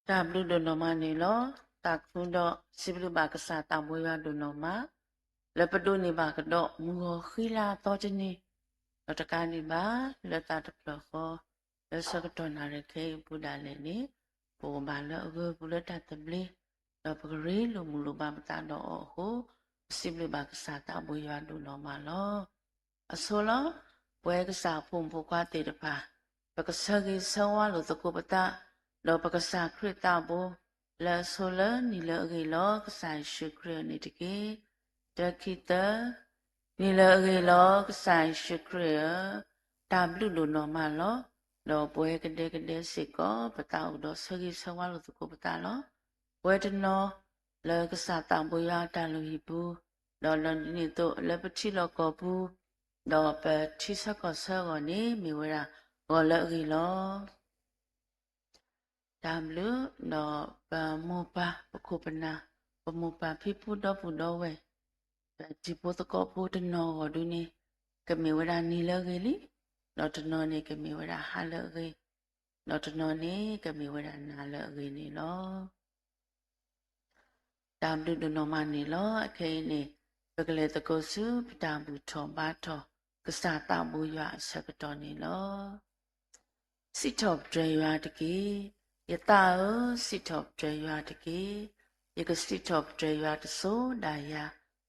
တၢ်ဘျုးဒိၣ်နီၢ်မးန့ၣ်လီၤ. သးခုဒီးစံးဘျုးဘၣ်ကစၢ်သးဘိယွၤဒိၣ်နီၢ်မး လၢပဒိးန့ၢ်ဘၣ်ကဒီးမုၢ်ဂီၤဃံလၤအသီတနံၤ, ဒီးတကးဒံးဘၣ် လၢသးတဖျၢၣ်ဃီ လၢဆၢကတီၢ်နၣ်ရံၣ်ခဲအံၤအပူၤဒၣ်လဲာ်န့ၣ် ပအိၣ်ဘၣ်လၢအဂၢၢ်ပူၤလၢတၢ်သဘျ့, ဒီးပကရ့လိာ်မုာ်လိာ်ဘၣ်ပသးဒီးအီၤအဃိ, ပစံးဘျုးဘၣ်ကစၢ်သးဘိယွၤဒိၣ်နီၢ်မးလီၤ. အဆိလီၤ, ပဝဲကစၢ်အဖိမုၣ်ဖိခွါသ့ၣ်တဖၣ်, ပကဆၢဂ့ၤဆၢဝါလိာ်သကိးပသး, ဒီးပကစၢ်ခရံာ်သးဘိ, လၢအဆိလၢနံၤလၢအဂ့ၤလီၤ ကစၢ်ယ့ၣ်ၡူးခရံာ်အအိၣ်န့ၣ်တက့ၢ်. တၢ ခံ သၢ, နံၤလၢအဂ့ၤလီၤ ကစၢ်ယ့ၣ်ၡူးခရံာ်ဧၢ, တၢ်ဘျုးဒိၣ်နီၢ်မးလီၤ. ဒီးပဝဲကဒဲကဒဲစ့ၢ်ကီး ပသးအိၣ်ဒီးဆၢဂ့ၤဆၢဝါလိာ်သကိးပသးလီၤ. ပဝဲတနီၤ လၢကစၢ်သးဘိယွၤအတၢ်လုၢ်ဟံၣ်ပူၤ, ဒီးလီၤဒ်န့ၣ်အသိးလၢပထံလီၢ်ကီၢ်ပူၤ, ဒီးပထံဆၢကီၢ်ဆၢအဂီၢ်န့ၣ် မ့ၢ်ဝဲဒၣ်ဂီၤလၢအဂ့ၤလီၤ. တၢ်ဘျုး, ဒီးပမိၢ်ပၢ်ပခိၣ်ပနၢ်, ပမိၢ်ပၢ်ဖံဖုဒီပုၢ်ဒီဝဲၢ်, ပတံၤဖိသကိးဖိတနီၤအဂီၢ်ဒုန့ၣ် ကမ့ၢ်ဝဲဒၣ်နံၤလၢအဂ့ၤလံ, ဒီးတနီၤန့ၣ်ကမ့ၢ်ဝဲဒၣ်ဟါလၢအဂ့ၤ, ဒီးတနီၤန့ၣ်ကမ့ၢ်ဝဲဒၣ်နၤလၢအဂ့ၤန့ၣ်လီၤ. တၢ်ဘျုးဒိၣ်နီၢ်မးန့ၣ်လီၤ. အခဲအံၤန့ၣ် ပကလဲၤသကိးဆူပတၢ်ဘူၣ်ထီၣ်ဘါထီၣ် ကစၢ်သးဘိယွၤအဆၢကတီၢ်န့ၣ်လီၤ. စံးထီၣ်ပတြၢၤယွၤတက့ၢ်. ယသးဧၢ, စံးထီၣ်ပတြၢၤယွၤတက့ၢ်. ယကစံးထီၣ်ပတြၢၤယွၤတစိၤဒၣ်ယၤ,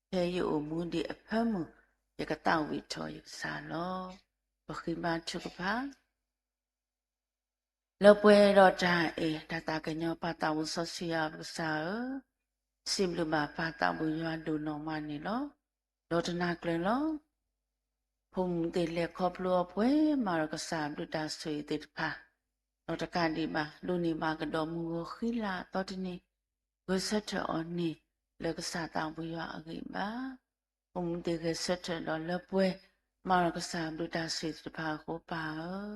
ဖဲယအိၣ်မူဒံးအဖၢမုၢ်, ယကသးဝံၣ်ထီၣ်ယကစၢ်လီၤ. ပဃ့ဘါထုကဖၣ်. လၢပှဲၤဒီးတၢ်အဲၣ်တၢ်သးကညီၤ ပၢ်သးဘိစီဆှံယွၤပကစၢ်ဧၢ, စံးဘျုးဘၣ်ပၢ်သးဘိယွၤဒိၣ်နီၢ်မးန့ၣ်လီၤ. ဒီးတနၤကျၢၤလီၤ ဖိမုၣ်သ့ၣ်လဲၤခီဖျိအီၤပှဲၤမးဒီးကစၢ်ဘျုးတၢ်ဆိၣ်ဂ့ၤသ့ၣ်တဖၣ်, ဒီးတကးဒံးဘၣ် ဒိးန့ၢ်ဘၣ်ကဒီးမုၢ်ဂီၤဃံလၤအသီတနံၤ, ဂဲၤဆၢထၢၣ်အီၤန့ၣ် လၢကစၢ်သးဘိယွၤအဂံၢ်အဘါ, ဖိမုၣ်သ့ၣ်ဂဲၤဆၢထၢၣ်ဒီးလၢပှဲၤမးဒီးကစၢ်ဘျုးတၢ်ဆိၣ်ဂ့ၤသ့ၣ်တဖၣ်အဃိပၢ်ဧၢ,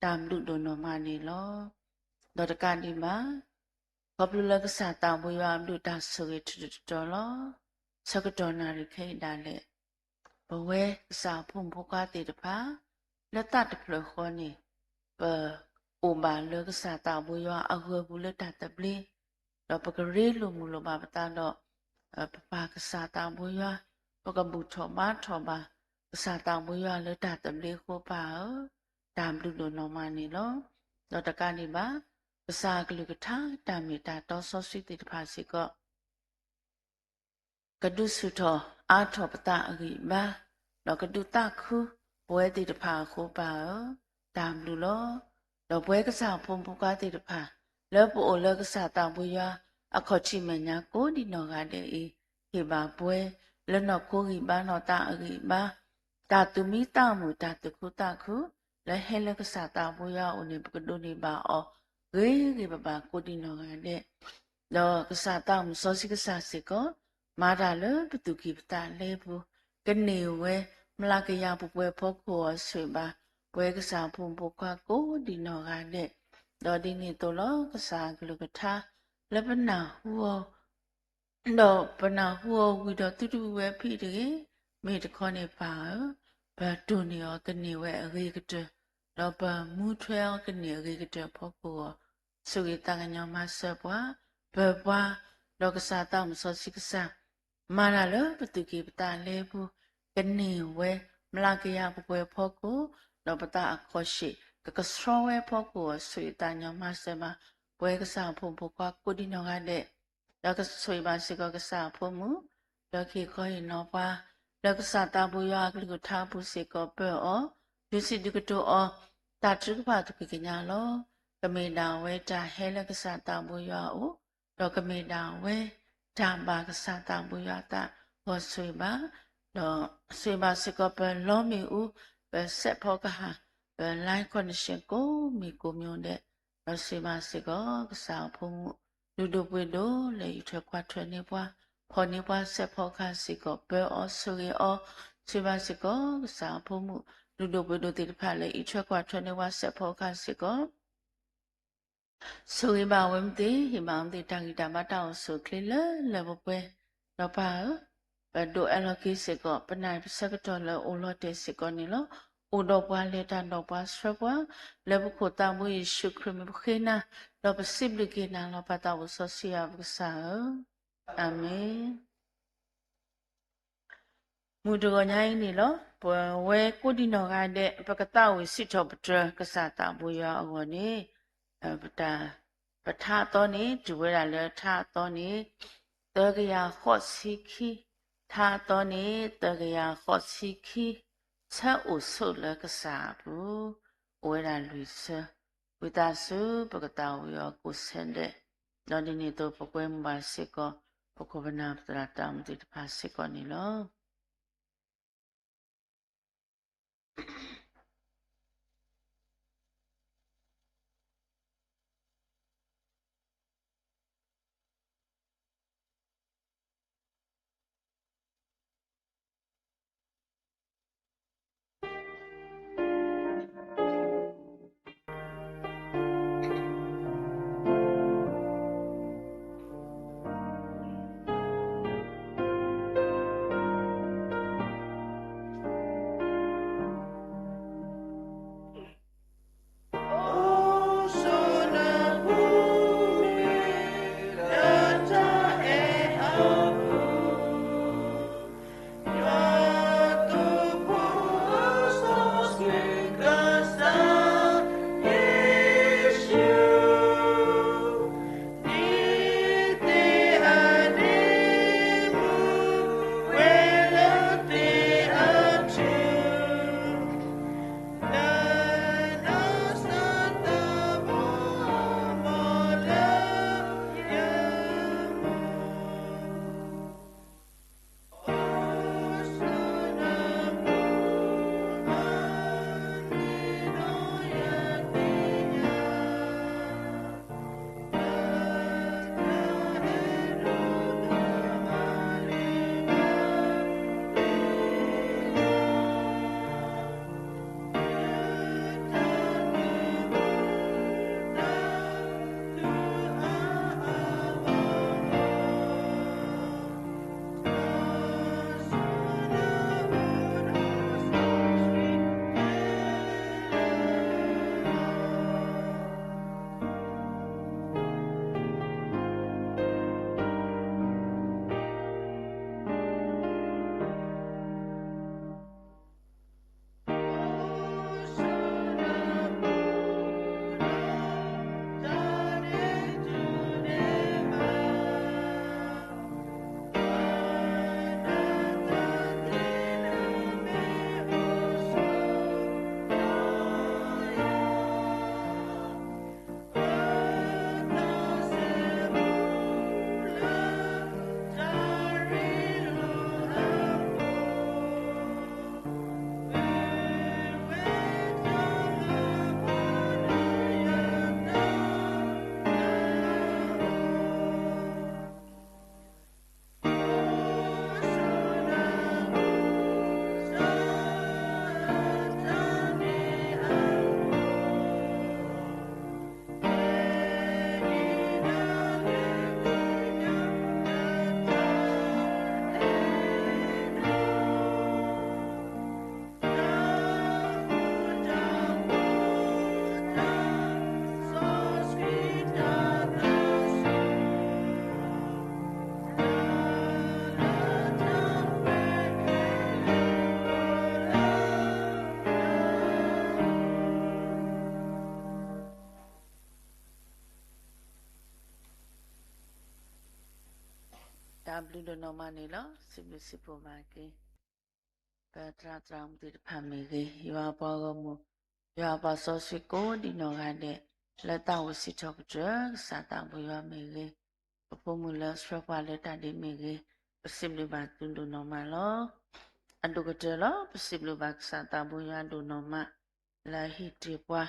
တၢ်ဘျုးဒိၣ်နီၢ်မးန့ၣ်လီၤ. ဒီးတကးဒံးဘၣ် ခီဖျိလၢကစၢ်သးဘိယွၤအဘျုးတၢ်ဆိၣ်ဂ့ၤထုးထီၣ်တတီၤလီၤ. ဆၢကတီၢ်နၣ်ရံၣ်ခဲအံၤဒၣ်လဲာ် ပဝဲကစၢ်အဖိမုၣ်ဖိခွါသ့ၣ်တဖၣ် လၢသးတဖျၢၣ်ဃီန့ၣ် ပအိၣ်ဘၣ်လၢကစၢ်သးဘိယွၤအဂၢၢ်ပူၤလၢတၢ်သဘျ့, ဒီးပကရ့လိာ်မုာ်လိာ်ဘၣ်ပသးဒီး ပပၢ်ကစၢ်သးဘိယွၤ, ပကဘူၣ်ထီၣ်ဘါထီၣ်ဘၣ် ကစၢ်သးဘိယွၤလၢတၢ်သဘျ့အဃိပၢ်ဧၢ, တၢ်ဘျုးဒိၣ်နီၢ်မးန့ၣ်လီၤ. ဒီးတကးဒံးဘၣ် ကစၢ်အကလုၢ်ကထါတၢ်မ့ၢ်တၢ်တီစီဆှံသ့ၣ်တဖၣ်စ့ၢ်ကီး ကဒုးဆူၣ်ထီၣ်အါထီၣ်ပသးအဂံၢ်အဘါ, ဒီးကဒုးသးခုပဝဲသ့ၣ်တဖၣ်အဃိပၢ်ဧၢ, တၢ်ဘျုးလီၤ. ဒီးပဝဲကစၢ်ဖိမုၣ်ဖိခွါသ့ၣ်တဖၣ် လၢပအိၣ်လၢကစၢ်သးဘိယွၤအခီၣ်ထံးမဲာ်ညါကိးဒံးနီၢ်ဂၤဒဲးအံၤ, ဟ့ၣ်ဘၣ်ပှဲၤလၢနီၢ်ခိဂံၢ်ဘါနီၢ်သးအဂံၢ်အဘါ, တၢ်သူၣ်မံသးမုာ် တၢ်သူၣ်ခုသးခု လၢဟဲလၢကစၢ်သးဘိယွၤအအိၣ်န့ၣ် ပကဒိးန့ၢ်ဘၣ်အီၤ ဂ့ၤဂ့ၤဘၣ်ဘၣ်ကိးဒံးနီၢ်ဂၤဒဲး ဒီးကစၢ်သးစီဆှံကစၢ်စ့ၢ်ကီး မၤတၢ်လၢပသူၣ်ကံၢ်ပသးလဲပူၤ, ကန့ၢ်ဝဲမျးကယၤပှဲၤပှဲၤဖီခိၣ်အီၤဆိၣ်ဂ့ၤဘၣ် ပဝဲကစၢ်ဖိမုၣ်ဖိခွါကိးဒံးနီၢ်ဂၤဒဲး, ဒီးဒ်န့ၣ်အသိးလီၤ ကစၢ်အကလုၢ်ကထါ လၢပနၢ်ဟူအီၤ ဒီးပနၢ်ဟူအီၤဝံၤဒီးသုတဝံၤဝဲဖဲအံၤတဂ့ၤ, မ့ၢ်တခီန့ၣ်ပၢ်ဧၢ, ပတိၢ်န့ၢ်အီၤကန့ၢ်ဝဲအဂ့ၤကတၢၢ်, ဒီးပမူထွဲအီၤကန့ၢ်အဂ့ၤကတၢၢ်အဖီခိၣ်အီၤ, ဆိၣ်ဂ့ၤသးကညီၤမၤစၢၤပှၤ, ပၢၤပှၤ, ဒီးကစၢ်သးစီဆှံကစၢ် မၤတၢ်လၢပသူၣ်ကံၢ်ပသးလဲပူၤ, ကန့ၢ်ဝဲမျးကယၤပှဲၤပှဲၤဖီခိၣ်, ဒီးပသးအခီၣ်ဆ့ၣ် ကကဆှီဝဲဖီခိၣ်အီၤ ဆိၣ်ဂ့ၤသးကညီၤမၤစၢၤဘၣ် ပဝဲကစၢ်အဖိမုၣ်ဖိခွါကိးဒံးနီၢ်ဂၤဒဲး ဒီးကဆိၣ်ဂ့ၤဘၣ်စ့ၢ်ကီးကစၢ်အဖိမုၣ်, ဒီးကဟ့ၣ်ခီဟ့ၣ်နီၤပှၤ, လၢကစၢ်သးဘိယွၤအကလုၢ်ကထါအပူၤစ့ၢ်ကီးပၢအီၤ, ဒုးစံးဒုးကတိၤအီၤ, တၢ်ထုကဖၣ်တပှဲၤကညးလီၤ. ကမ့ၢ်ဒၣ်ဝဲတၢ်ဟဲလၢကစၢ်သးဘိယွၤအအိၣ်, ဒီးကမ့ၢ်ဒၣ်ဝဲ တၢ်ဘၣ်ကစၢ်သးဘိယွၤအသးဂီၤဆိၣ်ဂ့ၤဘၣ်, ဒီးဆိၣ်ဂ့ၤဘၣ်စ့ၢ်ကီးပလီမ့ၢ်အူ, ပစဲးဖီကဟၣ်, ပ live connection ကိးမံၤကိးမံၤဒဲး, ဒီးဆိၣ်ဂ့ၤဘၣ်စ့ၢ်ကီးကစၢ်အဖိမုၣ် လုၢ်ဒိၣ်ပှ့ၤဒိၣ်လၢအံးထွဲကွၢ်ထွဲန့ၢ်ပှၤ, ဖီၣ်န့ၢ်ပှၤစဲးဖီကဟၣ်စ့ၢ်ကီး ပၢအီၤဆိၣ်ဂ့ၤအီၤ, ဆိၣ်ဂ့ၤဘၣ်စ့ၢ်ကီးကစၢ်အဖိမုၣ် လုၢ်ဒိၣ်ပှ့ၤဒိၣ်သ့ၣ်တဖၣ်လၢအံးထွဲကွၢ်ထွဲန့ၢ်ပှၤစဲးဖီကဟၣ်စ့ၢ်ကီး ဆိၣ်ဂ့ၤဘၣ်ဝဲမ့ၢ်သ့, ဟ့ၣ်ဘၣ်ဝဲမ့ၢ်သ့ တၢ်ဂံၢ်တၢ်ဘါတၢ်အိၣ်ဆူၣ်အိၣ်ချ့လၢလၢပှဲၤပှဲၤ, ဒီးပၢ်ဧၢ, ပဒိးအဲၣ်လီၤက့ၤစ့ၢ်ကီး ပနၢ်ပဆၢကတီၢ်လၢအိၣ်လီၤတဲာ်စ့ၢ်ကီးန့ၣ်လီၤ. အိၣ်ဒီးပှၤ လဲၤတၢ်ဒီးပှၤ ဆှၢပှၤ, လၢပခိၣ်သးဘိယ့ၣ်ၡူးခရံာ်မံၤပဃ့နၤ, ဒီးပစံးဘျုးက့ၤနၤလီၤ. ပၢ်သးအိၣ်စီဆှံယွၤပကစၢ်ဧၢ, အၤမ့ၣ်. မုၢ်တဂီၤညါအံၤန့ၣ်လီၤ. ပဝဲကိးဒံနီၢ်ဂၤဒဲး ပကသးဝံၣ်စံးထီၣ်ပတြၢၤကစၢ်သးဘိယွၤအဂီၢ်န့ၣ်, ပထါအသီန့ၣ် တုၤဝဲဒၣ်လၢထါအသီန့ၣ် သၢကယၤဃိးဆံခံ, ထါအသီန့ၣ် သၢကယၤဃိးဆံခံ, ဆၢအိၣ်ဆိးလၢကစၢ်အပူၤ, အိၣ်ဝဲဒၣ်လွံၢ်ဆၢ, ဝံသးစူၤ ပကသးဝံၣ်အီၤကိးဆၢဒဲး, ဒီးဒ်န့ၣ်အသိး ပကွဲမုာ်ဘၣ်စ့ၢ်ကီး ပခိၣ်ပနၢ်ပသရၣ်တၢ်အိၣ်မူသ့ၣ်တဖၣ်စ့ၢ်ကီးန့ၣ်လီၤ. တၢ်ဘျုးဒိၣ်နီၢ်မးန့ၣ်လီၤ. စံးဘျုးစံးဖှိၣ်ဘၣ်က့ၤ ပသရၣ်သရၣ်မုၣ်သ့ၣ်တဖၣ်မ့ၢ်ဂ့ၤ, ယွၤအပှၤဂီၢ်မုၢ်, ယွၤအပှၤစီဆှံကိးဒံနီၢ်ဂၤဒဲး လၢသးဝံၣ်စံးထီၣ်ပတြၢၤကစၢ်သးဘိယွၤမ့ၢ်ဂ့ၤ, ပဖိမုၣ်လၢဆှၢပှၤလၢတၢ်ဒ့မ့ၢ်ဂ့ၤ, ပစံးဘျုးဘၣ်သုဒိၣ်နီၢ်မးလီၤ. အဒိၣ်ကတၢၢ်လီၤ. ပစံးဘျုးဘၣ်ကစၢ်သးဘိယွၤဒိၣ်နီၢ်မး လၢအဟ့ၣ်တ့ၢ်ပှၤ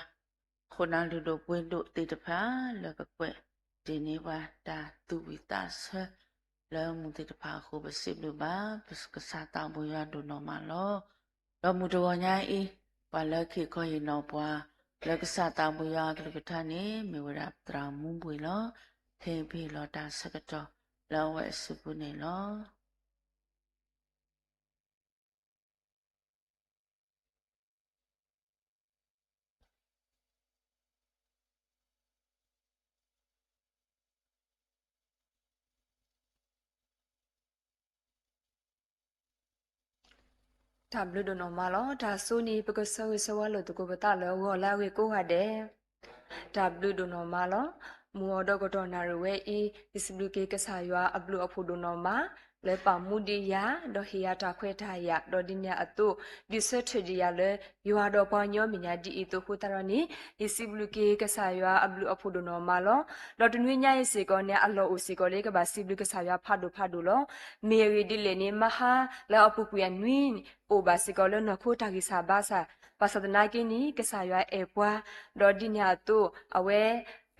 ခိၣ်နၢ်လုၢ်ဒိၣ်ပှ့ၤဒိၣ်သ့ၣ်တဖၣ် လၢကကွဲးတ့ၢ်န့ၢ်ပှၤတၢ်သူၣ်ဝံၣ်သးဆၢ လၢမူၤသ့ၣ်တဖၣ်အဃိ ပစံးဘျုးဘၣ်ကစၢ်သးဘိယွၤဒိၣ်နီၢ်မးလီၤ. ဒီးမုၢ်တဂီၤညါအံၤ ပှၤလၢကဟ့ၣ်ခီဟ့ၣ်နီၤပှၤ လၢကစၢ်သးဘိယွၤအကလုၢ်ကထါန့ၣ် မ့ၢ်ဝဲဒၣ်သရၣ်မူဘှံးလီၤ. ခဲအံၤပဟ့ၣ်လီၤတၢ်ဆၢကတီၢ်လၢအဝဲအစုပူၤန့ၣ်လီၤ. တၢ်ဘျုးဒိၣ်နီၢ်မးလီၤ. တၢ်ဆိန့ၣ် ပကဆၢဂ့ၤဆၢဝါလိာ်သကိးပသးလၢဂီၤလၢအဂ့ၤကိးဂၤဒဲး တၢ်ဘျုးဒိၣ်နီၢ်မးလီၤ. မုၢ်အီၤဒီးကတီၢ်နၣ်ရံၣ်ဝဲအံၤ ယစံးဘျုးက့ၤကစၢ်ယွၤအဘျုးအဖှိၣ်ဒိၣ်နီၢ်မး လၢပာ်မူဒံးယၤ ဒီးဟ့ၣ်ယၤတၢ်ခွဲးတၢ်ယာ် ဒီးဒ်န့ၣ်အသိး ဒုးဆၢထၢၣ်ဒံးယၤလၢ ယွၤဒီးပှၤကညီမဲာ်ညါဒ်အံၤအသိးအဃိသတးဒီးန့ၣ် ယစံးဘျုးက့ၤကစၢ်ယွၤအဘျုးအဖှိၣ်ဒိၣ်နီၢ်မးလီၤ. ဒီးတနွံညါအံၤစ့ၢ်ကီးန့ၣ် အလီၢ်အိၣ်စ့ၢ်ကီးလၢယကဘၣ်စံးဘျုးကစၢ်ယွၤဖးဒိၣ်ဖးဒိၣ်လီၤ. မ့ၢ်အဂ့ၢ်ဒ်လဲၣ်န့ၣ် မဟါလၢအပူၤကွံာ်အနွံန့ၣ် အိၣ်ဘၣ်စ့ၢ်ကီးလၢနီၢ်ခိတၢ်ဂံၢ်စၢ်ဘါစၢ်, ဘၣ်ဆၣ်သနာ်က့န့ၣ် ကစၢ်ယွၤအဲၣ်ပှၤ, ဒီးဒ်န့ၣ်အသိး အဝဲ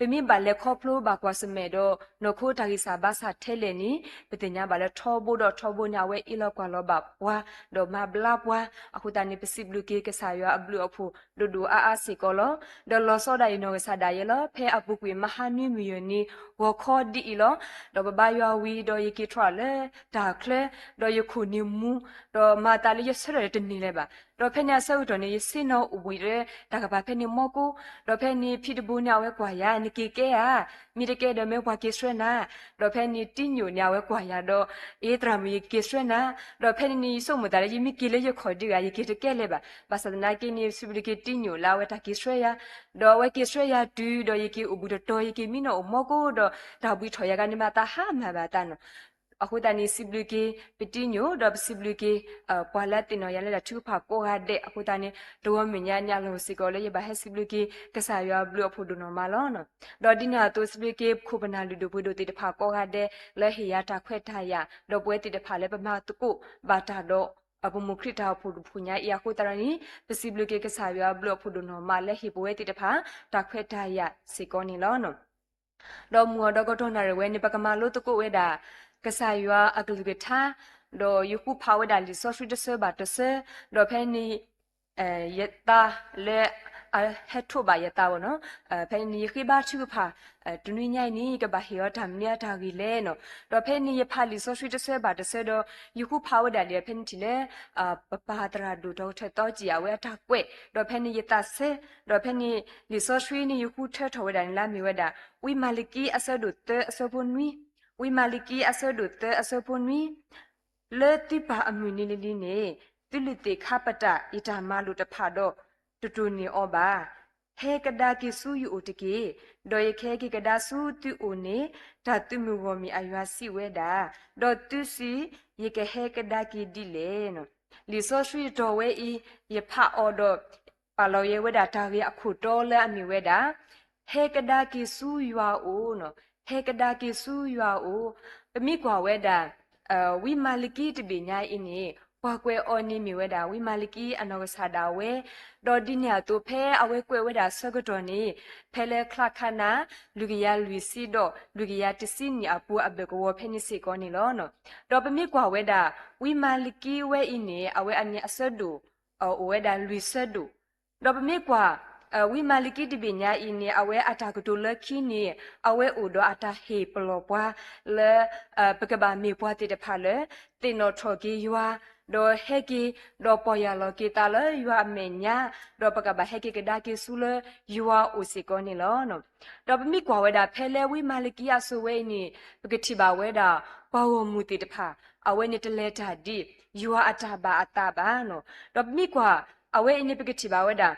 ပမ့ၢ်ဘၣ်လဲၤခီဖျိဘၣ်ကွၢ်ဆၢၣ်မဲာ်ဒီး နီၢ်ခိတၢ်ဂံၢ်စၢ်ဘါစၢ်ထဲလဲၣ်န့ၣ် ပသ့ၣ်ညါဘၣ်လၢထီဘိဒီးထီဘိန့ၣ် အဝဲအ့ၣ်လိာ်ကွၢ်လိာ်ဘၣ်ပှၤ ဒီးမၤဘျါပှၤ, အဃိသတးန့ၣ် ပစံးဘျုးက့ၤကစၢ်ယွၤအဘျုးအဖှိၣ်ဒိၣ်ဒိၣ်အါအါစ့ၢ်ကီးလီၤ. ဒီးလီၤဆီဒၣ်အံၤနီၢ်ကစၢ်ဒၣ်ယဲလီၤ. ဖဲအပူၤကွံာ်မဟါနွံမုၢ်ယဲၢ်နံၤ ဂီၤခီဒ်အံၤလီၤ. ဒီးပဘါယွၤဝံၤဒီးယက့ၤထီၣ်လၢတၢ်ချၢ, ဒီးယခိၣ်န့ၣ်မူ, ဒီးမၤသးလၢယဆၢထၢၣ်လၢတန့ၢ်လၢၤဘၣ်. ဒီးဖဲန့ၣ်အဆၢကတီၢ်န့ၣ် ယဆ့ၣ်နီၤအိၣ်ဘှံးလၢတၢ်ကပၤဖဲန့ၣ်မီကိ, ဒီးဖဲန့ၣ်ဖံတဘိန့ၣ် အဝဲကွၢ်ယၤ, နက့ၤကဲဧါ, မ့ၢ်တကဲဒီးမ့ၢ်ပှၤက့ၤဆှၢနၤ, ဒီးဖဲန့ၣ်တံညိၣ်န့ၣ် အဝဲကွၢ်ယၤဒီး အ့ သရၣ်မုၣ် ယက့ၤဆှၢနၤ, ဒီးဖဲန့ၣ်န့ၣ် ယဆိကမိၣ်သးလၢယမ့ၢ်က့ၤလၢယခီၣ်ဒံဂၤ ယက့ၤတကဲလၢၤဘၣ်. ဘၣ်ဆၣ်သနာ်က့န့ၣ် စံးဘျုးက့ၤတံညိၣ်လၢအဝဲတၢ်က့ၤဆှၢယၤ, ဒီးအဝဲက့ၤဆှၢယၤတုၤဒီးယက့ၤအိၣ်ဘှံးတတီၤ ယက့ၤမံနီၤအိၣ်မီကိဒီး တၢ်ဘှံးထီၣ်ယၤဂၤန့ၣ်မး တၢ်ဟါမၢ်ဘၣ်တၢ်နီၤ. အဃိသတးန့ၣ် စံးဘျုးက့ၤပတံညိၣ် ဒီးပစံးဘျုးက့ၤ ပှၤလၢအသ့ၣ်နီၣ်ယၤလၢတၢ်ထုကဖၣ်ကိးဂၤဒဲး. အဃိသတးန့ၣ် တဂီၤမဲာ်ညါန့ၣ် အလီၢ်အိၣ်စ့ၢ်ကီးလၢယဘၣ်ဟဲစံးဘျုးက့ၤ ကစၢ်ယွၤအဘျုးအဖှိၣ်ဒိၣ်နီၢ်မးလီၤ. ဒီးဒ်န့ၣ်အသိး စံးဘျုးက့ၤပခိၣ်ပနၢ်လုၢ်ဒိၣ်ပှ့ၤဒိၣ်သ့ၣ်တဖၣ်ကိးဂၤဒဲး လၢဟ့ၣ်ယၤတၢ်ခွဲးတၢ်ယာ် ဒီးပဝဲသ့ၣ်တဖၣ်လၢပမၤသကိးဘၣ်တၢ်ဒီး ပမိၢ်ခရံာ်တၢ်အိၣ်ဖှိၣ်တဖုညါအံၤ အဃိသတးန့ၣ် ပစံးဘျုးက့ၤကစၢ်ယွၤအဘျုးအဖှိၣ်ဒိၣ်နီၢ်မးလၢဟ့ၣ်ပဝဲသ့ၣ်တဖၣ် တၢ်ခွဲးတၢ်ယာ်စ့ၢ်ကီးန့ၣ်လီၤ. ဒီးမုၢ်အီၤဒီးကတီၢ်နၣ်ရံၣ်ဝဲန့ၣ် ပကမၤလိသကိးဝဲဒၣ် ကစၢ်ယွၤအကလုၢ်ကထါ, ဒီးယဃုဖးဝဲဒၣ်လံာ်စီဆှံတဆၢဘၣ်တဆၢ, ဒီးဖဲန့ၣ် ယသးလၢအဟဲထိးဘၣ်ယသးဘၣ်နီၤ, ဖဲန့ၣ်ယဃ့ဘါထုကဖၣ် တနွံညါအံၤန့ၣ် ကဘၣ်ဟ့ၣ်အီၤတၢ်မနုၤအတၢ်ဂ့ၢ်လဲၣ်နီၤ. ဒီးဖဲန့ၣ်ယဖးလံာ်စီဆှံတဆၢဘၣ်တဆၢဒီး ယဃုဖးဝဲဒၣ်လံာ်ဖဲန့ၣ်ထံၣ်လၢ ပပၢ်သရၣ်ဒိၣ် ဒီကထၢၣ်သီကံၣ် အဝဲအတၢ်ကွဲး, ဒီးဖဲန့ၣ်ယသးဆၢ, ဒီးဖဲန့ၣ်လံာ်စီဆှံန့ၣ် ယဃုထၢထီၣ်ဝဲဒၣ်န့ၣ်လၢအမ့ၢ်ဝဲဒၣ် ဝံမၤလကံအဆၢဒိၣ်သၢအဆၢဖိနွံ, ဝံမၤလကံအဆၢဒိၣ်သၢအဆၢဖိနွံ လၢသုပၢ်အမုၢ်နံၤလံၤလံၤန့ၣ် သုလုၢ်သ့ၣ်ခါပတာ်ယတၢ်မၤလိာ်တဖၣ်ဒီး တတိၢ်န့ၢ်အီၤဘၣ်. ဟဲကဒါက့ၤဆူယအိၣ်တက့ၢ်, ဒီးယကဟဲက့ၤကဒါဆူသုအိၣ်န့ၣ် တၢ်သုးမုၢ်ဂီၢ်မုၢ်အယွၤစံးဝဲဒၣ်, ဒီးသုစံး, ယကဟဲကဒါက့ၤဒ်လဲၣ်. လံာ်စီဆှံတတီၤဝဲအံၤ ယဖးအီၤဒီး ပာ်လီၤယဲဝဲဒၣ်တၢ်ဂ့ၢ်အခိၣ်တီလၢအမ့ၢ်ဝဲဒၣ် ဟဲကဒါက့ၤဆူယွၤအအိၣ်, ဟဲကဒါက့ၤဆူယွၤအအိၣ်. ပမ့ၢ်ကွၢ်ဝဲဒၣ် ဝံမၤလကံတဘ့ၣ်ညါအံၤန့ၣ် ပှၤကွဲးအီၤန့ၣ်မ့ၢ်ဝဲဒၣ် ဝံမၤလကံအနီၢ်ကစၢ်ဒၣ်ဝဲ, ဒီးဒ်န့ၣ်အသိးဖဲအဝဲကွဲးဝဲဒၣ်ဆၢကတီၢ်န့ၣ် ဖဲလၢချါခါနၤ လွံၢ်ကယၤလွံၢ်ဆံဒီးလွံၢ်ကယၤတဆံနံၣ်အပူၤအဘၢၣ်ကဝီၤဖဲန့ၣ်စ့ၢ်ကီးန့ၣ်လီၤ. ဒီးပမ့ၢ်ကွၢ်ဝဲဒၣ် ဝံမၤလကံဝဲအံၤန့ၣ် အဝဲအန့ၣ်အဆၢဒိၣ် အိၣ်ဝဲဒၣ်လွံၢ်ဆၢဒိၣ်, ဒီးပမ့ၢ်ကွၢ် ဝံမၤလကံတဘ့ၣ်ညါအံၤန့ၣ် အဝဲအတၢ်ကတိၤလၢခံန့ၣ် အဝဲအိၣ်ဒီးအတၢ်ဟ့ၣ်ပလီၢ်ပှၤလၢ ပကဘၣ်မ့ၢ်ပှၤသ့ၣ်တဖၣ်လၢ သ့ၣ်နီၣ်ထီၣ်က့ၤယွၤ, ဒီးဟဲက့ၤ ဒီးပီၢ်ယၢ်လီၤက့ၤသးလၢယွၤအမဲာ်ညါ, ဒီးပကဘၣ်ဟဲက့ၤကဒါက့ၤဆူလၢယွၤအအိၣ်စ့ၢ်ကီးန့ၣ်လီၤ. ဒီးပမ့ၢ်ကွၢ်ဝဲဒၣ်ဖဲလၢဝံမၤလကံအစိၤဝဲအံၤန့ၣ် ပကထံၣ်ဘၣ်ဝဲဒၣ် ပှၤဂီၢ်မုၢ်သ့ၣ်တဖၣ် အဝဲန့ၣ်တလဲၤတၢ်ဒ် ယွၤအတၢ်ဘၣ်အသးဘၣ်နီၤ. ဒီးပမ့ၢ်ကွၢ် အဝဲအံၤန့ၣ် ပကထံၣ်ဘၣ်ဝဲဒၣ်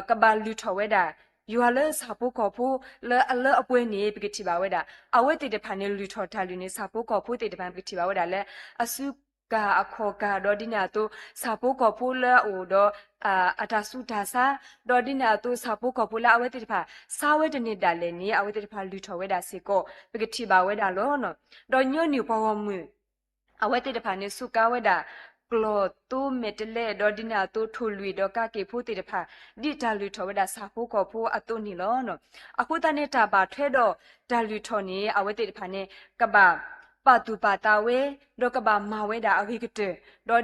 ကဘၣ်လုၢ်ထီၣ်ဝဲဒၣ် ယွၤလၢဆၣ်ဖိကီၢ်ဖိလၢအလၢအပှဲၤန့ၣ် ပကထံၣ်ဘၣ်ဝဲဒၣ် အဝဲသ့ၣ်တဖၣ်န့ၣ် လုၢ်ထီၣ်တၢ်လုၢ်န့ၣ် ဆၣ်ဖိကီၢ်ဖိသ့ၣ်တဖၣ်န့ၣ် ပကထံၣ်ဘၣ်ဝဲဒၣ်လၢ အစုကၢ်အခီၣ်ကၢ် ဒီးဒ်န့ၣ်အသိး ဆၣ်ဖိကီၢ်ဖိလၢအအိၣ်ဒီး အတၢ်ဆူးတၢ်ဆါ, ဒီးဒ်န့ၣ်အသိး ဆၣ်ဖိကီၢ်ဖိလၢအဝဲသ့ၣ်တဖၣ် ဆါဝဲတန့ၢ်ဒၣ်လဲာ်န့ၣ် အဝဲသ့ၣ်တဖၣ်လုၢ်ထီၣ်ဝဲဒၣ်စ့ၢ်ကီး ပကထံၣ်ဘၣ်ဝဲဒၣ်လီၤ. ဒီးညီနုၢ်ပှၤဂီၢ်မုၢ် အဝဲသ့ၣ်တဖၣ်န့ၣ် စူးကါဝဲဒၣ် ကျီၢ်သိမဲာ်တဲးလဲး ဒီးဒ်န့ၣ်အသိး ထိၣ်လွံၢ်ဒီးကးက့ၣ်ဖိသ့ၣ်တဖၣ် ဒ်တၢ်လုၢ်ထီၣ်ဝဲဒၣ်ဆၣ်ဖိကီၢ်ဖိအသိးန့ၣ်လီၤ. အဃိသတးန့ၣ် တၢ်ဘၣ်ထွဲဒီးတၢ်လုၢ်ထီၣ်န့ၣ် အဝဲသ့ၣ်တဖၣ်န့ၣ် ကဘၣ်ပာ်သူၣ်ပာ်သးဝဲ ဒီးကဘၣ်မၤဝဲဒၣ်အဂ့ၤကတၢၢ်,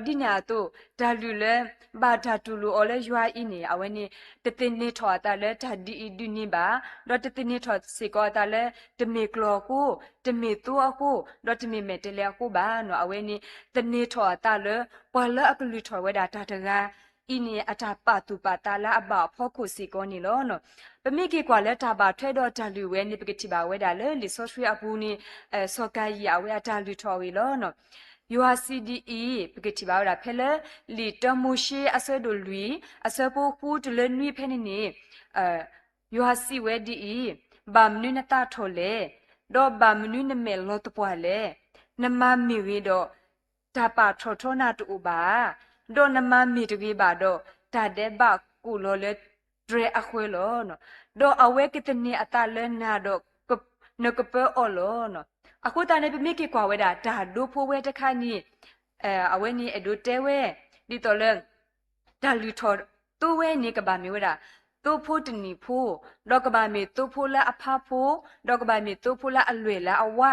ဒီးဒ်န့ၣ်အသိး တၢ်လုၢ်လၢ ဘၣ်တၢ်တူၢ်လိာ်အီၤလၢယွၤအံၤန့ၣ် အဝဲန့ၣ် တသန့ၤထီၣ်အသးလၢတၢ်ဒ်အံၤဒ်န့ၣ်ဘၣ်, ဒီးတသန့ၤထီၣ်စ့ၢ်ကီးအသးလၢ တမ့ၢ်ကျီၢ်အဃိ, တမ့ၢ်သိအဃိ, ဒီးတမ့ၢ်မဲာ်တဲးလဲးအဃိဘၣ်နီၤ. အဝဲန့ၣ် သန့ၤထီၣ်အသးလၢ ပှၤလၢအကလုၢ်ထီၣ်ဝဲဒၣ်တၢ်တဂၤ အံၤန့ၣ် အတၢ်ပာ်သူၣ်ပာ်သးလၢအဘၣ်အဖီခိၣ်စ့ၢ်ကီးန့ၣ်လီၤ. ပမ့ၢ်က့ၤကွၢ်လၢတၢ်ဘၣ်ထွဲဒီးတၢ်လုၢ်ဝဲန့ၣ် ပကထံၣ်ဘၣ်ဝဲဒၣ်လၢလံာ်စီဆှံအပူၤန့ၣ် စီၤကၤယံၣ်အဝဲအတၢ်လုၢ်ထီၣ်အဂ့ၢ်လီၤ. ယွၤစံးဒ်အံၤ, ပကထံၣ်ဘၣ်ဝဲဒၣ်ဖဲလၢ လံာ်တၢမိၤၡ့အဆၢဒိၣ်လွံၢ် အဆၢဖိဃုတုၤလၢနွံဖဲန့ၣ်န့ၣ်, ယွၤစံးဝဲဒ်အံၤ, ဘၣ်မနုၤနသးထီၣ်လဲၣ်, ဒီးဘၣ်မနုၤနမဲာ်လီၤသပှၢ်လဲၣ်. နမၤမ့ၢ်ဂ့ၤဒီး တၢ်ပာ်ထီၣ်ထီနၤတအိၣ်ဘၣ်ဧါ. ဒီးနမၤမ့ၢ်တဂ့ၤဘၣ်ဒီး တၢ်ဒဲးဘးကိၣ်လီၤလၢတြဲၤအဃၢၤလီၤ. ဒီးအဝဲကသန့ၤအသးလၢနၤဒီး နကပၢအီၤလီၤ. အဃိသတးန့ၣ် ပမ့ၢ်က့ၤကွၢ်ဝဲဒၣ် တၢ်ဒိဖိဝဲတခါန့ၣ်, အဝဲန့ၣ်အဲၣ်ဒိးတဲဝဲ ဒ်သိးလၢ တၢ်လုၢ်ထီၣ်သိဝဲန့ၣ် ကဘၣ်မ့ၢ်ဝဲဒၣ် သိဖိတနံၣ်ဖိ, ဒီးကဘၣ်မ့ၢ်သိဖိလၢအဖးဖိ, ဒီးကဘၣ်မ့ၢ်သိဖိလၢအလွဲၢ်လၢအဝါ,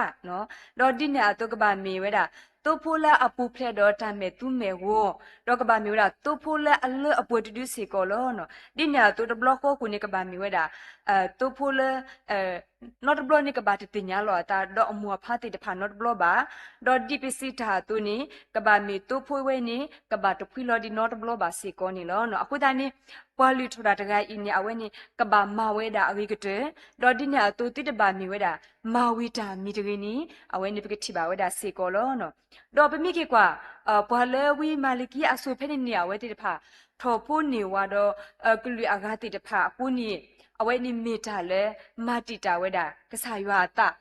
ဒီးဒ်န့ၣ်အသိးကဘၣ်မ့ၢ်ဝဲဒၣ် သိဖိလၢအပူၤဖျဲးဒီးတၢ်မဲာ်သူမဲာ်ဂီၤ, ဒီးကဘၣ်မ့ၢ်ဝဲဒၣ် သိဖိလၢအလၢအပှဲၤတဒုစ့ၢ်ကီးလီၤ. ဒ်န့ၣ်အသိးတဘျီဃီဃိန့ၣ် ကဘၣ်မ့ၢ်ဝဲဒၣ် သိဖိလၢ နီတဘျီန့ၣ် ကဘၣ်တသ့ၣ်ညါလီၤအသး ဒီးအမိၢ်အဖါသ့ၣ်တဖၣ်နီတဘျီဘၣ်, ဒီးဒ်ပစံးတၢ်အသိးန့ၣ် ကဘၣ်မ့ၢ်သိဖိဝဲန့ၣ် ကဘၣ်တဖှံလီၤဒံးနီတဘျီဘၣ်စ့ၢ်ကီးန့ၣ်လီၤ. အဃိသတးန့ၣ် ပှၤလုၢ်ထီၣ်တၢ်တဂၤအံၤန့ၣ် အဝဲန့ၣ် ကဘၣ်မၤဝဲဒၣ်အဂ့ၤကတၢၢ်, ဒီးဒ်န့ၣ်အသိးသုတဘၣ်မ့ၢ်ဝဲဒၣ် မၤဝံၤတၢ်မံၤတဂ့ၤန့ၣ် အဝဲန့ၣ်ပကထံၣ်ဘၣ်ဝဲဒၣ်စ့ၢ်ကီးလီၤ. ဒီးပမ့ၢ်က့ၤကွၢ် ပှၤလၢဝံမၤလကံအစိၤဖဲန့ၣ်န့ၣ် အဝဲသ့ၣ်တဖၣ် ထီၣ်ဖိန့ၢ်ဝၤဒီး ကလုာ်အဂၤသ့ၣ်တဖၣ်အဃိန့ၣ် အဝဲန့ၣ်မ့ၢ်တၢ်လၢ မၤတံာ်တာ်ဝဲဒၣ် ကစၢ်ယွၤအသး,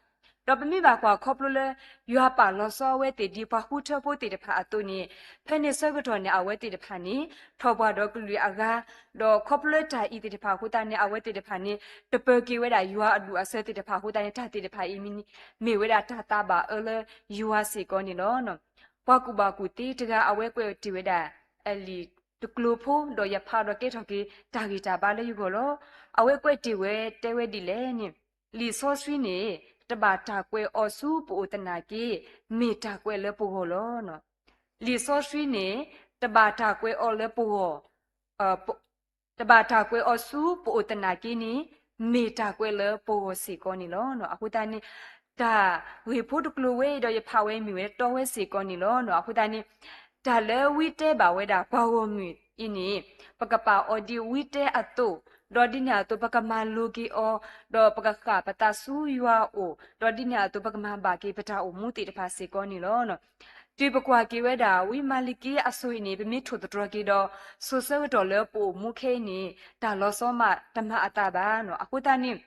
ဒီးပမ့ၢ်ဘၣ်ကွၢ်ခီဖျိလၢ ယွၤပာ်လီၤဆီအဝဲသ့ၣ်ဒ်ပှၤဃုထၢဖိသ့ၣ်တဖၣ်အသိးန့ၣ် ဖဲန့ၣ်ဆၢကတီၢ်န့ၣ် အဝဲသ့ၣ်တဖၣ်န့ၣ် ထီၣ်ပှၢ်ဒီးကလုာ်အဂၤ, ဒီးခီဖျိလၢတၢ်အံၤသ့ၣ်တဖၣ်အဃိသတးန့ၣ် အဝဲသ့ၣ်တဖၣ်န့ၣ် တပၢၤက့ၤဝဲဒၣ်ယွၤအဒူၣ်အဆၢသ့ၣ်တဖၣ်အဃိသတးန့ၣ် တၢ်သ့ၣ်တဖၣ်အံၤ မ့ၢ်ဝဲဒၣ်တၢ်သးဘၣ်အၢလၢယွၤစ့ၢ်ကီးန့ၣ်လီၤ. ပှၤကူၣ်ဘၣ်ကူၣ်သ့တဂၤ အဝဲကွဲးတ့ၢ်ဝဲဒၣ် လံာ်တကျိၤဖိ ဒီးယဖးဒီးကဲထီၣ်က့ၤ တၢ်ဂ့ၢ်တၢ်ဘါလၢယဂီၢ်လီၤ. အဝဲကွဲးတ့ၢ်ဝဲတဲဝဲဒ်လဲၣ်န့ၣ်, လံာ်စီဆှံန့ၣ် တဘၣ်တၢ်ကွဲးအီၤဆူပအိၣ်သနာ်က့ မ့ၢ်တၢ်ကွဲးလၢပဂီၢ်လီၤ. လံာ်စီဆှံန့ၣ် တဘၣ်တၢ်ကွဲးအီၤလၢပဂီၢ် တဘၣ်တၢ်ကွဲးအီၤဆူပအိၣ်သနာ်က့န့ၣ် မ့ၢ်တၢ်ကွဲးလၢပဂီၢ်စ့ၢ်ကီးန့ၣ်လီၤ. အဃိသတးန့ၣ် တၢ်ဂ့ၢ်ဖိတကျိၤဝဲအံၤဒီးယဖးဝဲမ့ၢ်ဝဲတီဝဲစ့ၢ်ကီးန့ၣ်လီၤ. အဃိသတးန့ၣ် တၢ်လၢဝံတဲဘၣ်ဝဲဒၣ်ပှၤဂီၢ်မုၢ်အံၤန့ၣ် ပကပာ်အီၤဒ်ဝံတဲအသိး, ဒီးဒ်န့ၣ်အသိးပကမၤလိက့ၤအီၤ, ဒီးပကဃၣ်ပသးဆူယွၤအအိၣ်, ဒီးဒ်န့ၣ်အသိးပကမၤဘၣ်က့ၤပတၢ်အိၣ်မူသ့ၣ်တဖၣ်စ့ၢ်ကီးန့ၣ်လီၤ. တုၤပကွၢ်က့ၤဝဲဒၣ် ဝံမၤလကံအစိၤအံၤန့ၣ် ပမ့ၢ်ထိၣ်သတြီၤက့ၤဒီး စိၤဆၢကတီၢ်လၢပအိၣ်မူခဲအံၤန့ၣ် တၢ်လီၤဆီမးတမၤအသးဘၣ်နီၤ. အဃိသတးန့ၣ်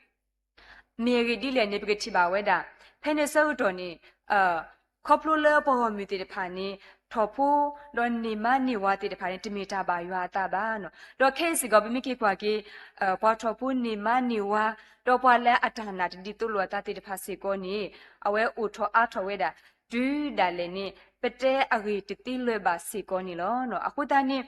မ့ၢ်အဂ့ၢ်ဒ်လဲၣ်န့ၣ် ပကထံၣ်ဘၣ်ဝဲဒၣ် ဖဲန့ၣ်ဆၢကတီၢ်န့ၣ် ခီဖျိလၢပှၤဂီၢ်မုၢ်သ့ၣ်တဖၣ်န့ၣ် ထီၣ်ဖိ ဒီးန့ၢ်မါန့ၢ်ဝၤသ့ၣ်တဖၣ်န့ၣ် တမ့ၢ်တၢ်ဘၣ်ယွၤအသးဘၣ်နီၤ. ဒီးခဲအံၤစ့ၢ်ကီး ပမ့ၢ်က့ၤကွၢ်က့ၤ ပှၤထီၣ်ဖိန့ၢ်မါန့ၢ်ဝၤ ဒီးပှၤလၢအတၢ်နာ်တဒ်သိးလိာ်အသးသ့ၣ်တဖၣ်စ့ၢ်ကီးန့ၣ် အဝဲအိၣ်ထီၣ်အါထီၣ်ဝဲဒၣ် တုၤဒၣ်လဲာ်န့ၣ် ပတဲအဂ့ၢ်တသ့လၢၤဘၣ်စ့ၢ်ကီးန့ၣ်လီၤ. အဃိသတးန့ၣ်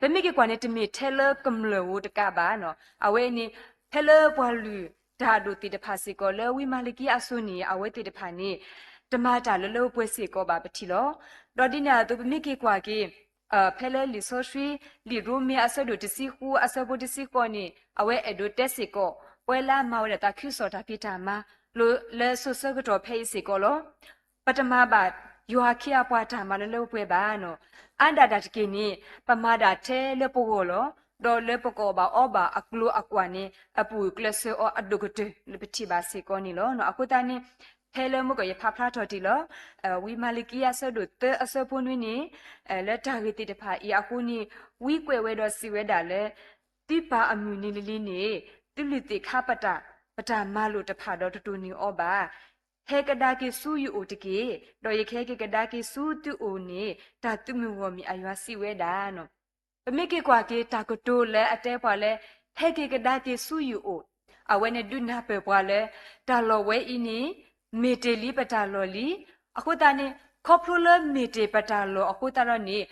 ပမ့ၢ်က့ၤကွၢ်န့ၣ် တမ့ၢ်ထဲလၢကမျၢၢ်ဧိၤတကးဘၣ်နီၤ. အဝဲန့ၣ် ဖဲလၢပှၤလုၢ်တၢ်အဒိၣ်သ့ၣ်တဖၣ်စ့ၢ်ကီး လၢဝံမၤလကံအစိၤန့ၣ် အဝဲသ့ၣ်တဖၣ်န့ၣ် တမၤတၢ်လၢလၢပှဲၤပှဲၤစ့ၢ်ကီးဘၣ်ပထံၣ်လီၤ. ဒီးဒ်န့ၣ်အသိး ပမ့ၢ်က့ၤကွၢ်က့ၤ ဖဲလၢလံာ်စီဆှံ လံာ်ရိမ့ၤအဆၢဒိၣ်တဆံဃု အဆၢဖိတဆံဃိးန့ၣ် အဝဲအဲၣ်ဒိးတဲစ့ၢ်ကီး ပှၤလၢအမၤဝဲဒၣ်တၢ်ခံးစီၣ်တၢ်ဖံးတၢ်မၤ လၢစိၤဆၢကတီၢ်ဖဲအံၤစ့ၢ်ကီးလီၤ. ပတမၤဘၣ်ယွၤအခ့အပှၤတၢ်မၤလၢလၢပှဲၤပှဲၤဘၣ်နီၤ. အါဒၣ်တၢ်တက့ၢ်န့ၣ် ပမၤဒၣ်ထဲလၢပဂီၢ်လီၤ. ဒီးလၢပကအီၣ်ဘၣ်အီဘၣ်အကျိၤအကွာ်န့ၣ် အပူၤကျဲးစၢးအီၤအဒိၣ်ကတၢၢ် လၢပထံၣ်ဘၣ်စ့ၢ်ကီးန့ၣ်လီၤ. အဃိသတးန့ၣ် ဖဲလၢမုၢ်ကီၢ်ယဖးဖျါထီၣ်တ့ၢ်လီၤ. ဝံမၤလကံအဆၢဒိၣ်သၢအဆၢဖိနွံန့ၣ် လၢတၢ်ဂ့ၢ်သ့ၣ်တဖၣ်အံၤအဃိန့ၣ် ဝံကွဲးဝဲဒီးစံးဝဲဒၣ်လၢ သုပၢ်အမုၢ်နံၤလံၤလံၤန့ၣ် သုလုၢ်သ့ၣ်ခါပတၢ် ပတၢ်မၤလိာ်တဖၣ်ဒီးတတိၢ်နီၣ်အီၤဘၣ်. ဟဲကဒါက့ၤဆူယအိၣ်တက့ၢ်, ဒီးယကဟဲက့ၤကဒါက့ၤဆူသုအိၣ်န့ၣ် တၢ်သုးမုၢ်ဂီၢ်မုၢ်အယွၤစံးဝဲဒၣ်နီၤ. ပမ့ၢ်က့ၤကွၢ်က့ၤတၢ်ကတိၤလၢအတဲပှၤလၢ ဟဲက့ၤကဒါက့ၤဆူယအိၣ်, အဝဲန့ၣ်ဒုးနၢ်ပၢၢ်ပှၤလၢ တၢ်လီၢ်ဝဲအံၤန့ၣ် မ့ၢ်တ့ၢ်လံပတၢ်လီၢ်လံ. အဃိသတးန့ၣ် ခီဖျိလၢမ့ၢ်တ့ၢ်ပတၢ်လီၢ်အဃိသတးဒီးန့ၣ်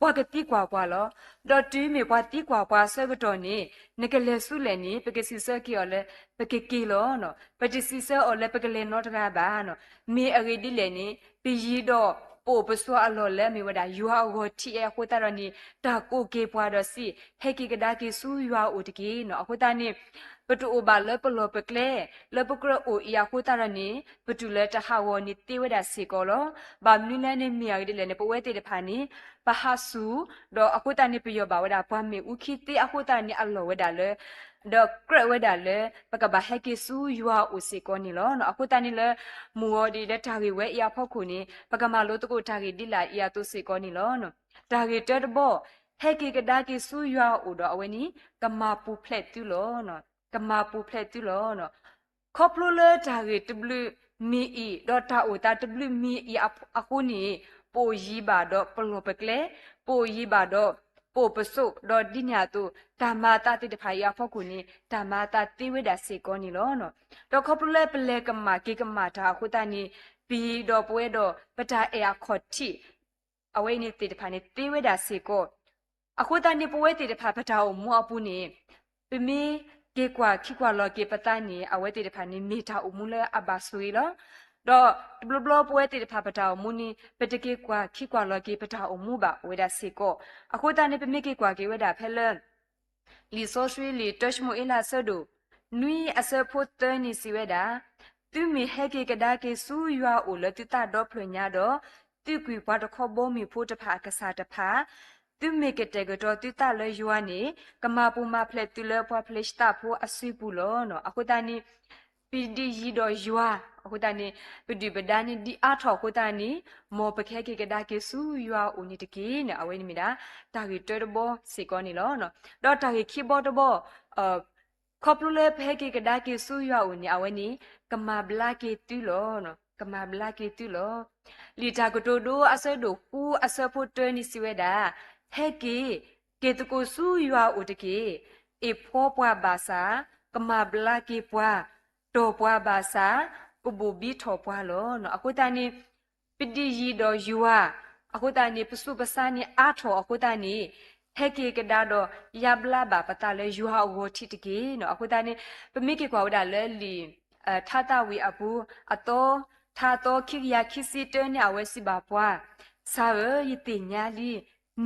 ပှၤကသံကွၢ်ပှၤလီၤ. ဒီးတုၤမ့ၢ်ပှၤသံကွၢ်ပှၤဆၢကတီၢ်န့ၣ် နကလဲၤဆူလဲၣ်န့ၣ် ပကစံးဆၢက့ၤအီၤလၢ ပကက့ၤလီၤ. ပတစံးဆၢအီၤလၢပကလဲၤနီတဂၤဘၣ်နီၤ. မ့ၢ်အဂ့ၢ်ဒ်လဲၣ်န့ၣ် ပယံၤဒီးပအိၣ်ပဆိးအလီၢ်လၢအမ့ၢ်ဝဲဒၣ် ယွၤအဂီၢ်ထံးအဲအဃိသတးဒီးန့ၣ် တၢ်ကိးက့ၤပှၤဒီးစံး ဟဲက့ၤကဒါက့ၤဆူယွၤအအိၣ်တက့ၢ်နီၤ. အဃိသတးန့ၣ် ပတအိၣ်ဘၣ်လၢပလီၢ်ပကျဲ လၢပကြၢးအိၣ်အံၤအဃိသတးဒီးန့ၣ် ပတုၤလၢတၢ်ဟးဂီၤန့ၣ်သ့ဝဲဒၣ်စ့ၢ်ကီးလီၤ. ဘၣ်မနုၤလဲၣ်န့ၣ် မ့ၢ်အဂ့ၢ်ဒ်လဲၣ်န့ၣ် ပဝဲသ့ၣ်တဖၣ်န့ၣ် ပဟးဆူၣ် ဒီးအဃိသတးန့ၣ် ပယီၢ်ဘၣ်ဝဲဒၣ်ပှၤမ့ၣ်အူခံသ့အဃိသတးန့ၣ် အလီၢ်ဝဲဒၣ်လၢ ဒီးကြၢးဝဲဒၣ်လၢ ပကဘၣ်ဟဲက့ၤဆူယွၤအအိၣ်စ့ၢ်ကီးန့ၣ်လီၤ. အဃိသတးန့ၣ်လၢ မုၢ်ဂီၤဒ်လၢတၢ်ဂ့ၢ်ဝဲအံၤအဖီခိၣ်န့ၣ် ပကမၤလိသကိးတၢ်ဂ့ၢ်ဒ်လာ်အံၤအသိးစ့ၢ်ကီးန့ၣ်လီၤ. တၢ်ဂ့ၢ်တၢတဘီ ဟဲက့ၤကဒါက့ၤဆူယွၤအအိၣ်ဒီးအဝဲန့ၣ် ကမၤပူၤဖျဲးသုလီၤ. ကမၤပူၤဖျဲးသုလီၤ. ခီဖျိလၢတၢ်ဂ့ၢ်တဘျုးမံၤအံၤ ဒီးတၢ်အိၣ်သးတဘျုးမံၤအံၤအဃိန့ၣ် ပအိၣ်ယံၤဘၣ်ဒီးပလီၢ်ပကျဲ, ပအိၣ်ယံၤဘၣ်ဒီး ပအိၣ်ပဆိး ဒီးဒ်န့ၣ်အသိး တၢ်မၤအသးသ့ၣ်တဖၣ်အံၤအဖီခိၣ်န့ၣ် တၢ်မၤအသးသ့ဝဲဒၣ်စ့ၢ်ကီးန့ၣ်လီၤ. ဒီးခီဖျိလၢပလဲၤကမၣ်က့ၤကမၣ်တၢ်အဃိသတးန့ၣ် ပံၤဒီးပဝဲဒီးပတၢ်အဲၣ်အခီၣ်ထံး အဝဲအံၤန့ၣ်သ့ၣ်တဖၣ်န့ၣ်သ့ဝဲဒၣ်စ့ၢ်ကီး. အဃိသတးန့ၣ် ပဝဲသ့ၣ်တဖၣ်ပတၢ်အိၣ်မူအပူၤန့ၣ် ပမ့ၢ်က့ၤကွၢ်ခံကွၢ်လီၤက့ၤပသးန့ၣ် အဝဲသ့ၣ်တဖၣ်န့ၣ် မ့ၢ်တၢ်အိၣ်မူလၢအဘၣ်ဆိၣ်ဂ့ၤလီၤ. ဒီးတဘျီဘျီပဝဲသ့ၣ်တဖၣ်ပတၢ်အိၣ်မူန့ၣ် ပတက့ၤကွၢ်ခံကွၢ်လီၤက့ၤပတၢ်အိၣ်မူဘၣ်ဝဲဒၣ်စ့ၢ်ကီး. အဃိသတးန့ၣ် ပမ့ၢ်က့ၤကွၢ်က့ၤဝဲဒၣ်ဖဲလၢ လံာ်စီဆှံလံာ်တၢၡမူၤအ့လးအဆၢဒိၣ် နွံအဆၢဖိသၢန့ၣ်စံးဝဲဒၣ်, သုမ့ၢ်ဟဲက့ၤကဒါက့ၤဆူယွၤအအိၣ်လၢသုသးဒီဖျၢၣ်ညါဒီး, သုကွံာ်ပှၤတခီဘီမုၢ်ဖိတဖၣ်အကစၢ်တဖၣ်, သုမ့ၢ်ကတဲာ်ကတီၤသုသးလၢယွၤန့ၣ်, ကမၤပူၤမၤဖျဲးသုလၢပှၤဖလ့ၡသးဖိအစုပူၤလီၤ. အဃိသတးန့ၣ် ပဒုးယံၤဒီးယွၤ, အဃိသတးန့ၣ် ပဒုၣ်ပဒါန့ၣ်ဒ်အါထီၣ်အဃိသတးန့ၣ်, မ်ပကဟဲက့ၤကဒါက့ၤဆူယွၤအအိၣ်န့ၣ်တက့ၢ်န့ၣ် အဝဲန့ၣ်မ့ၢ်ဒၣ် တၢ်ဂ့ၢ်တၢတဘီစ့ၢ်ကီးန့ၣ်လီၤ. ဒီးတၢ်ဂ့ၢ်ခံဘီတဘီ ခီဖျိလၢပဟဲက့ၤကဒါက့ၤဆူယွၤအအိၣ်န့ၣ် အဝဲန့ၣ် ကမၤဘျါက့ၤသုလီၤ. ကမၤဘျါက့ၤသုလီၤ. လံာ်တၢ်ကတိၤဒိအဆၢဒိၣ်ဃုအဆၢဖိတၢန့ၣ်စံးဝဲဒၣ်, ဟဲက့ၤ, က့ၤသကိးဆူယွၤအအိၣ်တက့ၢ်. အ့ၣ်ဖှီပှၤဘၣ်ဆၣ်, ကမၤဘျါက့ၤပှၤ, တီၢ်ပှၤဘၣ်ဆၣ်, ကဘိၣ်ဘံထီၣ်ပှၤလီၤ. အဃိသတးန့ၣ် ပဒုးယံၤဒီးယွၤ, အဃိသတးန့ၣ် ပသူၣ်ပသးန့ၣ်အါထီၣ်အဃိသတးန့ၣ်, ဟဲက့ၤကဒါဒီးယါဘျါဘၣ်ပသးလၢယွၤအဂီၢ်ထံးတက့ၢ်န့ၣ်. အဃိသတးန့ၣ် ပမ့ၢ်က့ၤကွၢ်ဝဲဒၣ်လၢလံာ် ထါသးဝံၣ်အပူၤ အသီ, ထါအသီခံကယၤခံဆံတၢန့ၣ် အဝဲစံးဘၣ်ပှၤ, ဆၣ်ဧၢ, ယသ့ၣ်ညါလံ,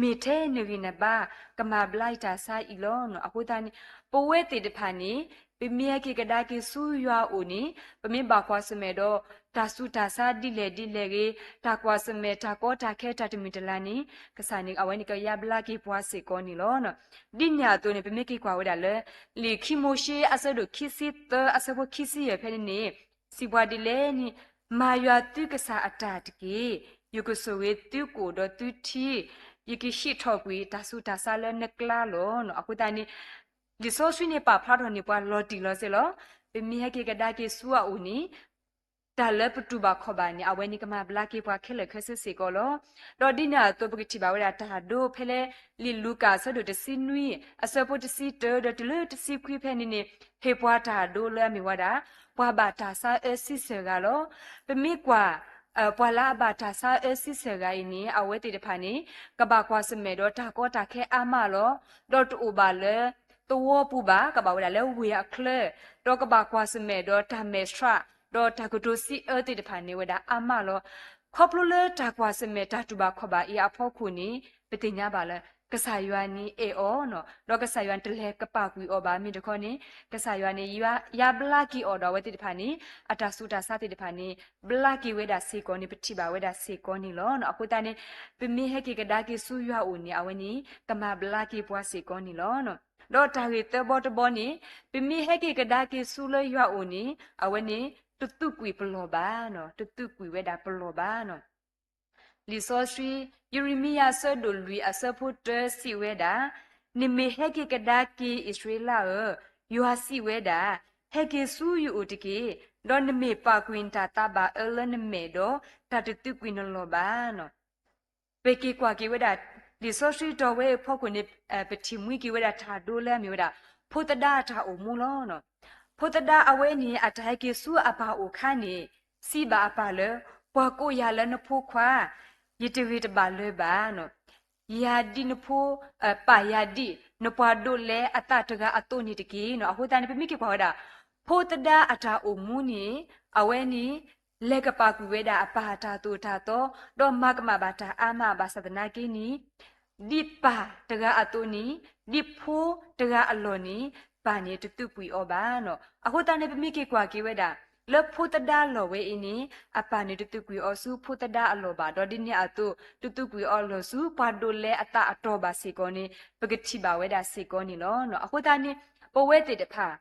မ့ၢ်ထဲနဂံၢ်နဘါ ကမၤဘျါယတၢ်ဆါအံၤလီၤ. အဃိသတးန့ၣ် ပဝဲသ့ၣ်တဖၣ်န့ၣ် ပမ့ၢ်ဟဲက့ၤကဒါက့ၤဆူယွၤအအိၣ်န့ၣ် ပမ့ၢ်ဘၣ်ကွၢ်ဆၢၣ်မဲာ်ဒီး တၢ်ဆူးတၢ်ဆါဒ်လဲၣ်ဒ်လဲၣ်ဂ့ၤ, တၢ်ကွၢ်ဆၢၣ်မဲာ် တၢ်ကီတၢ်ခဲ တၢ်တမုာ်တလၤန့ၣ် ကစၢ်န့ၣ် အဝဲန့ၣ်ကယါဘျါက့ၤပှၤစ့ၢ်ကီးန့ၣ်လီၤ. ဒ်န့ၣ်အသိးန့ၣ် ပမ့ၢ်က့ၤကွၢ်ဝဲဒၣ်လၢ လံာ်ခံမိၤၡ့အဆၢဒိၣ်ခံဆံသၢအဆၢဖိခံဆံယဲၢ်ဖဲန့ၣ်န့ၣ် စံးပှၤဒ်လဲၣ်န့ၣ်, မၤယွၤသုကစၢ်အတၢ်တက့ၢ်. ယကဆိၣ်ဂ့ၤသုကအိၣ်ဒီးသုထံ, ယကဟံးထီၣ်ကွံာ်တၢ်ဆူးတၢ်ဆါလၢနကျါလီၤ. အဃိသတးန့ၣ် လံာ်စီဆှံန့ၣ်ပာ်ဖျါထီၣ်န့ၢ်ပှၤလီၤတံၢ်လီၤဆဲးလီၤ. ပမ့ၢ်ဟဲက့ၤကဒါက့ၤဆူအအိၣ်န့ၣ် တၢ်လၢပတူၢ်ဘၣ်ခီၣ်ဘၣ်န့ၣ် အဝဲန့ၣ်ကမၤဘျါက့ၤပှၤခဲလၢာ်ခဲဆ့စ့ၢ်ကီးလီၤ. ဒီးဒ်န့ၣ်အသိးပကထံၣ်ဘၣ်ဝဲဒၣ်တၢ်ဒိဖဲလၢ လံာ်လူၤကၣ်အဆၢဒိၣ်တဆံနွံ အဆၢဖိတဆံတၢဒီးတုၤလၢတဆံခွံဖဲန့ၣ်န့ၣ် ဟ့ၣ်ပှၤတၢ်ဒိလၢအမ့ၢ်ဝဲဒၣ် ပှၤဘၣ်တၢ်ဆါအၢဆံဆဲၣ်ဂၤလီၤ. ပမ့ၢ်ကွၢ် ပှၤလၢအဘၣ်တၢ်ဆါအၢဆံဆဲၣ်ဂၤအံၤန့ၣ် အဝဲသ့ၣ်တဖၣ်န့ၣ် ကဘၣ်ကွၢ်ဆၢၣ်မဲာ်ဒီးတၢ်ကီတၢ်ခဲအါမးလီၤ. ဒီးတအိၣ်ဘၣ်လၢသဝီပူၤဘၣ်, ကဘၣ်ဝဲဒၣ်လၢဝ့ၢ်အချၢ, ဒီးကဘၣ်ကွၢ်ဆၢၣ်မဲာ်ဒီးတၢ်မဲာ်ဆှး, ဒီးတၢ်ကတိၤစံးအၢသ့ၣ်တဖၣ်န့ၣ်ဝဲဒၣ်အါမးလီၤ. ခီဖျိလၢတၢ်ကွၢ်ဆၢၣ်မဲာ်တၢ်တူၢ်ဘၣ်ခီၣ်ဘၣ်အံၤအဖီခိၣ်န့ၣ် ပသ့ၣ်ညါဘၣ်လၢ ကစၢ်ယွၤန့ၣ်အဲၣ်အီၤ, ဒီးကစၢ်ယွၤန့ၣ်တလဲၤကပာ်ကွံာ်အီၤဘၣ်. မ့ၢ်တခီန့ၣ် ကစၢ်ယွၤန့ၣ် ယါဘျါက့ၤအီၤဒီးအဝဲသ့ၣ်တဖၣ်န့ၣ် အတၢ်ဆူးတၢ်ဆါသ့ၣ်တဖၣ်န့ၣ် ဘျါက့ၤဝဲဒၣ်စ့ၢ်ကီးန့ၣ် ပထံၣ်ဘၣ်ဝဲဒၣ်စ့ၢ်ကီးန့ၣ်လီၤ. အဃိသတးန့ၣ် ပမ့ၢ်ဟဲက့ၤကဒါက့ၤဆူယွၤအအိၣ်န့ၣ် အဝဲန့ၣ် ကမၤဘျါက့ၤပှၤစ့ၢ်ကီးန့ၣ်လီၤ. ဒီးတၢ်ဂ့ၢ်သၢဘီတဘီန့ၣ် ပမ့ၢ်ဟဲက့ၤကဒါက့ၤဆူလၢယွၤအအိၣ်န့ၣ် အဝဲန့ၣ် တသူးကွံာ်ပလီၢ်ဘၣ်, တသူးကွံာ်ဝဲဒၣ်ပလီၢ်ဘၣ်. လံာ်စီဆှံ ယံးရမံယၤအဆၢဒိၣ်လွံၢ်အဆၢဖိတၢစံးဝဲဒၣ်, နမ့ၢ်ဟဲက့ၤကဒါက့ၤအံၣ်စရ့လးဧၢ, ယွၤစံးဝဲဒၣ်, ဟဲက့ၤဆူယအိၣ်တက့ၢ်, ဒီးနမ့ၢ်ပာ်ကွံာ်နတၢ်သးဘၣ်အၢလၢနမဲာ်ဒီး တၢ်တသူးကွံာ်နလီၢ်ဘၣ်. ပက့ၤကွၢ်က့ၤဝဲဒၣ် လံာ်စီဆှံတီၤဝဲအဖီခိၣ်န့ၣ် ပထံၣ်မှံက့ၤဝဲဒၣ်တၢ်ဒိလၢအမ့ၢ်ဝဲဒၣ် ဖိသဒါအတၢ်အိၣ်မူလီၤ. ဖိသဒါအဝဲန့ၣ် အတၢ်ဟဲက့ၤဆူအပၢ်အိၣ်အခါန့ၣ် စံးဘၣ်အပၢ်လၢ ပှၤကိးယၤလၢနဖိခွါ, ယတဂ့ၤတဘၣ်လၢၤဘၣ်. ယၤဒ်နဖိ ပၢ်ယၤဒ် နပှၤဒိးလဲအသးတဂၤအသိးန့ၣ်တက့ၢ်. အဃိသတးန့ၣ် ပမ့ၢ်က့ၤကွၢ်ဝဲဒၣ် ဖိသဒါအတၢ်အိၣ်မူန့ၣ် အဝဲန့ၣ် လဲၤကပာ်ကွံာ်ဝဲဒၣ်အပၢ်အတၢ်သိၣ်တၢ်သီ, ဒီးမၤကမၣ်ဘၣ်တၢ်အါမးဘၣ်ဆၣ်သနာ်က့န့ၣ် ဒ်ပၢ်တဂၤအသိးန့ၣ် ဒ်ဖိတဂၤအလီၢ်န့ၣ် အပၢ်န့ၣ်တသူၣ်ကွံာ်အီၤဘၣ်နီၤ. အဃိသတးန့ၣ် ပမ့ၢ်က့ၤကွၢ်က့ၤဝဲဒၣ် လၢဖိသဒါလီၢ်ဝဲအံၤန့ၣ် အပၢ်န့ၣ်တသူၣ်ကွံာ်အီၤဆူဖိသဒါအလီၢ်ဘၣ်, ဒီးဒ်န့ၣ်အသိး တသူၣ်ကွံာ်အီၤလီၢ်ဆူပှၤဒိးလဲအသးအတီၢ်ဘၣ်စ့ၢ်ကီးန့ၣ် ပကထံၣ်ဘၣ်ဝဲဒၣ်စ့ၢ်ကီးန့ၣ်လီၤ. အဃိသတးန့ၣ် ပဝဲသ့ၣ်တဖၣ်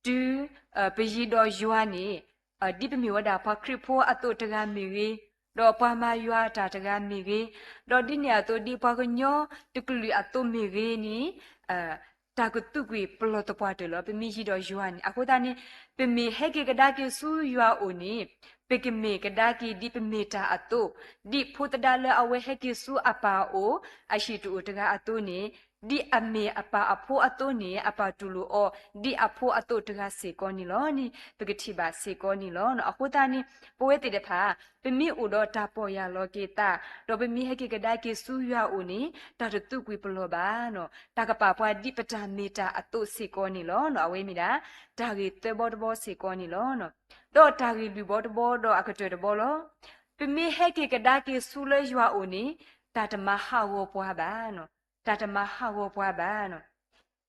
တုၤ ပယံၤဒီးယွၤန့ၣ် ဒ်ပမ့ၢ်ဝဲဒၣ်ပှၤခရံာ်ဖိအသိးတဂၤမ့ၢ်ဂ့ၤ, ဒီးပှၤမၤယွၤအတၢ်တဂၤမ့ၢ်ဂ့ၤ, ဒီးဒ်န့ၣ်အသိးဒ်ပှၤကညီတကလုာ်အသိးမ့ၢ်ဂ့ၤန့ၣ် တၢ်ကသူၣ်ကွံာ်ပလီၢ်သပှၢ်တၢၢ်လီၤ. ပမ့ၢ်ယံၤဒီးယွၤန့ၣ် အဃိသတးန့ၣ် ပမ့ၢ်ဟဲက့ၤကဒါက့ၤဆူယွၤအအိၣ်န့ၣ် ပကမ့ၢ်ကဒါက့ၤဒ်ပမ့ၢ်တၢ်အသိး, ဒ်ဖိသဒါလၢအဝဲဟဲက့ၤဆူအပၢ်အအိၣ် အဟံၣ်တအိၣ်တဂၤအသိးန့ၣ် ဒ်အမ့ၢ်အပၢ်အဖိအသိးန့ၣ် အပၢ်တူၢ်လိာ်အီၤ ဒ်အဖိအသိးတဂၤစ့ၢ်ကီးန့ၣ်လီၤန့ၣ် ပကထံၣ်ဘၣ်စ့ၢ်ကီးန့ၣ်လီၤ. အဃိသတးန့ၣ် ပဝဲသ့ၣ်တဖၣ် ပမ့ၢ်အိၣ်ဒီးတၢ်ပီၢ်ယၢ်လီၤက့ၤသး ဒီးပမ့ၢ်ဟဲက့ၤကဒါက့ၤဆူယွၤအအိၣ်န့ၣ် တၢ်တသူၣ်ကွံာ်ပလီၢ်ဘၣ်နီၤ. တၢ်ကပာ်ပှၤဒ်ပတၢ်မ့ၢ်တၢ်အသိးစ့ၢ်ကီးန့ၣ်လီၤ. အဝဲမ့ၢ်ဒၣ် တၢ်ဂ့ၢ်သၢဘီတဘီစ့ၢ်ကီးန့ၣ်လီၤ. ဒီးတၢ်ဂ့ၢ်လွံၢ်ဘီတဘီဒီးအကတၢၢ်တဘီလီၤ. ပမ့ၢ်ဟဲက့ၤကဒါက့ၤဆူလၢယွၤအအိၣ်န့ၣ် တၢ်တမၤဟးဂီၤပှၤဘၣ်နီၤ. တၢ်တမၤဟးဂီၤပှၤဘၣ်နီၤ.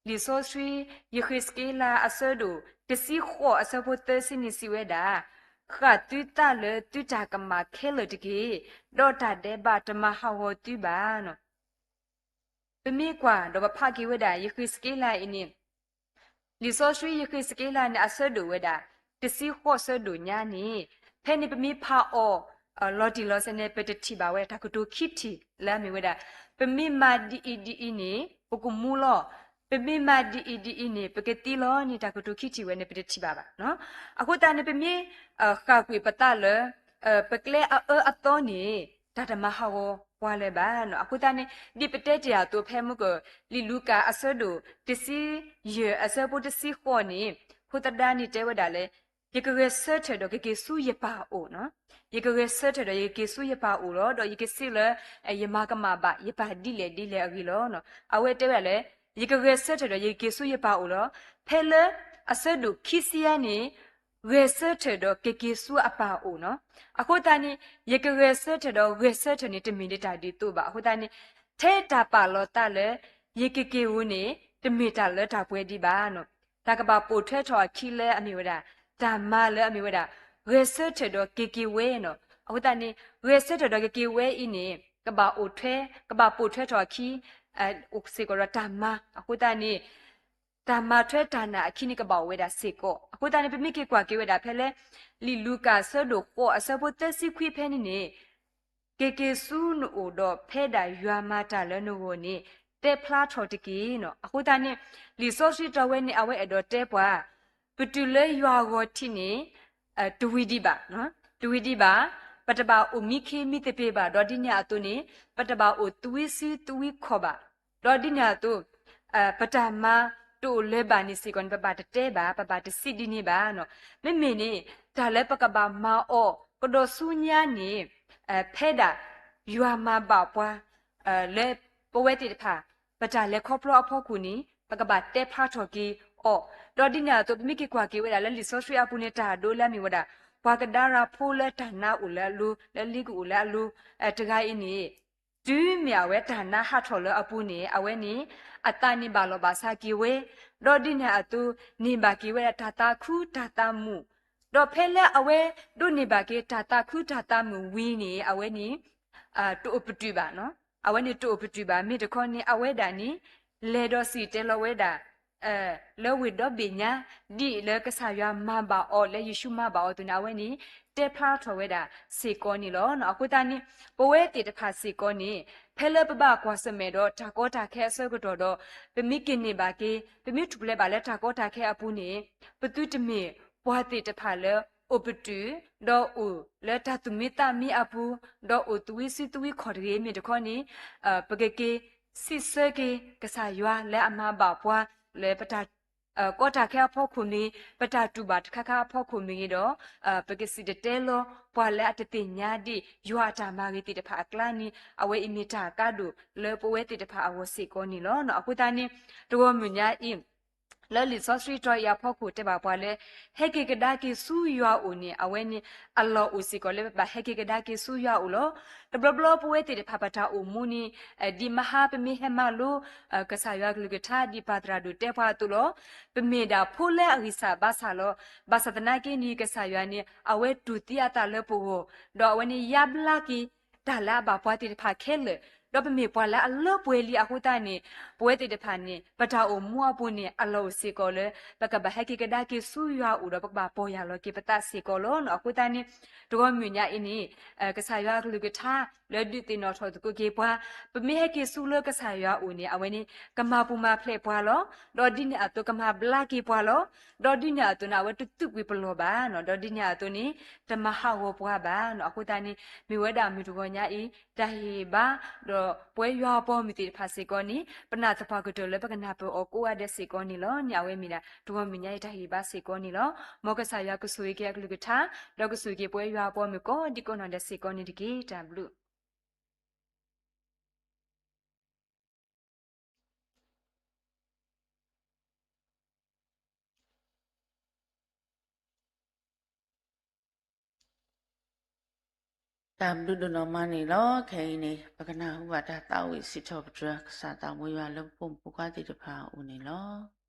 လံာ်စီဆှံ ယဃ့းစက့လးအဆၢဒိၣ်တဆံဃိးအဆၢဖိသၢဆံန့ၣ်စံးဝဲဒၣ်, ဃၣ်သုသးလၢသုတၢ်ကမၣ်ခဲလၢာ်တက့ၢ်, ဒီးတၢ်ဒဲးဘးတမၤဟးဂီၤသုဘၣ်နီၤ. ပမ့ၢ်ကွၢ်ဒီးပဖးက့ၤဝဲဒၣ် ယဃ့းစက့လးအံၤန့ၣ် လံာ်စီဆှံယဃ့းစက့လးန့ၣ် အဆၢဒိၣ်ဝဲဒၣ် တဆံဃိးဆၢဒိၣ်ညါန့ၣ်, ဖဲန့ၣ်ပမ့ၢ်ဖးအီၤ လီၤတံၢ်လီၤဆဲးန့ၣ် ပတထံၣ်ဘၣ်ဝဲတၢ်ကတိၤခံထံၣ်လၢအမ့ၢ်ဝဲဒၣ်, ပမ့ၢ်မၤဒ်အံၤဒ်အံၤန့ၣ် ပကမူလီၤ, ပမ့ၢ်မၤဒ်အံၤဒ်အံၤန့ၣ် ပကသံလီၤန့ၣ် တၢ်ကတိၤခံထံၣ်ဝဲန့ၣ် ပတထံၣ်ဘၣ်ဘၣ်. အဃိသတးန့ၣ် ပမ့ၢ်ဃၣ်ကွံာ်ပသးလၢ ပကျဲအအၢအသီန့ၣ် တၢ်တမၤဟးဂီၤပှၤလၢၤဘၣ်နီၤ. အဃိသတးန့ၣ် ဒ်ပတဲတ့ၢ်အသိးဖဲမုၢ်က လံာ်လူၤကၣ်အဆၢဒိၣ် တဆံယဲၢ်အဆၢဖိတဆံဃိးန့ၣ်, ဖိသဒါန့ၣ်တဲဝဲဒၣ်လၢ ယကဂဲၤဆၢထၢၣ်ဒီးကက့ၤဆူယပၢ်အအိၣ်နီၤ. ယကဂဲၤဆၢထၢၣ်ဒီးယကက့ၤဆူယပၢ်အအိၣ်လီၤ. ဒီးယကစံးလၢ ယမၤကမၣ်ဘၣ်ယပၢ်ဒ်လဲၣ်ဒ်လဲၣ်အဂ့ၢ်လီၤ. အဝဲတဲဝဲဒၣ်လၢ ယကဂဲၤဆၢထၢၣ်ဒီးယကက့ၤဆူယပၢ်အအိၣ်လီၤ. ဖဲလၢအဆၢဒိၣ်ခံဆံယဲၢ်န့ၣ် ဂဲၤဆၢထၢၣ်ဒီးကက့ၤဆူအပၢ်အအိၣ်နီၤ. အဃိသတးန့ၣ် ယကဂဲၤဆၢထၢၣ်ဒီးဂဲၤဆၢထၢၣ်န့ၣ် တမ့ၢ်ဒၣ်တၢ်ဒ်သိးဘၣ်. အဃိသတးန့ၣ် ထဲတၢ်ပာ်လီၤသးလၢ ယကက့ၤဧိၤန့ၣ် တမ့ၢ်တၢ်လၢတၢ်ပှဲၤဒံးဘၣ်နီၤ. တၢ်ကဘၣ်ပိာ်ထွဲထီၣ်အခံလၢအမ့ၢ်ဝဲဒၣ် တၢ်မၤလၢအမ့ၢ်ဝဲဒၣ် ဂဲၤဆၢထၢၣ်ဒီးကက့ၤဝဲနီၤ. အဃိသတးန့ၣ် ဂဲၤဆၢထၢၣ်ဒီးကက့ၤဝဲအံၤန့ၣ် ကဘၣ်အိၣ်ထွဲ ကဘၣ်ပိာ်ထွဲထီၣ်အခံ အိၣ်စ့ၢ်ကီးဒီးတၢ်မၤ. အဃိသတးန့ၣ် တၢ်မၤထွဲတၢ်နာ်အခံန့ၣ် ကဘၣ်အိၣ်ဝဲဒၣ်စ့ၢ်ကီး. အဃိသတးန့ၣ် ပမ့ၢ်က့ၤကွၢ်က့ၤဝဲဒၣ်ဖဲလၢ လံာ်လူၤကၣ်အဆၢဒိၣ်ဃိးအဆၢဖိသၢဆံခွံဖဲန့ၣ်န့ၣ် က့ၤက့ၤဆူနအိၣ်ဒီးဖဲဒၣ်ယွၤမၤတၢ်လၢနဂီၢ်န့ၣ် တဲဖျါထီၣ်တက့ၢ်နီၤ. အဃိသတးန့ၣ် လံာ်စီဆှံတီဝဲန့ၣ် အဝဲအဲၣ်ဒိးတဲပှၤ ပတုၤလၢယွၤအဂီၤထံးန့ၣ် တဝံၤဒံးဘၣ်, တဝံၤဒံးဘၣ်, ပတဘၣ်အိၣ်မံခ့မံသပ့ၤဘၣ်, ဒီးဒ်န့ၣ်အသိးန့ၣ် ပတဘၣ်အိၣ်သဝံစုသဝံခီၣ်ဘၣ်, ဒီးဒ်န့ၣ်အသိး ပတၢ်မၤတအိၣ်လၢၤဘၣ်န့ၣ်စ့ၢ်ကီးန့ၣ် ပဘၣ်တတဲဘၣ်, ပဘၣ်တစံးဒ်န့ၣ်ဘၣ်နီၤ. မ့မ့ၢ်န့ၣ် တၢ်လၢပကဘၣ်မၤအီၤ ကဒီးဆူညါန့ၣ် ဖဲဒၣ်ယွၤမၤဘၣ်ပှၤ လၢပဝဲသ့ၣ်တဖၣ် ပတၢ်လဲၤခီဖျိအဖီခိၣ်န့ၣ် ပကဘၣ်တဲဖျါထီၣ်က့ၤအီၤ, ဒီးဒ်န့ၣ်အသိး ပမ့ၢ်က့ၤကွၢ်က့ၤဝဲဒၣ်လၢလံာ်စီဆှံအပူၤန့ၣ် တၢ်ဒိလၢအမ့ၢ်ဝဲဒၣ် ပှၤကဒါရၤဖိလၢတၢ်နါအိၣ်လၢအလိၤ လၢလ့ကအိၣ်လၢအလိၤ တဂၤအံၤန့ၣ် တုၤမ့ၢ်အဝဲတၢ်နါဟးထီၣ်လၢအပူၤန့ၣ် အဝဲန့ၣ် အသးန့ၣ်ဘၣ်လီၤဘၣ်စးက့ၤဝဲ, ဒီးဒ်န့ၣ်အသိး န့ၢ်ဘၣ်က့ၤဝဲဒၣ်တၢ်သးခုတၢ်သးမုာ်, ဒီးဖဲလၢအဝဲဒိးန့ၢ်ဘၣ်က့ၤတၢ်သးခုတၢ်သးမုာ်ဝံၤန့ၣ် အဝဲန့ၣ် တအိၣ်ပတုာ်ဘၣ်, အဝဲန့ၣ်တအိၣ်ပတုာ်ဘၣ် မ့ၢ်တခီန့ၣ် အဝဲဒၣ်န့ၣ် လဲၤဒီးစံၣ်တဲၤလီၤဝဲဒၣ် လၢဝ့ၢ်ဒီဘ့ၣ်ညါ ဒ်လၢကစၢ်ယွၤမၤဘၣ်အီၤ လၢယ့ၣ်ၡူးမၤဘၣ်အီၤအသိးန့ၣ် အဝဲန့ၣ် တဲဖျါထီၣ်ဝဲဒၣ်စ့ၢ်ကီးန့ၣ်လီၤ. အဃိသတးန့ၣ် ပဝဲသ့ၣ်တဖၣ်စ့ၢ်ကီးန့ၣ် ဖဲလၢပဘၣ်ကွၢ်ဆၢၣ်မဲာ်ဒီးတၢ်ကီတၢ်ခဲအဆၢကတီၢ်ဒီး ပမ့ၢ်က့ၤန့ၢ်ဘၣ်က့ၤ ပမ့ၢ်ထူၣ်ဖျဲးဘၣ်လၢတၢ်ကီတၢ်ခဲအပူၤန့ၣ် ပသုတမ့ၢ်ပှၤသ့ၣ်တဖၣ်လၢအိၣ်ပတုာ် ဒီးအိၣ်လၢတၢ်သူၣ်မံသးမံအပူၤ ဒီးအိၣ်သဝံစုသဝံခီၣ်တဂ့ၤ မ့ၢ်တခီန့ၣ် ပကက့ၤစံးဆၢက့ၤ ကစၢ်ယွၤလၢအမၤဘၣ်ပှၤ လၢပတၢ် ကီတၢ်ခဲအဖီခိၣ်မ့ၢ်ဂ့ၤ ပတၢ်တူၢ်ဘၣ်တခါခါအဖီခိၣ်မ့ၢ်ဂ့ၤဒီး ပကစံၣ်တဲၤတဲလီၤ ပှၤလၢအတသ့ၣ်ညါဒံး ယွၤအတၢ်မၤဂ့ၤသ့ၣ်တဖၣ်အကျါန့ၣ် အဝဲအံၤမ့ၢ်တၢ်ကါဒိၣ်လၢပဝဲသ့ၣ်တဖၣ်အဂီၢ်စ့ၢ်ကီးန့ၣ်လီၤ. အဃိသတးန့ၣ် တဂီၤမုၢ်ညါအံၤ လၢလံာ်စီဆှံတီၤအံၤအဖီခိၣ်တဲဘၣ်ပှၤလၢ ဟဲက့ၤကဒါက့ၤဆူယွၤအအိၣ်န့ၣ် အဝဲန့ၣ် အလီၢ်အိၣ်စ့ၢ်ကီးလၢပဘၣ်ဟဲက့ၤကဒါက့ၤဆူယွၤအအိၣ်လီၤ. တဘျီဘျီပဝဲသ့ၣ်တဖၣ် ပတၢ်အိၣ်မူန့ၣ် ဒ်မဟါပမ့ၢ်ဟဲမၤလိ ကစၢ်ယွၤကလုၢ်ကထါ ဒ်ပၢ်သရၣ်ဒိၣ်တဲပှၤအသိးလီၤ. ပမ့ၢ်ဒၣ်ဖိလၢအဂံၢ်စၢ်ဘါစၢ်လီၤ. ဘၣ်ဆၣ်သနာ်က့န့ၣ် ကစၢ်ယွၤန့ၣ် အဝဲတူၢ်သံအသးလၢပဂီၢ်, ဒီးအဝဲန့ၣ်ယါဘျါက့ၤ တၢ်လၢအဘၣ်ပှၤသ့ၣ်တဖၣ်ခဲလၢာ်, ဒီးပမ့ၢ်ပှၤလၢအလၢပှဲၤလံအဃိသတးန့ၣ် ပဝဲသ့ၣ်တဖၣ်န့ၣ် ပတၢ်အိၣ်မူအပူၤန့ၣ် အလီၢ်အိၣ်စ့ၢ်ကီးလၢ ပကဘၣ်ဟဲက့ၤကဒါက့ၤဆူယွၤအအိၣ်ဒီး ပကဘၣ်ပီၢ်ယၢ်လီၤက့ၤပသးစ့ၢ်ကီးလီၤ. အဃိသတးန့ၣ် တဂီၤမုၢ်ညါအံၤန့ၣ် ကစၢ်ယွၤကလုၢ်ကထါ လၢဒုးသ့ၣ်နီၣ်ထီၣ်သကိးက့ၤပှၤ, ပမ့ၢ်ဟဲက့ၤဆူလၢကစၢ်ယွၤအအိၣ်န့ၣ် အဝဲန့ၣ် ကမၤပူၤမၤဖျဲးပှၤလီၤ. ဒီးဒ်န့ၣ်အသိးကမၤဘျါက့ၤပှၤလီၤ. ဒီးဒ်န့ၣ်အသိးန့ၣ် အဝဲတသူၣ်ကွံာ်ပလီၢ်ဘၣ်, ဒီးဒ်န့ၣ်အသိးန့ၣ် တမၤဟးဂီၤပှၤဘၣ်. အဃိသတးန့ၣ် မ့ၢ်ဝဲဒၣ်မုၢ်တဂီၤညါအံၤ တၢ်ဟ့ၣ်ဘါ ဒီးပဝဲယွၤအပှၤမုၢ်သ့ၣ်တဖၣ်စ့ၢ်ကီးန့ၣ် ပနၢ်သပှၢ်ကတၢၢ်လၢပကနၢ်ပၢၢ်အီၤကိးဂၤဒဲးစ့ၢ်ကီးန့ၣ်လီၤ. န့ၣ်အဝဲမ့ၢ်ဒၣ် တဂီၤမုၢ်ညါအံၤတၢ်ဟ့ၣ်ဘါစ့ၢ်ကီးန့ၣ်လီၤ. မ်ကစၢ်ယွၤကဆိၣ်ဂ့ၤက့ၤအကလုၢ်ကထါ ဒီးကဆိၣ်ဂ့ၤက့ၤပဝဲယွၤအပှၤမုၢ်ကိးဒံကိးနီၢ်ဒဲးစ့ၢ်ကီးန့ၣ်တက့ၢ်. တၢ်ဘျုးတၢ်ဘျုးဒိၣ်နီၢ်မးန့ၣ်လီၤ. ခဲအံၤန့ၣ် ပကနၢ်ဟူဘၣ်တၢ်သးဝံၣ်စံးထီၣ်ပတြၢၤ ကစၢ်သးမူယွၤလၢပဖိမုၣ်ဖိခွါသ့ၣ်တဖၣ်အအိၣ်န့ၣ်လီၤ.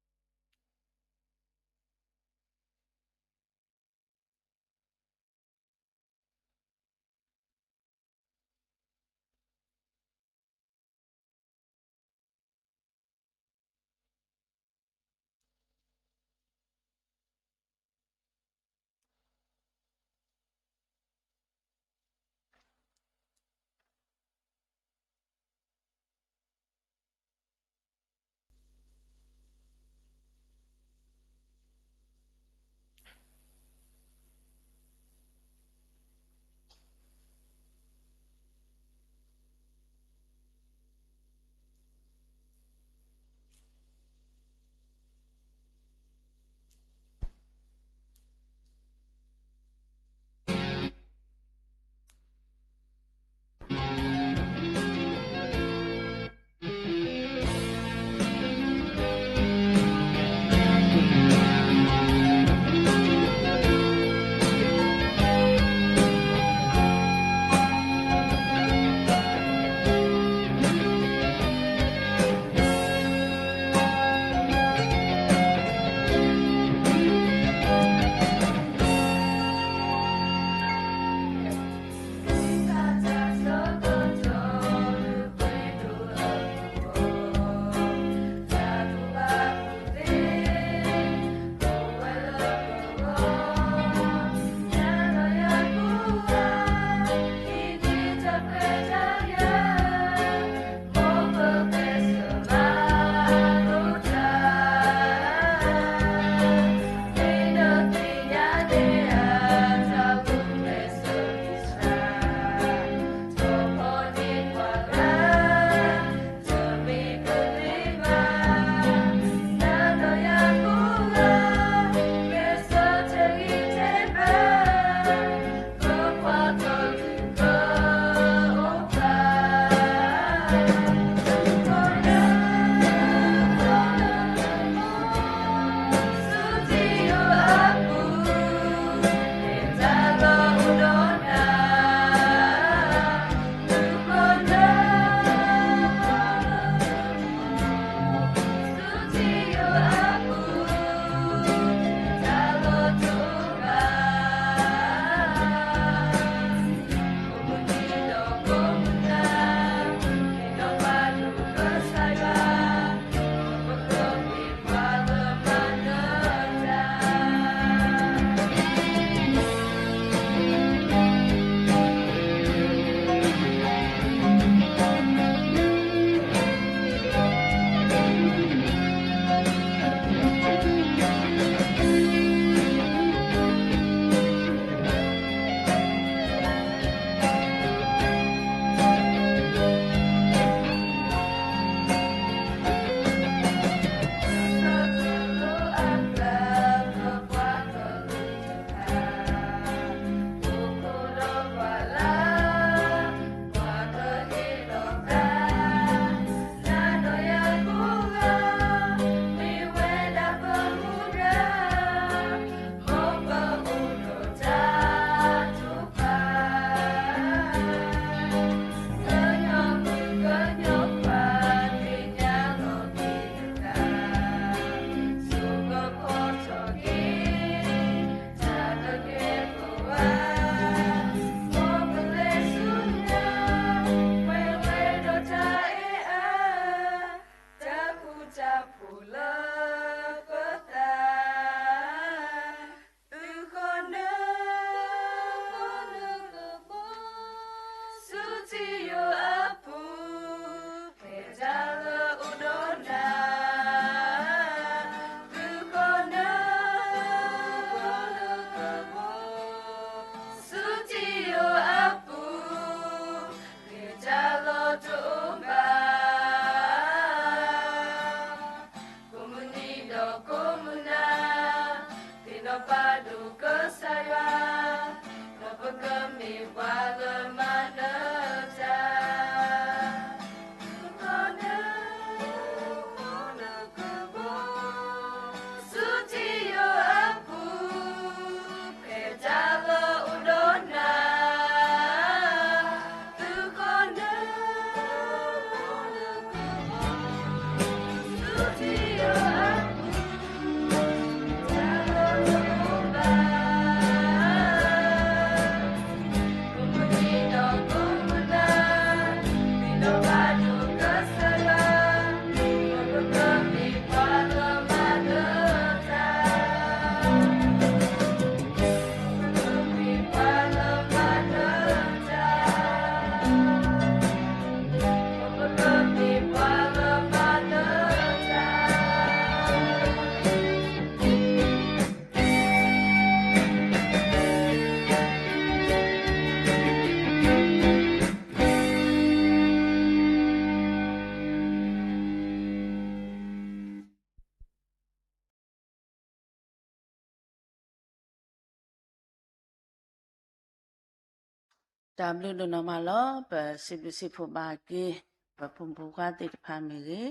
တၢ်ဘျုးဒိၣ်နီၢ်မးလီၤ. ပစံးဘျုးစံးဖှိၣ်ဘၣ်က့ၤ ပဖိမုၣ်ဖိခွါသ့ၣ်တဖၣ်မ့ၢ်ဂ့ၤ,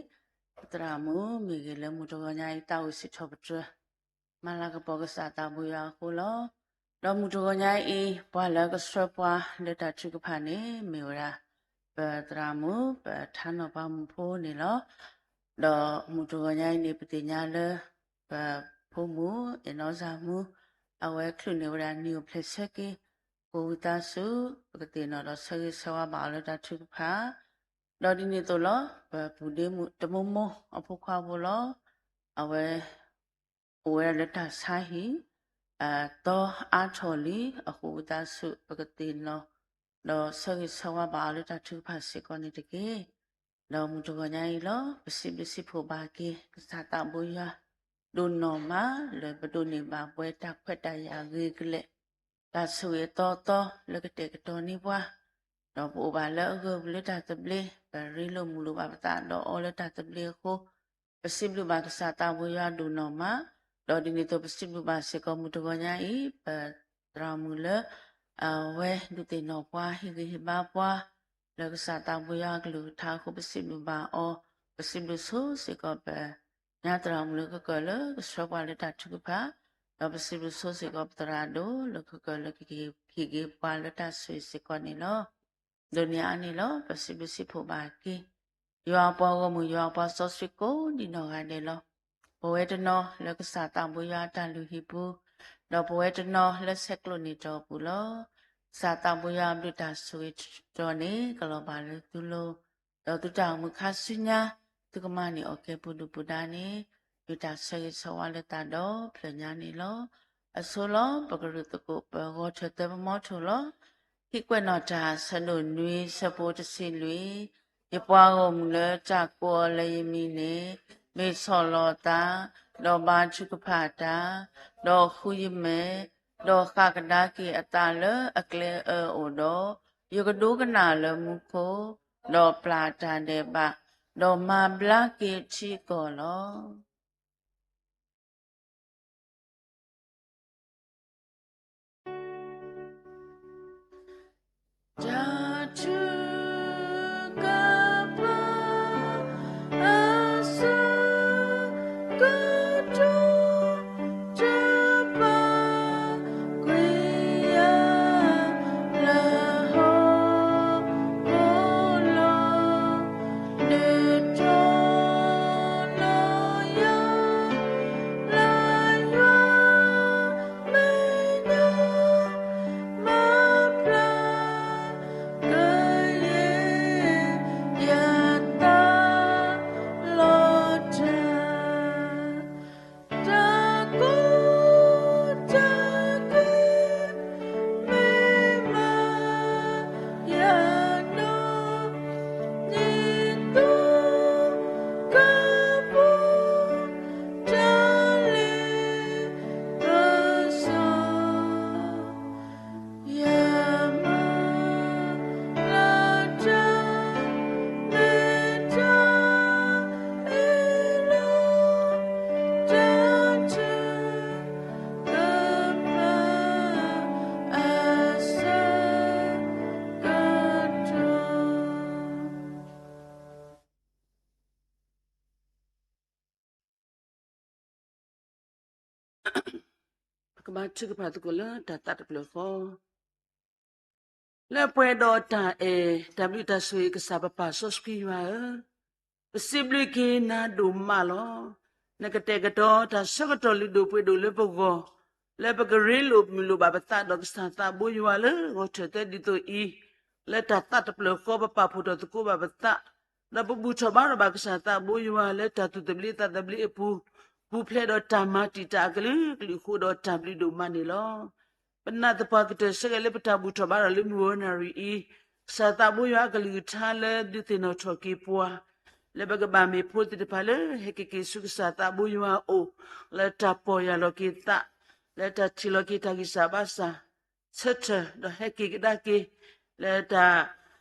ပသရၣ်မုၣ်မ့ၢ်ဂ့ၤ လၢမုၢ်တဂီၤညါအံၤ သးဝံၣ်စံးထီၣ်ပတြၢၤ မၤလၤကပီၤကစၢ်သးဘိယွၤအဃိလီၤ. ဒီးမုၢ်တဂီၤညါအံၤ ပှၤလၢကဆှၢပှၤလၢတၢ်ထုကဖၣ်န့ၣ် မ့ၢ်ဝဲဒၣ် ပသရၣ်မုၣ် ပထါနီၣ်ပှၤမုၣ်ဖိန့ၣ်လီၤ. ဒီးမုၢ်တဂီၤညါအံၤန့ၣ် ပသ့ၣ်ညါလၢ ပဖိမုၣ် အဲၣ်နီၢ်စၢ်မုၣ် အဝဲချုးန့ၢ်ဝဲဒၣ်နံၣ်အိၣ်ဖျဲၣ်ဆၢက့ၤ ကိးဝံသးစူၤ ပကသ့ၣ်နီၣ်ဒီးဆၢဂ့ၤဆၢဝါဘၣ်အီၤလၢတၢ်ထုကဖၣ် ဒီးဒ်န့ၣ်အသိးလီၤ. ပပုၢ်ဒ့မုၣ်တမိၢ်မိၢ်အဖိခွါဖိလီၤ. အဝဲ အိၣ်ဝဲဒၣ်လၢတၢ်ဆါဟံၣ် တီအါထီၣ်လံအဃိ ဝံသးစူၤ ပကသ့ၣ်နီၣ် ဒီးဆၢဂ့ၤဆၢဝါဘၣ်အီၤလၢတၢ်ထုကဖၣ်စ့ၢ်ကီးန့ၣ်တက့ၢ်. ဒီးမုၢ်တဂီၤညါအံၤလီၤ ပစံးဘျုးစံးဖှိၣ်ဘၣ်က့ၤ ကစၢ်သးဘိယွၤ ဒိၣ်နီၢ်မး လၢပဒိးန့ၢ်ဘၣ်ပဝဲတၢ်ခွဲးတၢ်ယာ်ဂ့ၤကလဲာ် တၢ်ဆိၣ်ဂ့ၤအသီအသီလၢကတဲာ်ကတီၤန့ၢ်ပှၤ ဒီးပအိၣ်ဘၣ်လၢအဂၢၢ်ပူၤလၢတၢ်သဘျ့ ပရ့လိာ်မုာ်လိာ်ဘၣ်ပသးဒီးအီၤလၢတၢ်သဘျ့အဃိ ပစံးဘျုးဘၣ်ကစၢ်သးဘိယွၤဒိၣ်နီၢ်မး, ဒီးဒ်န့ၣ်အသိးပစံးဘျုးဘၣ်စ့ၢ်ကီးမုၢ်တဂီၤညါအံၤ ပသရၣ်မုၣ်လၢ အဝဲဒုးသ့ၣ်နီၣ်ပှၤ ဟ့ၣ်ဂံၢ်ဟ့ၣ်ဘါပှၤ လၢကစၢ်သးဘိယွၤအကလုၢ်ကထါအဃိ ပစံးဘျုးဘၣ်အီၤ, ပစံးဘျုးဆိစ့ၢ်ကီးပ ညါသရၣ်မုၣ်လၢကကၢၢ်လၢကဆှၢပှၤလၢတၢ်ထုကဖၣ်, ဒီးပစံးဘျုးဆိစ့ၢ်ကီးပသရၣ်ဒိၣ်လၢကကၢၢ်လၢကဟ့ၣ်ဂံၢ်ဟ့ၣ်ဘါလၢတၢ်ဆိၣ်ဂ့ၤစ့ၢ်ကီးန့ၣ်လီၤ. ဒိးန့ၢ်အါန့ၣ်လီၤ ပစံးဘျုးစံးဖှိၣ်ဘၣ်က့ၤ ယွၤအပှၤဂီၢ်မုၢ် ယွၤအပှၤစီဆှံကိးဒံးနီၢ်ဂၤဒဲးလီၤ. ပဝဲတနီၤလၢကစၢ်သးဘိယွၤအတၢ်လုၢ်ဟံၣ်ပူၤ, ဒီးပဝဲတနီၤလၢဆဲးကျိးန့ၢ်တီၢ်ပူၤလီၤ. ကစၢ်သးဘိယွၤအဘျုးတၢ်ဆိၣ်ဂ့ၤတၢ်န့ၣ် ကလီၤဘၣ်လၢသုလိၤ ဒီးသုတၢ်အိၣ်မူခါဆူညါ သုကမၤန့ၢ်အီၣ်ကဲပူၤဒုၣ်ပူၤဒါန့ၣ် ယတၢ်ဆၢဂ့ၤဆၢဝါလၢသးဒီဖျၢၣ်ညါန့ၣ်လီၤ. အဆိလီၤ ပကရူၢ်သကိးပဂီၤထၢၣ်သၢပမီထိၣ်လီၤ. ဟံၣ်ကွဲးနီၣ်တၢ်ဆၢဒိၣ်နွံဆၢဖိတဆံလွံၢ်, ယပှၤဂီၢ်မုၢ်လၢတၢ်ကိးအီၤလၢယမံၤန့ၣ် မ့ၢ်ဆီၣ်လီၤသး, ဒီးဘါထုကဖၣ်တၢ်, ဒီးဃုယမဲာ်, ဒီးဃၣ်ကဒါက့ၤအသးလၢအကျဲအၢအိၣ်ဒီး, ယကဒိကနၣ်လၢမူခိၣ်, ဒီးပျၢ်တၢ်ဒဲးဘး, ဒီးမၤဘျါက့ၤထံကီၢ်လီၤ. တၢ်ထုကဖၣ်အဆၢကတီၢ် တပာ်ကွံာ်ယၤလၢဟီၣ်ခိၣ်လီၤ. ဒုးတီၤလီၤယၤ လၢယွၤမဲာ်ညါ မၤဖျါကယဲၢ်ယသးလီၤတၢ် တၢ်ကိၢ်တၢ်ဂီၤ မ့ၢ်မၤယၤနီၣ် ဒ်သိးကပူၤ တၢ်လ့ပစီ ယမၤလၢတၢ်မ့ၢ်တၢ်အ့ၣ်လိာ် တၢ်ထုကဖၣ်အဆၢကတီၢ် ပကဘါထုကဖၣ်သကိးလၢတၢ်သးတဖျၢၣ်ဃီ လၢပှဲၤဒီးတၢ်အဲၣ်တၢ်ဘျုးတၢ်ဆိၣ်ဂ့ၤကစၢ်ပပၢ်စီဆှံယွၤဧၢ, ပစံးဘျုးက့ၤနၤဒိၣ်မးလီၤ. နကတဲာ်ကတီၤတၢ်ဆၢကတီၢ်လုၢ်ဒိၣ်ပှ့ၤဒိၣ်လၢပဂီၢ်, လၢပကရ့လိာ်မုာ်လိာ်ဘၣ်ပသးဒီးကစၢ်သးဘိယွၤလၢဂီၤထၢၣ်သၢဒ်သိးအံၤ, လၢတၢ်သးတဖျၢၣ်ဃီပပာ်ဖှိၣ်ထီၣ်သကိးဘၣ်ပသး, ဒီးပဘူၣ်ထီၣ်ဘါထီၣ်ဘၣ်ကစၢ်သးဘိယွၤလၢတၢ်သူၣ်သဘျ့သးသဘျ့အပူၤ, ပူၤဖျဲးဒီးတၢ်မၤတံာ်တာ်အကလုာ်ကလုာ်အဃိဒီးတၢ်ဘျုးဒိၣ်မးန့ၣ်လီၤ. ပနာ်သပှၢ်ကတၢၢ်ဆၢက့ၤလၢပတၢ်ဘူၣ်ထီၣ်ဘါထီၣ်လၢမုၢ်ဂီၤနၣ်ရံၣ်အံၤ, ကစၢ်သးဘိယွၤအကလုၢ်ကထါလၢဒုးသ့ၣ်နီၣ်ထီၣ်က့ၤပှၤ, လၢပကဘၣ်မ့ၢ်ဖိသ့ၣ်တဖၣ်လၢဟဲက့ၤက့ၤဆူကစၢ်သးဘိယွၤအအိၣ်, လၢတၢ်ပီၢ်ယၢ်လီၤက့ၤသး, လၢတၢ်ထံၣ်လီၤက့ၤတၢ်ဂံၢ်စၢ်ဘါစၢ်, ဆၢထၢၣ်ဒီးဟဲက့ၤကဒါက့ၤ, လၢတၢ်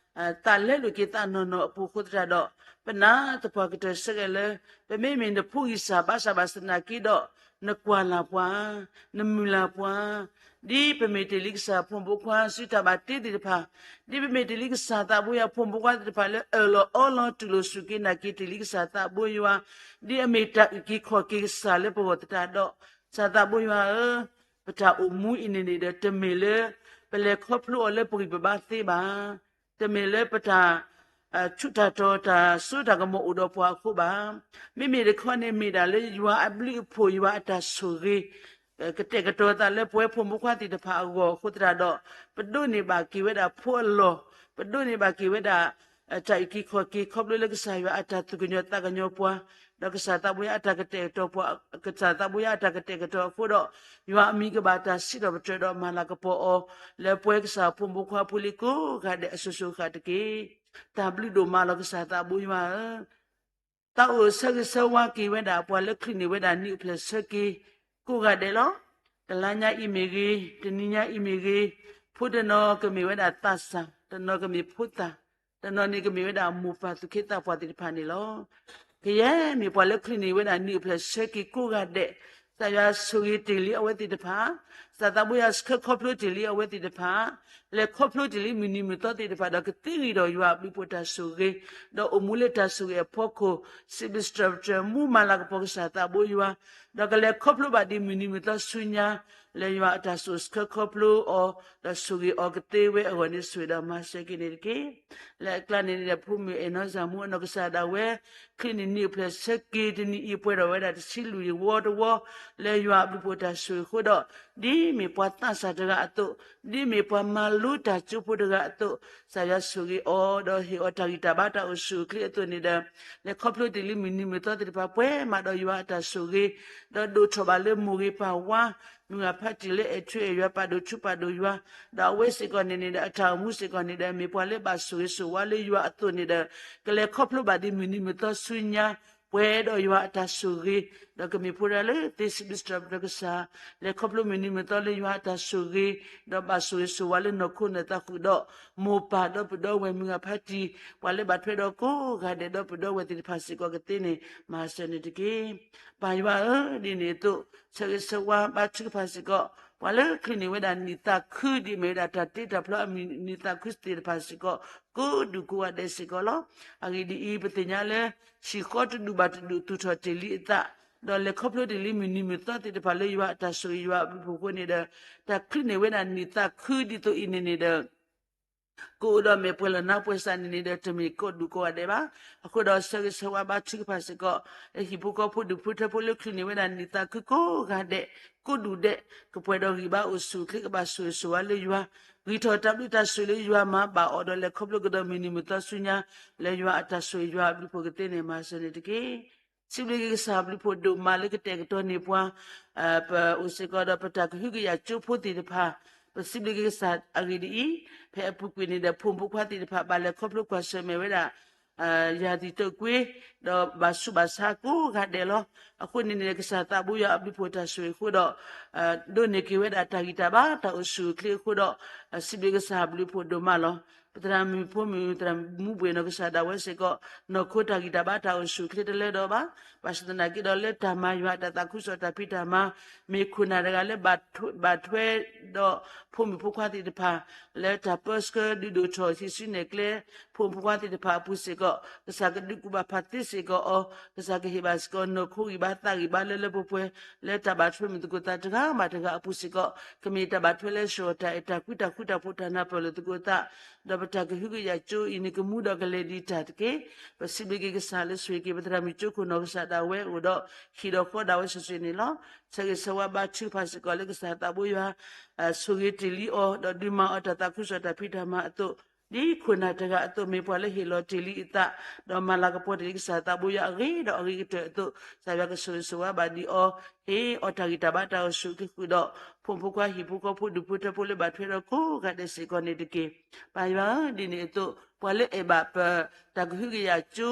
သးလဲလိာ်က့ၤသးနီၢ်နီၢ်အပူၤအဃိသတးဒီး, ပနာ်သပှၢ်ကတၢၢ်ဆၢကဲၤလၢ ပမ့မ့ၢ်နဖိဂံၢ်စၢ်ဘါစၢ်ဘၣ်ဆၣ်သနာ်က့ဒီး, နကွၢ်လၢ်ပှၤ, နမုၢ်လၢ်ပှၤ, ဒ်ပမ့ၢ်တ့ၢ်လံကစၢ်ဖိမုၣ်ဖိခွါစုတၢ်ဘၣ်တ့သ့ၣ်တဖၣ်, ဒ်ပမ့ၢ်တ့ၢ်လံကစၢ်သးဘိယွၤဖိမုၣ်ဖိခွါသ့ၣ်တဖၣ်လၢအၢၣ်လီၤအီလီၤတူၢ်လိာ်စူၢ်က့ၤနာ်က့ၤတ့ၢ်လံကစၢ်သးဘိယွၤ, ဒ်အမ့ၢ်တၢ်အုၣ်က့ၤခီၣ်က့ၤကစၢ်လၢပဂီၢ်သတးဒီး, ကစၢ်သးဘိယွၤဧၢ, ပတၢ်အိၣ်မူအံၤန့ၣ်န့ၣ်ဒီး တမ့ၢ်လၢ ပလဲၤခီဖျိအီၤလၢပဂံၢ်ပဘါသ့ဘၣ်. တမ့ၢ်လၢပတၢ် ဆူးတၢ်တီၤတၢ်စိတၢ်ကမီၤအိၣ်ဒီးပှၤအဃိဘၣ်. မ့မ့ၢ်တခီန့ၣ်မ့ၢ်ဒၣ်လၢယွၤအဘျုးအဖှိၣ်ယွၤအတၢ်ဆိၣ်ဂ့ၤ ကတဲာ်ကတီၤသးလၢပဝဲဖိမုၣ်ဖိခွါသ့ၣ်တဖၣ်အဂီၢ်အဃိသတးဒီး, ပဒိးန့ၢ်ဘၣ်က့ၤဝဲဒၣ်ဖိအလီၢ်, ပဒိးန့ၢ်ဘၣ်က့ၤဝဲဒၣ် တၢ်အုၣ်က့ၤခီၣ်က့ၤခီဖျိလၢကစၢ်ယွၤအတၢ်သူၣ်ကညီၤသးကညီၤပှၤ, ဒီးကစၢ်သးဘိယွၤအတၢ်ကတဲာ်ကတီၤပှၤ, ကစၢ်သးဘိယွၤအတၢ်ကတဲာ်ကတီၤအဃိဒီး, ယွၤအမံၤကဘၣ်တၢ်စံးထီၣ်ပတြၢၤဒီးမၤလၤကပီၤအီၤ လၢပဝဲကစၢ်ဖိမုၣ်ဖိခွါဖိလံၤကိးဂၤဒဲးအစိၤစိၤအဃၣ်တက့ၢ်. တၢ်ဘျုးဒိၣ်မးလီၤကစၢ်သးဘိယွၤဧၢ, သးအိၣ်ဆၢဂ့ၤဆၢဝါက့ၤဝဲဒၣ်ပှၤလၢချုးန့ၢ်ဝဲဒၣ်နံၣ်အိၣ်ဖျဲၣ်ဆၢက့ၤ ကိးဂၤဒဲးလီၤ. တလါညါအံၤမ့ၢ်ဂ့ၤ, တနံၤညါအံၤမ့ၢ်ဂ့ၤ, ဖိတနီၤကမ့ၢ်ဝဲဒၣ်သးစၢ်, တနီၤကမ့ၢ်ဖိသၣ်, တနီၤန့ၣ်ကမ့ၢ်ဝဲဒၣ်မိၢ်ပၢ်သူၣ်က့သးပှၢ်သ့ၣ်တဖၣ်န့ၣ်လီၤ. ကယဲၢ်မ့ၢ်ပှၤလၢချုးန့ၢ်ဝဲဒၣ်နံၣ်အိၣ်ဖျဲၣ်ဆၢက့ၤကိးဂၤဒဲး, ကစၢ်ယွၤဆိၣ်ဂ့ၤတ့ၢ်လံအဝဲသ့ၣ်တဖၣ်, ကစၢ်သးဘိယွၤဆှၢခီဖျိတ့ၢ်လံအဝဲသ့ၣ်တဖၣ်, လဲၤခီဖျိတ့ၢ်လံမုၢ်နံၤမုၢ်သီသ့ၣ်တဖၣ်ဒီးကသ့ဂ့ၤဒီးယွၤအဘျုးဖှိၣ်တၢ်ဆိၣ်ဂ့ၤ, ဒီးအိၣ်မူလၢတၢ်ဆိၣ်ဂ့ၤအဖီခိၣ်, စံးဘျုးစံးထီၣ်ပတြၢၤမူမၤလၤကပီၤကစၢ်သးဘိယွၤ, ဒီးကလဲၤခီဖျိဘၣ်ဒံးမုၢ်နံၤမုၢ်သီဆူညါ လၢယွၤအတၢ်ဆိၣ်ဆှၢခီဖျိအီၤ, ဒီးဆိၣ်ဂ့ၤအီၤကသ့ဝဲအဂီၢ်န့ၣ် ဆိၣ်ဂ့ၤဒီးမၤစၢၤက့ၤန့ၣ်တက့ၢ်. လၢအကျါန့ၣ်န့ၣ်ဒီး ဖိမုၣ်အဲၣ်နီစၢ်မူအနီၢ်ကစၢ်ဒၣ်ဝဲ, ချုးန့ၢ်နံၣ်အိၣ်ဖျဲၣ်ဆၢက့ၤတနံၣ်အံၤပှဲၤထီၣ်ဝဲဒၣ်တဆံလွံၢ်ဝီတဝီ, လၢယွၤအဘျုးဖှိၣ်တၢ်ဆိၣ်ဂ့ၤအဃိဒီး, ဒ်မ့ၢ်ပှၤသးစၢ်တဂၤအသိး, ဒ်မ့ၢ်ပှၤမၤလိတၢ်ကၠိဖိတဂၤအသိး, ကစၢ်ယွၤဆိၣ်ဂ့ၤအီၤ, ဒီးဟ့ၣ်အီၤတၢ်ဂံၢ်တၢ်ဘါတၢ်အိၣ်ဆူၣ်အိၣ်ချ့အသိးန့ၣ်ဒီး, လဲၤခီဖျိတ့ၢ်လံမုၢ်နံၤမုၢ်သီသ့ၣ်တဖၣ်ပှဲၤမးဒီးယွၤအတၢ်ဆိၣ်ဂ့ၤ, ဒီးဒိၣ်ထီၣ်ဘၣ်လၢမိၢ်ဂ့ၤပၢ်ဝါ, မုၢ်ဂၢ်ဖးတံၢ်လၢအဲၣ်ထူအဲၣ်ယွၤပာ်ဒိၣ်ထူပာ်ဒိၣ်ယွၤ, ဒီးအဝဲစ့ၢ်ကီးန့ၣ်န့ၣ်ဒီး အတၢ်အိၣ်မူစ့ၢ်ကီးန့ၣ်ဒီး မ့ၢ်ပှၤလၢဘၣ်ဆိၣ်ဂ့ၤဆိၣ်ဝါလၢယွၤအသိးန့ၣ်ဒီး, ကလဲၤခီဖျိဘၣ်ဒံးမုၢ်နံၤမုၢ်သီဆူညါ ပှဲၤဒီးယွၤအတၢ်ဆိၣ်ဂ့ၤ, ဒီးကမ့ၢ်ဖိတဂၤလၢသ့စံးဘျုးစံးထီၣ်ပတြၢၤကစၢ်, လဲၤခီဖျိမုၢ်နံၤမုၢ်သီလၢယွၤအတၢ်ဆိၣ်ဂ့ၤ, ဒီးဘၣ်ဆိၣ်ဂ့ၤဆိၣ်ဝါလၢနီၢ်ခိနီၢ်သးဃုာ်ဒီး, မိၢ်ပၢ်ဒီပုၢ်ဒီဝဲၢ်မုၢ်ဂၢ်ဖးတံၢ်, ပှၤလၢဘၣ်ထွဲဒီးကိးဂၤဒဲးဒီပုၢ်ဒီဝဲၢ်သ့ၣ်တဖၣ်စ့ၢ်ကီးကသ့န့ၣ် မၤစၢၤန့ၣ်တက့ၢ်. ပၢ်ယွၤဧၢ, ဒ်န့ၣ်အသိး, ဆၢဂ့ၤဆၢဝါဘါထုကဖၣ်စ့ၢ်ကီး, ပှၤလၢချုးန့ၢ်ဝဲဒၣ်နံၣ်သးခုဒ်အမ့ၢ်ဝဲဒၣ်တၢ်တ့တၢ်ဖျီအမုၢ်နံၤသးခုသ့ၣ်တဖၣ်စ့ၢ်ကီး, ကိးဒူၣ်ကိးဂၤဒဲးစ့ၢ်ကီးလီၤ. အဂ့ၢ်ဒ်အံၤ, ပသ့ၣ်ညါလၢ ဟံၣ်ဃီတဒူၣ်ဘၣ်တဒူၣ်သူၣ်ထီၣ်တ့ၢ်လံအသး, ဒီးလဲၤခီဖျိတ့ၢ်လံမုၢ်နံၤမုၢ်သီသ့ၣ်တဖၣ်လၢယွၤအတၢ်ဆိၣ်ဂ့ၤယွၤအဘျုးအဖှိၣ်အဃိန့ၣ်ဒီး, တၢ်ချုးန့ၢ်ဝဲဒၣ်နံၣ်သးခုဒ်သိးအံၤန့ၣ်န့ၣ်ဒီး ကအိၣ်ဒီးမဲာ်ပှဲၤလီၤနါပှဲၤစးန့ၣ်န့ၣ်ဒီး တမ့ၢ်ကိးဒူၣ်ကိးဂၤဒဲးဘၣ်. အဃိဒီးဆၢဂ့ၤဆၢဝါဘါထုကဖၣ်စ့ၢ်ကီး, လၢဟံၣ်ဖိဃီဖိဒူၣ်ဖိထၢဖိလၢချုးန့ၢ်ဝဲဒၣ်နံၣ်သးခုကိးဂၤဒဲး, ကိးဒူၣ်ဒဲး, ကပှဲၤဒီးဂံၢ်ဘါအိၣ်ဆူၣ်အိၣ်ချ့ကဘၣ်ဆိၣ်ဂ့ၤဆိၣ်ဝါလၢယွၤ, ဂံၢ်ထီၣ်တၢ်ဘျုးတၢ်ဆိၣ်ဂ့ၤလၢယွၤမၤဘၣ်အီၤဒီးလဲၤခီဖျိကဒီးမုၢ်နံၤမုၢ်သီဆူညါ, လၢယွၤအတၢ်ဆိၣ်ဂ့ၤယွၤအဘျုးဖှိၣ်ကသ့န့ၣ် မၤစၢၤန့ၣ်တက့ၢ်. စံးဘျုးက့ၤကစၢ်ဘျုးဖှိၣ်ဒိၣ်မးလၢကတဲာ်ကတီၤန့ၢ်ပှၤ, ပအိၣ်စ့ၢ်ကီးဒီးပတၢ်ကဟုကယာ်ကၠိဖိသ့ၣ်တဖၣ်, ပစံးဘျုးက့ၤကစၢ်အဂ့ၢ်ဒ်အံၤ, ဖဲအပူၤကွံာ်န့ၣ်ဒီး ဖိမုၣ်ဖိခွါသ့ၣ်တဖၣ် ဘၣ်လဲၤခီဖျိကွၢ်ဆၢၣ်မဲာ်ဝဲဒၣ် ယၤသံၣ်တိာ်ကွ့, ဒီးဘၣ်ဆူးဘၣ်ဆါကိးဂၤဒဲးလီၤ. အဃိန့ၣ်န့ၣ် ကစၢ်သးဘိယွၤအဘျုးဖှိၣ်တၢ်ဆိၣ်ဂ့ၤအဃိဒီး, ဒိးန့ၢ်က့ၤဝဲဒၣ်တၢ်ဂံၢ်တၢ်ဘါတၢ်အိၣ်ဆူၣ်အိၣ်ချ့အဃိဒီး, စံးဘျုးကစၢ်ဘျုးဖှိၣ်ဒိၣ်မးလီၤ. ပသရၣ်မုၣ်ဖိမုၣ် သရၣ်မုၣ်ဖိမုၣ် ပှဲၤနီၢ်ကစၢ်ဒၣ်ဝဲစ့ၢ်ကီး, နီၢ်ခိတၢ်ဂံၢ်တၢ်ဘါတၢ်အိၣ်ဆူၣ်အိၣ်ချ့တလၢဒီးဘၣ်. ဘၣ်ဆၣ်သနာ်က့ဒီးလၢတၢ်မၤယွၤအတၢ်သးခုကစီၣ်တၢ်ဖံးတၢ်မၤ, မ့ၢ်ခိၣ်နၢ်တဂၤလၢ ဘၣ်ထွဲဒီးဖိမုၣ်ဖိခွါသ့ၣ်တဖၣ် လၢတၢ်ပၢဆှၢဒုးဒိၣ်ထီၣ် ဟံးစုနဲၣ်ကျဲ ဖိမုၣ်ဖိခွါသ့ၣ်တဖၣ်အပူၤစ့ၢ်ကီး, ကစၢ်ကဒုးကူၣ်ဘၣ်ဖးသ့စ့ၢ်ကီးအီၤ, ကစၢ်ကဟ့ၣ်ဘၣ်စ့ၢ်ကီး နီၢ်ခိဂံၢ်ဘါသးဂံၢ်ဘါလၢလၢပှဲၤပှဲၤ, လၢတၢ်ဘၣ်ထွဲမုၢ်သကိးသးတဂၤဘၣ်တဂၤအပူၤစ့ၢ်ကီး, ကမ့ၢ်တၢ်ဘၣ်ထွဲလၢဆှၢတၢ်အဲၣ်တၢ်ကွံတၢ်ဃူတၢ်ဖိးတၢ်နၢ်ပၢၢ်လိာ်သကိးသး, ဒီးပတၢ်ကဟုကယာ်ကၠိအံၤန့ၣ် ကမူဒီးကလဲၤဒံးတၢ်တက့ၢ်. ပစံးဘျုးက့ၤကစၢ်လၢဆိၣ်ဂ့ၤက့ၤပသရၣ်မုၣ်ကၠိခိၣ်နီၢ်ကစၢ်ဒၣ်ဝဲအိၣ်ဒီး ဟံၣ်ဒီးဃီဒၣ်ဝဲစ့ၢ်ကီးန့ၣ်လီၤ. ဆၢဂ့ၤဆၢဝါဘါထုကဖၣ်စ့ၢ်ကီးလၢကစၢ်သးဘိယွၤ ဆိၣ်ဂ့ၤတ့ၢ်လံအီၤ, ဒီးဒုးမၤအီၤတၢ်သးခုကစီၣ်တၢ်ဖံးတၢ်မၤအသိး, ဒ်ခိၣ်နၢ်တဂၤအသိး မ့ၢ်ပှၤလၢဟ့ၣ်လီၤတ့ၢ်လံအသး, ဒီးမၤလၤကပီၤတ့ၢ်လံကစၢ်သးဘိယွၤအဂ့ၤဒီးအဂ့ၤကတၢၢ်အသိး, ကစၢ်ယွၤကဆိၣ်ဂ့ၤဆိၣ်ဝါဘၣ်ဒံးအီၤ, ဟ့ၣ်အီၤတၢ်ဂံၢ်တၢ်ဘါတၢ်အိၣ်ဆူၣ်အိၣ်ချ့ဃုာ်ဒီး, ဖိမုၣ်ဖိခွါဟံၣ်ဖိဃီဖိဒူၣ်ဖိထၢဖိလၢဘၣ်ထွဲဒီးကိးဂၤဒဲးစ့ၢ်ကီးန့ၣ်တက့ၢ်. ပၢ်ယွၤဧၢ, ဒ်န့ၣ်အသိး ပှၤလၢအဲၣ်ဘၣ်ပတၢ်ကဟုကယာ်ကၠိ,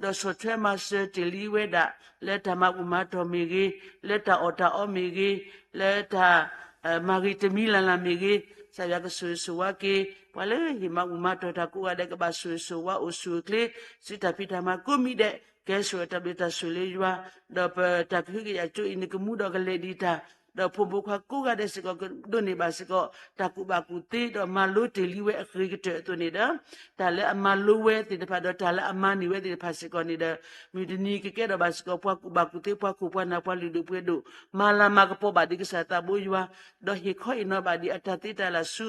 ဒီးဆီၣ်ထွဲမၤစၢၤတ့ၢ်လံဝဲဒၣ်, လၢတၢ်မၤဘူၣ်မၤတီၢ်မ့ၢ်ဂ့ၤ, လၢတၢ်အီၣ်တၢ်အီမ့ၢ်ဂ့ၤ, လၢတၢ် မၤဂ့ၤတမံၤလၢ်လၢ်မ့ၢ်ဂ့ၤ, ကစၢ်ယွၤကဆိၣ်ဂ့ၤဆိၣ်ဝါက့ၤ ပှၤလၢဟ့ၣ်မၤဘူၣ်မၤတီၢ်တၢ်ကိးဂၤဒဲး ကဘၣ်ဆိၣ်ဂ့ၤဆိၣ်ဝါအိၣ်ဆူၣ်အိၣ်ချ့, စံးတၢ်ဖံးတၢ်မၤကိးမံၤဒဲး ကဟဲစိာ်တၢ်ဘျုးတၢ်ဆိၣ်ဂ့ၤလၢယွၤ, ဒီးပတၢ်ကဟုကယာ်ကၠိအံၤန့ၣ် ကမူဒီးကလဲၤဒံးတၢ်, ဒီးဖိမုၣ်ဖိခွါကိးဂၤဒဲးစ့ၢ်ကီး ကဒိးန့ၢ်ဘၣ်စ့ၢ်ကီး တၢ်ကူၣ်ဘၣ်ကူၣ်သ့ ဒီးမၤလိတ့ၢ်လံဝဲအဂ့ၤကတၢၢ်အသိးန့ၣ်ဒီး တၢ်လၢအမၤလိဝဲသ့ၣ်တဖၣ် ဒီးတၢ်လၢအမၤန့ၢ်ဝဲသ့ၣ်တဖၣ်စ့ၢ်ကီးန့ၣ်ဒီး မုၢ်တနံၤကကဲထီၣ်ဘၣ်စ့ၢ်ကီး ပှၤကူၣ်ဘၣ်ကူၣ်သ့ ပှၤခိၣ်ပှၤနၢ် ပှၤလုၢ်ဒိၣ်ပှ့ၤဒိၣ် မၤလၤမၤကပီၤဘၣ်ဒံးကစၢ်သးဘိယွၤ, ဒီးဟ့ၣ်ခီဟ့ၣ်နီၤဘၣ်ဒံးအတၢ်သ့တၢ်လၢ်ဆူ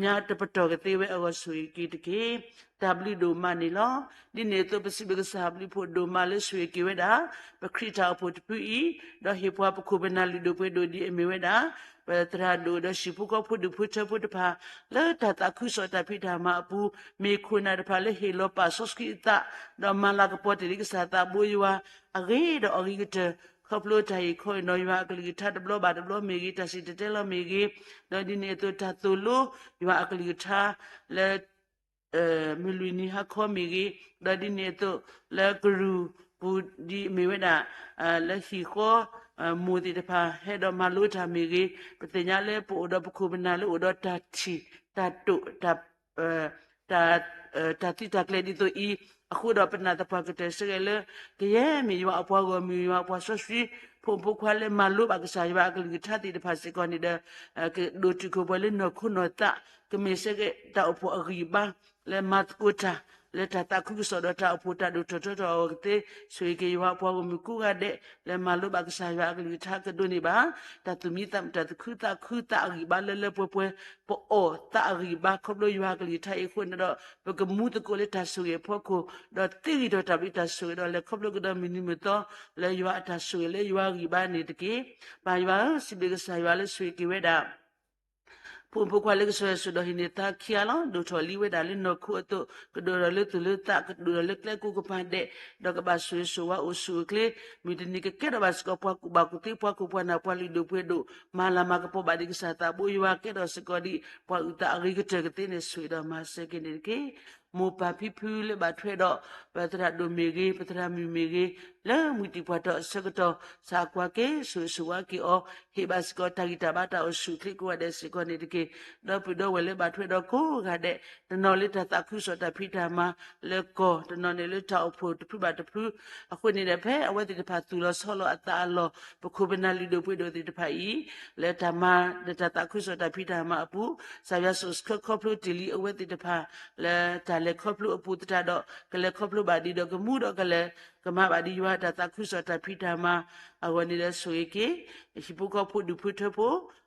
ညါတပတီၢ်ကသ့ဝဲအဂီၢ် ဆိၣ်ဂ့ၤက့ၤတက့ၢ်. တၢ်ဘျုးဒိၣ်မးန့ၣ်လီၤ. ဒ်န့ၣ်အသိး ပစံးဘျုးကစၢ်အဘျုးဖှိၣ်ဒိၣ်မးလၢဆိၣ်ဂ့ၤက့ၤဝဲဒၣ် ပခရံာ်တၢ်အိၣ်ဖှိၣ်တဖုအံၤ, ဒီးဟ့ၣ်ပှၤပခိၣ်ပနၢ်လုၢ်ဒိၣ်ပှ့ၤဒိၣ်ဒ်အမ့ၢ်ဝဲဒၣ် ပသရၣ်ဒိၣ်ဒီးဟံၣ်ဖိဃီဖိဒူၣ်ဖိထၢဖိတဖၣ် လၢတၢ်သးခုကစီၣ်တၢ်ဖံးတၢ်မၤအပူၤ, မ့ၢ်ခိၣ်နၢ်တဖၣ်လၢဟ့ၣ်လီၤပာ်စီဆှံအသး, ဒီးမၤလၤကပီၤတ့ၢ်လံကစၢ်သးဘိယွၤ အဂ့ၤဒီးအဂ့ၤကတၢၢ် ခီဖျိတၢ်ဟ့ၣ်ခီဟ့ၣ်နီၤယွၤအကလုၢ်ကထါတဘျီဘၣ်တဘျီမ့ၢ်ဂ့ၤ, တၢ်စံၣ်တဲၤတဲလီၤမ့ၢ်ဂ့ၤ, ဒီးဒ်န့ၣ်အသိးတၢ်သိၣ်လိယွၤအကလုၢ်ကထါလၢ မုၢ်လွံၢ်နံၤဟါခီမ့ၢ်ဂ့ၤ, ဒီးဒ်န့ၣ်အသိး လၢကရူၢ်ပူၤဒ်အမ့ၢ်ဝဲဒၣ် လၢဟံၣ်ဃီ မိၢ်သ့ၣ်တဖၣ် ဟဲဒီးမၤလိတၢ်မ့ၢ်ဂ့ၤ, ပသ့ၣ်ညါလၢပအိၣ်ဒီးပခိၣ်ပနၢ်လၢအိၣ်ဒီးတၢ်ထံၣ် တၢ်တိာ် တၢ် တၢ်သံတၢ်ကျဲၤဒ်သိးအံၤ, အဃိဒီးပနာ်သပှၢ်ကတၢၢ်စ့ၢ်ကီးလၢ ကယဲၢ်မ့ၢ်ယွၤအပှၤဂီၢ်မုၢ် ယွၤအပှၤစီဆှံ ဖိမုၣ်ဖိခွါလၢမၤလိဘၣ်ကစၢ်ယွၤအကလုၢ်ကထါသ့ၣ်တဖၣ်စ့ၢ်ကီးန့ၣ်ဒီး ကဒိၣ်တုာ်ခိၣ်ပှၤလၢနီၢ်ခိနီၢ်သး ကမ့ၢ်စ့ၢ်ကီးတၢ်အိၣ်ဖှိၣ်အဂံၢ်အဘါ လၢမၤသကိးတၢ် လၢတၢ်သးခုကစီၣ်ဒီးတၢ်အိၣ်ဖှိၣ်တၢ်ဒိၣ်ထီၣ်ထီထီၣ်အဂီၢ်ကသ့, ဆိၣ်ဂ့ၤက့ၤယွၤအပှၤဂီၢ်မုၢ်ကိးဂၤဒဲး လၢမၤလိဘၣ်ကစၢ်ယွၤအကလုၢ်ကထါကဒိးန့ၢ်ဘၣ် တၢ်သူၣ်မံသး တၢ်သူၣ်ခုသးခုသးအဂံၢ်ဘါလၢလၢပှဲၤပှဲၤ, ပအီၣ်သးအဂံၢ်ဘါခီဖျိယွၤအကလုၢ်ကထါအံၤအဃိန့ၣ်ဒီး ပကမူသကိးလၢတၢ်ဆိၣ်ဂ့ၤအဖီခိၣ်, ဒီးသ့ဂံၢ်ထီၣ်တၢ်ဘျုးတၢ်ဆိၣ်ဂ့ၤဒီးလဲၤခီဖျိကဒီးမုၢ်နံၤမုၢ်သီ လၢယွၤအတၢ်ဆိၣ်ဂ့ၤလၢယွၤဂံၢ်ဘါန့ၣ်တက့ၢ်. ပၢ်ယွၤဧၢ, စံးဘျုးကစၢ်ယွၤလၢဆိၣ်ဂ့ၤက့ၤဝဲဒၣ် ဖိမုၣ်ဖိခွါလၢကစၢ်ယွၤဆိၣ်ဒီးဟံးန့ၢ်သါခံဂၤလီၤ. ဒိၣ်ထီၣ်လံဝဲဒၣ်လၢနီၢ်ခိအသိး, ကဒိၣ်ထီၣ်လၢသူၣ်လၢသး, ကဒိၣ်ထီၣ်လၢကျဲကိးကပၤဒဲး, ဒီးကဘၣ်ဆိၣ်ဂ့ၤဆိၣ်ဝါအိၣ်ဆူၣ်အိၣ်ချ့, မုၢ်တနံၤကကဲထီၣ်ဘၣ်စ့ၢ်ကီး ပှၤကူၣ်ဘၣ်ကူၣ်သ့ ပှၤခိၣ်ပှၤနၢ် ပှၤလုၢ်ဒိၣ်ပှ့ၤဒိၣ်, မၤလၤမၤကပီၤဘၣ်ဒံးကစၢ်သးဘိယွၤ ကဲထီၣ်စ့ၢ်ကီးဒံး ပှၤအုၣ်သးအဂ့ၤကတၢၢ်ကသ့န့ၣ် ဆိၣ်ဂ့ၤဒီးမၤစၢၤက့ၤန့ၣ်တက့ၢ်. မိၢ်ပၢ်ဖံဖုလၢဘၣ်ထွဲဒီး ပသရၣ်ဒိၣ်မ့ၢ်ဂ့ၤ, ပသရၣ်မုၣ်မ့ၢ်ဂ့ၤ, လၢမုၢ်တံၢ်ပှၢ်ထီၣ်အဆၢကတီၢ် သးကွၢ်က့ၤ ဆိၣ်ဂ့ၤဆိၣ်ဝါက့ၤအီၤ, ဟ့ၣ်ဘၣ်စ့ၢ်ကီးတၢ်ဂံၢ်တၢ်ဘါတၢ်အိၣ်ဆူၣ်အိၣ်ချ့ကိးဂၤဒဲးစ့ၢ်ကီးန့ၣ်တက့ၢ်. ဒီပုၢ်ဒီဝဲၢ်လၢဘၣ်ထွဲဒီးကိးဂၤဒဲး, တနီၤလၢတၢ်သးခုကစီၣ်တၢ်ဖံးတၢ်မၤလၢကီၢ်, တနီၤန့ၣ်လၢတၢ်အိၣ်ဖှိၣ်တဖုဘၣ်တဖု, အဃိန့ၣ်ဒီး ဖဲအဝဲသ့ၣ်တဖၣ်သူၣ်လီၤဆီလီၤအသးအလီၢ် ပခိၣ်ပနၢ်လုၢ်ဒိၣ်ပှ့ၤဒိၣ်သ့ၣ်တဖၣ်အံၤ လၢတၢ်မၤ လၢတၢ်သးခုကစီၣ်တၢ်ဖံးတၢ်မၤအပူၤ, ကစၢ်ယွၤဆိၣ်ဆှၢခီဖျိတ့ၢ်လံအဝဲသ့ၣ်တဖၣ် လၢတၢ်လဲၤခီဖျိအပူၤသတးဒီး ကလဲၤခီဖျိဘၣ်ဒံးဒီးကမူဒီးကလဲၤ ကမၤဘၣ်ဒံးယွၤတၢ်သးခုကစီၣ်တၢ်ဖံးတၢ်မၤအဂီၢ်န့ၣ်ဒီးဆိၣ်ဂ့ၤက့ၤ ဟံၣ်ဖိဃီဖိဒူၣ်ဖိထၢဖိ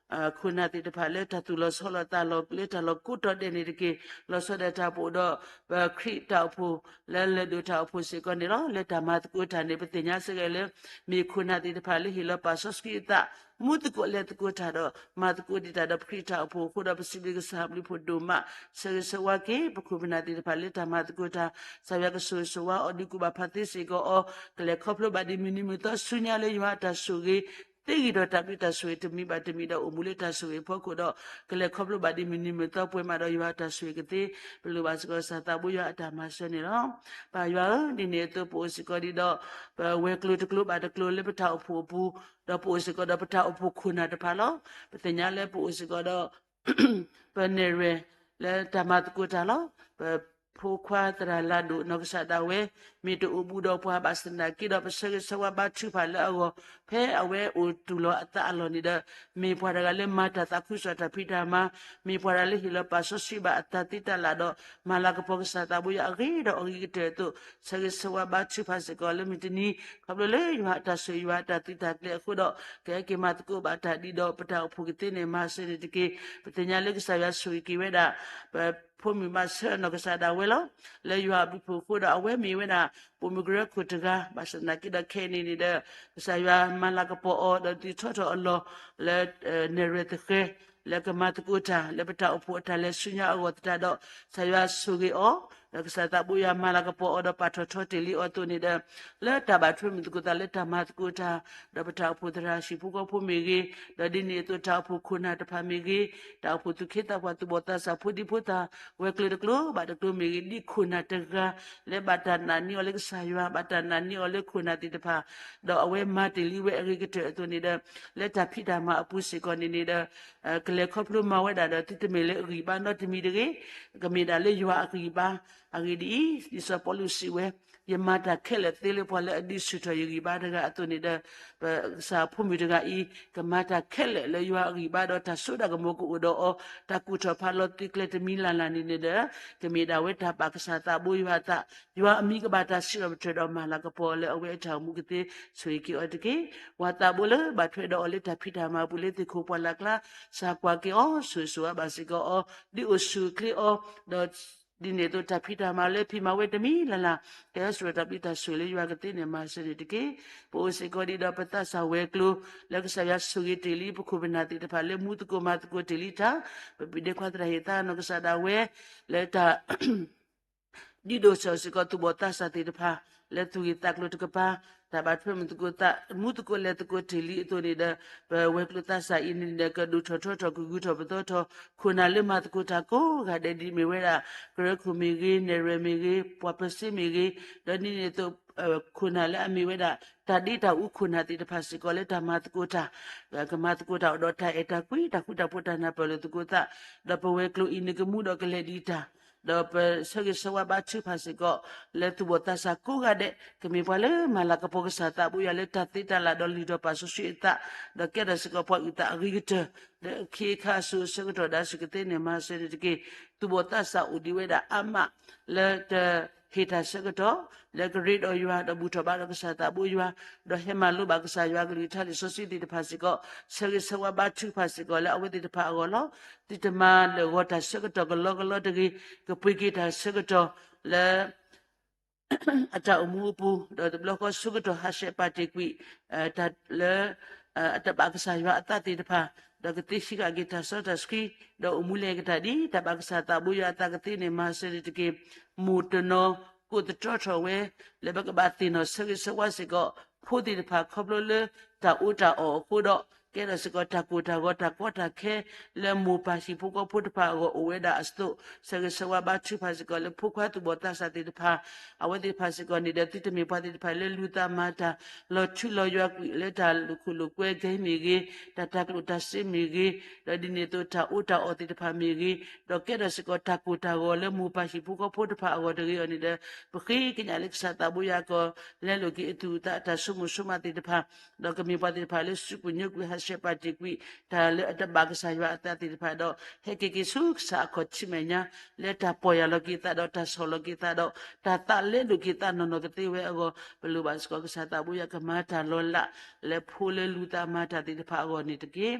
ခိၣ်နၢ်သ့ၣ်တဖၣ်လၢတၢ်သူၣ်လီၤဆီလီၤသးလီၤ လၢတၢ်လီၢ်ကိးတီၤဒဲးန့ၣ်တက့ၢ်. လီၤဆီဒၣ်တၢ်ပအိၣ်ဒီး ပခရံာ်တၢ်အိၣ်ဖှိၣ် လၢလၢၢ်ဒိၣ်တၢ်အိၣ်ဖှိၣ်စ့ၢ်ကီးန့ၣ်လီၤ. လၢတၢ်မၤသကိးတၢ်န့ၣ် ပသ့ၣ်ညါစ့ၢ်ကီးလၢ မ့ၢ်ခိၣ်နၢ်သ့ၣ်တဖၣ်လၢဟ့ၣ်လီၤပာ်စီဆှံအသး မူသကိးလဲၤသကိးတၢ်ဒီး မၤသကိးဒံးတၢ်ဒီးပခရံာ်တၢ်အိၣ်ဖှိၣ်အဃိဒီး ပစံးဘျုးကစၢ်အဘျုးဖှိၣ်ဒိၣ်မး ဆၢဂ့ၤဆၢဝါက့ၤ ပခိၣ်ပနၢ်သ့ၣ်တဖၣ်လၢတၢ်မၤသကိးတၢ် ကစၢ်ယွၤကဆိၣ်ဂ့ၤဆိၣ်ဝါအီၤ ဒုးကူၣ်ဘၣ်ဖးသ့စ့ၢ်ကီးအီၤ ကလဲၤခီဖျိဘၣ်ဒံးမုၢ်နံၤမုၢ်သီဆူညါလၢယွၤအတၢ်ဆိၣ်ဂ့ၤ သ့ဂံၢ်ဒီးတၢ်ဘျုးတၢ်ဆိၣ်ဂ့ၤတမံၤဘၣ်တမံၤဒီးအိၣ်မူလၢတၢ်ဆိၣ်ဂ့ၤအဖီခိၣ်ဒီး ကလဲၤခီဖျိဘၣ်ဒံးမုၢ်နံၤမုၢ်သီပှဲၤမးဒီးယွၤအတၢ်ဆိၣ်ဂ့ၤကသ့ ပလိၣ်ဘၣ်စ့ၢ်ကီးကစၢ်သးဘိယွၤအတၢ်မၤစၢၤန့ၣ်လီၤ. ပၢ်ယွၤဧၢ, ဒ်န့ၣ်အသိးပအိၣ်စ့ၢ်ကီးဒံးဒီး ပဝဲၤကျိၤတကျိၤဘၣ်တကျိၤလၢပတၢ်အိၣ်ဖှိၣ်အပူၤ, ဒီးပအိၣ်စ့ၢ်ကီးဒီးပတၢ်အိၣ်ဖှိၣ်ခိၣ်နၢ်တဖၣ်လီၤ. ပသ့ၣ်ညါလၢပအိၣ်စ့ၢ်ကီးဒီး ပနဲၣ်ရွဲၣ်လၢတၢ်မၤသကိးတၢ်လီၤ. ပဖိခွါသရၣ်လၤဒိၣ်နီၢ်ကစၢ်ဒၣ်ဝဲ မ့ၢ်တအိၣ်ဘူးဒီးပှၤဘၣ်ဆၣ်သနာ်က့ဒီး ပဆၢဂ့ၤဆၢဝါဘါထုကဖၣ်လၢအဂီၢ် ဖဲအဝဲအိၣ်တူၢ်လိာ်အသးအလီၢ်န့ၣ်ဒီး မ့ၢ်ပှၤတဂၤလၢမၤတၢ်သးခုကစီၣ်တၢ်ဖံးတၢ်မၤ, မ့ၢ်ပှၤတဂၤလၢဟ့ၣ်လီၤပာ်စီဆှံဘၣ်အတၢ်သ့တၢ်လၢ်ဒီး မၤလၤကပီၤကစၢ်သးဘိယွၤအဂ့ၤဒီးအဂ့ၤကတၢၢ်အသိး ဆၢဂ့ၤဆၢဝါဘါထုကဖၣ်စ့ၢ်ကီးလၢမုၢ်တနံၤ ခီဖျိလၢယွၤအတၢ်ဆိၣ်ဂ့ၤယွၤအတၢ်သုးတၢ်ကျဲၤအဃိဒီး ကဟဲက့ၤမၤသကိးဘၣ်တၢ်ဒ်ဒီးပတၢ်အိၣ်ဖှိၣ်ကသ့န့ၣ် မၤစၢၤန့ၣ်တက့ၢ်. ပသ့ၣ်ညါလၢကစၢ်ယွၤဆိၣ်ဂ့ၤက့ၤဝဲဒၣ် ပဖိမုၣ်မၤဆၢနီၢ်ကစၢ်ဒၣ်ဝဲလီၤ. လၢယွၤအဘျုးအဖှိၣ်အဃိဒီး အဝဲမ့ၢ်ဝဲဒၣ် ပိာ်မုၣ်ကရၢခိၣ်တဂၤ ဘၣ်ဆၣ်သနာ်က့ဒီးခဲအံၤန့ၣ်န့ၣ်ဒီး ကစၢ်ယွၤမၤလၤကပီၤအီၤဒီးဒုးထီထီၣ်အလီၢ် လၢ နဲၣ်ရွဲၣ်သဃဲၤ လၢကမၤသကိးတၢ် လၢပတၢ်အိၣ်ဖှိၣ်အတၢ်လဲၤဆူညါအဂီၢ်သတးဒီး ကစၢ်ယွၤဆိၣ်ဂ့ၤအီၤ ဒီးကစၢ်သးဘိယွၤမၤလၤကပီၤအီၤဒီးပာ်ထီၣ်ထီတ့ၢ်လံအီၤအသိးန့ၣ်ဒီး လၢတၢ်ဘၣ်ထွဲမုာ်သကိးသးလၢတၢ်မၤသကိးတၢ်, ဒီးပတၢ်အိၣ်ဖှိၣ်သရၣ်ဟံၣ်ဖိဃီဖိမ့ၢ်ဂ့ၤ, ဒီးဒ်န့ၣ်အသိးတၢ်အိၣ်ဖှိၣ်ခိၣ်နၢ်တဖၣ်မ့ၢ်ဂ့ၤ, တၢ်အိၣ်ဖှိၣ်သူၣ်က့သးပှၢ်သူၣ်ဘီၣ်သးစၢ်ဖိဒံဖိသၣ်, ဝဲၤကျိၤတကျိၤဘၣ်တကျိၤမ့ၢ်ဂ့ၤ, ဒ်ခိၣ်နၢ်တဂၤ လၢဘၣ်တၢ်နာ်န့ၢ်အီၤလၢကစၢ်ယွၤ, ဘၣ်တၢ်နာ်န့ၢ်အီၤလၢခိၣ်နၢ်သ့ၣ်တဖၣ်, ဒီးအဝဲမၤတ့ၢ်လံဝဲအဂ့ၤကတၢၢ်အသိးန့ၣ်ဒီး လၢတၢ်ဖံးတၢ်မၤအပူၤစ့ၢ်ကီးန့ၣ်န့ၣ်ဒီး ကလဲၤခီဖျိမၤဝဲဒၣ်ဒီးသုတမ့ၢ်လၢအဂံၢ်ဘါနီတမံၤတဂ့ၤ, ကမ့ၢ်ဒၣ်လၢယွၤအဂံၢ်ဘါ, အဂ့ၢ်ဒ်အံၤ, ဒ်စီၤပီလူးစံးဝဲ, ယမၤတၢ်ခဲလၢာ်သ့လၢပှၤလၢအဒုးဆူၣ်ထီၣ်ယဂံၢ်ဘါတဂၤအသိးန့ၣ်ဒီး ပကစၢ်ဖိမုၣ်တဂၤအံၤ ကမၤတၢ်ခဲလၢာ်လၢယွၤအဂံၢ်ဘါဒီးတၢ်စိတၢ်ကမီၤကအိၣ်ဒီးအီၤ, တၢ်ကူၣ်ထီၣ်ဖးလီၤသုးကျဲတမံၤလၢ်လၢ်န့ၣ်န့ၣ်ဒီး ကမ့ၢ်ဒၣ်ဝဲတၢ်ဘၣ်ကစၢ်သးဘိယွၤအသး, ယွၤအမံၤကဘၣ်တၢ်စံးထီၣ်ပတြၢၤဒီးမၤလၤကပီၤလၢအဝဲအတၢ်အိၣ်မူကသ့ ဆိၣ်ဂ့ၤက့ၤအီၤတက့ၢ်. ပှၤသးဘိလၢဘၣ်ထွဲဒီးအီၤလၢတၢ်ဖံးတၢ်မၤအပူၤလၢသ့ၣ်ခိၣ်ပှၢ်လၢ်ကျါ, စၢ်ကွၢ်က့ၤအီၤ, ဆိၣ်ဂ့ၤဆိၣ်ဝါဘၣ်စ့ၢ်ကီးအီၤ, ဒုးအိၣ်ဆူၣ်အိၣ်ချ့အီၤ, ဒီး ဒ်န့ၣ်အသိးတၢ်ဖံးတၢ်မၤလၢဖံးမၤဝဲတမံၤလၢ်လၢ်, ကဟဲစိာ်တၢ်ဘျုးတၢ်ဆိၣ်ဂ့ၤလၢယွၤကသ့န့ၣ် မၤစၢၤန့ၣ်တက့ၢ်. ပအိၣ်စ့ၢ်ကီးဒံးဒီးပသးစၢ်ဝဲၤကျိၤ လၢကစၢ်ယွၤဆိၣ်ဂ့ၤတ့ၢ်လံ ပခိၣ်ပနၢ်သ့ၣ်တဖၣ်လၢမူသကိးမၤသကိးတ့ၢ်လံတၢ်, ပပုၢ်ဒ့ခွါသရၣ်ဟ့ၣ်သးနီၢ်ကစၢ်ဒၣ်ဝဲ လၢတၢ် ဒ်ဒိၣ်စီၤစ့ၢ်ကီးသူၣ်ဘီၣ်သးစၢ်သ့ၣ်တဖၣ် လၢသူၣ်ဂ့ၢ်သးကျိၤတကပၤ, တၢ်ဘၣ်ထွဲမုာ်သကိးသး မူသကိးလဲၤသကိးတ့ၢ်လံအသိးန့ၣ်ဒီး ပဝဲၤကျိၤသးစၢ်အံၤန့ၣ်ဒီး ကဒိၣ်ထီၣ်ထီထီၣ် ကဂုာ်ထီၣ်ပသီထီၣ် ခိၣ်နၢ်လၢမၤသကိးတၢ်ကိးဂၤဒဲးဒ်မ့ၢ်ဝဲဒၣ် ကရၢခိၣ်မ့ၢ်ဂ့ၤ, နဲၣ်ရွဲၣ်မ့ၢ်ဂ့ၤ, ပှၤပၢၤစ့မ့ၢ်ဂ့ၤ, ဒီးဒ်န့ၣ်အသိး ခိၣ်နၢ်လၢအမ့ၢ်ဝဲဒၣ် တၢ်ဒ့တၢ်အူခိၣ်နၢ်သ့ၣ်တဖၣ်စ့ၢ်ကီးလၢတၢ်မၤသကိးတၢ်, ကမၤသကိးတၢ်အိၣ်ဒီးတၢ်အဲၣ်တၢ်ကွံ တၢ်ဃူတၢ်ဖိးတၢ်နၢ်ပၢၢ်လိာ်သကိးသး, ဒီးပဝဲၤကျိၤအံၤန့ၣ်ကမူဒီးကလဲၤဒံးတၢ်, ဒီးပဆၢဂ့ၤဆၢဝါဘါထုကဖၣ်စ့ၢ်ကီး လၢသူၣ်ဘီၣ်သးစၢ်ကိးဂၤဒဲး ကမ့ၢ်ပှၤလၢမၤလၤကပီၤကစၢ်သးဘိယွၤလၢတၢ်သ့တၢ်လၢ်ဒီးလုၢ်ထီၣ်ပာ်စီဆှံအသး, ဒီးကဲထီၣ်စ့ၢ်ကီးပှၤအုၣ်သးအဂ့ၤကတၢၢ် လၢအခ့အခါအစိၤအဆၢကတီၢ်ဒၣ်ဆူၣ်ကသ့န့ၣ် မၤစၢၤန့ၣ်တက့ၢ်. သူၣ်ဘီၣ်သးစၢ်အိၣ်ဒံးဝဲဒၣ်အါမး လၢတဟ့ၣ်တၢ်ဆၢကတီၢ် လၢကရ့ဒီးယွၤ ဒီးဘူၣ်ထီၣ်ဘါဒီးကစၢ်သးဘိယွၤ, ဒီးဟဲမၤလိဘၣ်ကစၢ်ယွၤကလုၢ်ကထါလံာ်စီဆှံသ့ၣ်တဖၣ်စ့ၢ်ကီး, ဆၢဂ့ၤဆၢဝါဘါထုကဖၣ်စ့ၢ်ကီးလၢအဝဲသ့ၣ်တဖၣ်အဂီၢ်လီၤ. သုတမၤလၢာ်ဂီၤတၢ်ဆၢကတီၢ်ကလီကလီတဂ့ၤ, ကပှ့ၤက့ၤတၢ်ဆၢကတီၢ်လၢ အတၢ်အိၣ်မူအပူၤ, ဒီးတဘျီဃီဆၢကတီၢ်ဟးဆှဲးပာ်တ့ၢ်ကွံာ် တၢ်လၢ အတဘၣ်ကစၢ်ယွၤအသးသ့ၣ်တဖၣ်, ဒီးကသ့ဟံးဃာ်က့ၤတၢ်စီတၢ်ဆှံ, ဒီးအိၣ်မူလဲၤက့ၤတၢ်ဒ်တၢ်ဘၣ်ကစၢ်သးဘိယွၤအသးကသ့န့ၣ် မၤစၢၤန့ၣ်တက့ၢ်. မိၢ်တနီၤကိးသတြီထီၣ်ဝဲ လၢပကဘၣ်သ့ၣ်နီၣ်ဆၢဂ့ၤဆၢဝါစ့ၢ်ကီး ဖိသ့ၣ်တဖၣ်ခီဖျိလၢတၢ်အီၣ်တၢ်အီအဃိဒီး ကဲထီၣ်စ့ၢ်ကီးတၢ်ကိၢ်တၢ်ဂီၤတၢ်ကီတၢ်ခဲ လၢမိၢ်ပၢ်ဟံၣ်ဖိဃီဖိတဖၣ်အဂီၢ်အိၣ်ဝဲဒၣ်အသိး, ဆၢဂ့ၤဆၢဝါဘါထုကဖၣ်စ့ၢ်ကီးလၢဖိခွါသူၣ်ဘီၣ်သးစၢ်သ့ၣ်တဖၣ်, အဝဲသ့ၣ်တဖၣ်စ့ၢ်ကီးန့ၣ်ဒီး သုတမ့ၢ်ပှၤသ့ၣ်တဖၣ်လၢလူၤသးမၤတၢ် လီၤထူလီၤယွၤကွံာ်လၢတၢ်လိာ်ခိၣ်လိာ်ကွဲကဲမ့ၢ်ဂ့ၤ, တၢ်တၤကျိၣ်တၤစ့မ့ၢ်ဂ့ၤ, ဒီးဒ်န့ၣ်အသိးတၢ်အီၣ်တၢ်အီသ့ၣ်တဖၣ်မ့ၢ်ဂ့ၤ, ဒီးကဲထီၣ်စ့ၢ်ကီးတၢ်ကိၢ်တၢ်ဂီၤလၢမိၢ်ပၢ်ဟံၣ်ဖိဃီဖိတဖၣ်အဂီၢ်တဂ့ၤအီၤန့ၣ်ဒီး ပဃ့ကညးလၢကစၢ်သးဘိယွၤကီး လဲလိာ်က့ၤအသူၣ်အသးအတၢ်ဆိကမိၣ်ဆိကမးသ့ၣ်တဖၣ်, ဒီးကမ့ၢ်ပှၤသ့ၣ်တဖၣ်လၢစူးကွံာ်ညိကွံာ်ဟးဆှဲးပာ်တ့ၢ်ကွံာ် တၢ်လၢအတဘၣ်ကစၢ်ယွၤအသးသ့ၣ်တဖၣ်ဒီး ဟဲက့ၤက့ၤဆူကစၢ်အခီၣ်ထံးမဲာ်ညါ လၢတၢ်ပီၢ်ယၢ်လီၤက့ၤသးဒီးတၢ်ဆီၣ်လီၤက့ၤသးဒီး တၢ်သးလဲလိာ်က့ၤသးနီၢ်နီၢ်ကသ့ဝဲအဂီၢ်, ပလိၣ်ဘၣ်စ့ၢ်ကီးကစၢ်သးဘိယွၤကမၤတၢ်လီၤလး လၢဖိလၢလူၤသးမၤတၢ်သ့ၣ်တဖၣ်အဂီၢ်န့ၣ်တက့ၢ်.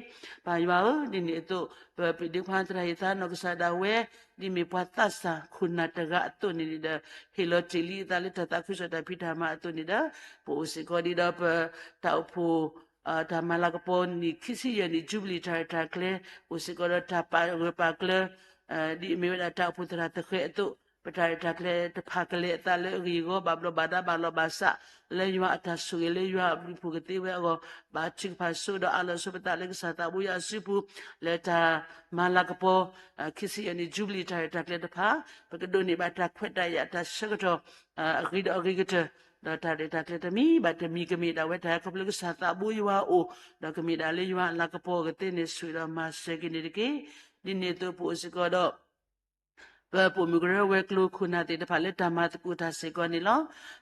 ပၢ်ယွၤဧၢ, ဒ်န့ၣ်အသိး ပပုၢ်ဒ့ခွါသရၣ်ဟ့ၣ်သးနီၢ်ကစၢ်ဒၣ်ဝဲ ဒ်မ့ၢ်ပှၤသးစၢ်ခိၣ်နၢ်တဂၤအသိးန့ၣ်န့ၣ်ဒီး ဟ့ၣ်လီၤတ့ၢ်လံအသးလၢတၢ်သးခုကစီၣ်တၢ်ဖံးတၢ်မၤအသိးန့ၣ်ဒီး ပအိၣ်စ့ၢ်ကီးဒံးဒီးပတၢ်အိၣ်ဖှိၣ် တၢ်မၤလၤကပီၤနံၣ်ခံဆံယဲၢ်နံၣ် jubilee တၢ်ရဲၣ်တၢ်ကျဲၤ အိၣ်စ့ၢ်ကီးဒီးတၢ်ပာ်ဂၢၢ်ပာ်ကျၢၤ ဒ်အမ့ၢ်ဝဲဒၣ်တၢ်အိၣ်ဖှိၣ်သရၣ်သဃဲးအသိး, ပတၢ်ရဲၣ်တၢ်ကျဲၤတဖၣ်ကလဲၤအသးလၢအဂ့ၢ်အဂီၢ် ဘၣ်ဘျီးဘၣ်ဒါဘၣ်လီၤဘၣ်စး လၢယွၤအတၢ်ဆိၣ်ဂ့ၤလၢယွၤအဘျုးအဖှိၣ်ကသ့ဝဲအဂီၢ်, ဘါထုကဖၣ်ဆိဒီးအးလီၤဆိပသးလၢကစၢ်သးဘိယွၤအစုပူၤ လၢတၢ်မၤလၤကပီၤ ခံဆံယဲၢ်နံၣ် jubilee တၢ်ရဲၣ်တၢ်ကျဲၤတဖၣ် ပကဒိးန့ၢ်ဘၣ်တၢ်ခွဲးတၢ်ယာ်တၢ်ဆၢကတီၢ် အဂ့ၤဒီးအဂ့ၤကတၢၢ်, ဒီးတၢ်ရဲၣ်တၢ်ကျဲၤတမံၤဘၣ်တမံၤကမ့ၢ်ဒၣ်ဝဲတၢ်ဟဲခီဖျိကစၢ်သးဘိယွၤအအိၣ်, ဒီးကမ့ၢ်ဒၣ်လၢယွၤအလၤကပီၤအဂီၢ်သ့န့ၣ် ဆိၣ်ဂ့ၤဒီးမၤစၢၤက့ၤန့ၣ်တက့ၢ်. ဒ်န့ၣ်အသိးပအိၣ်စ့ၢ်ကီးဒီး ပပိာ်မုၣ်ကရၢဝဲၤကျိၤခိၣ်နၢ်သ့ၣ်တဖၣ်လၢတၢ်မၤသကိးတၢ်စ့ၢ်ကီးန့ၣ်လီၤ.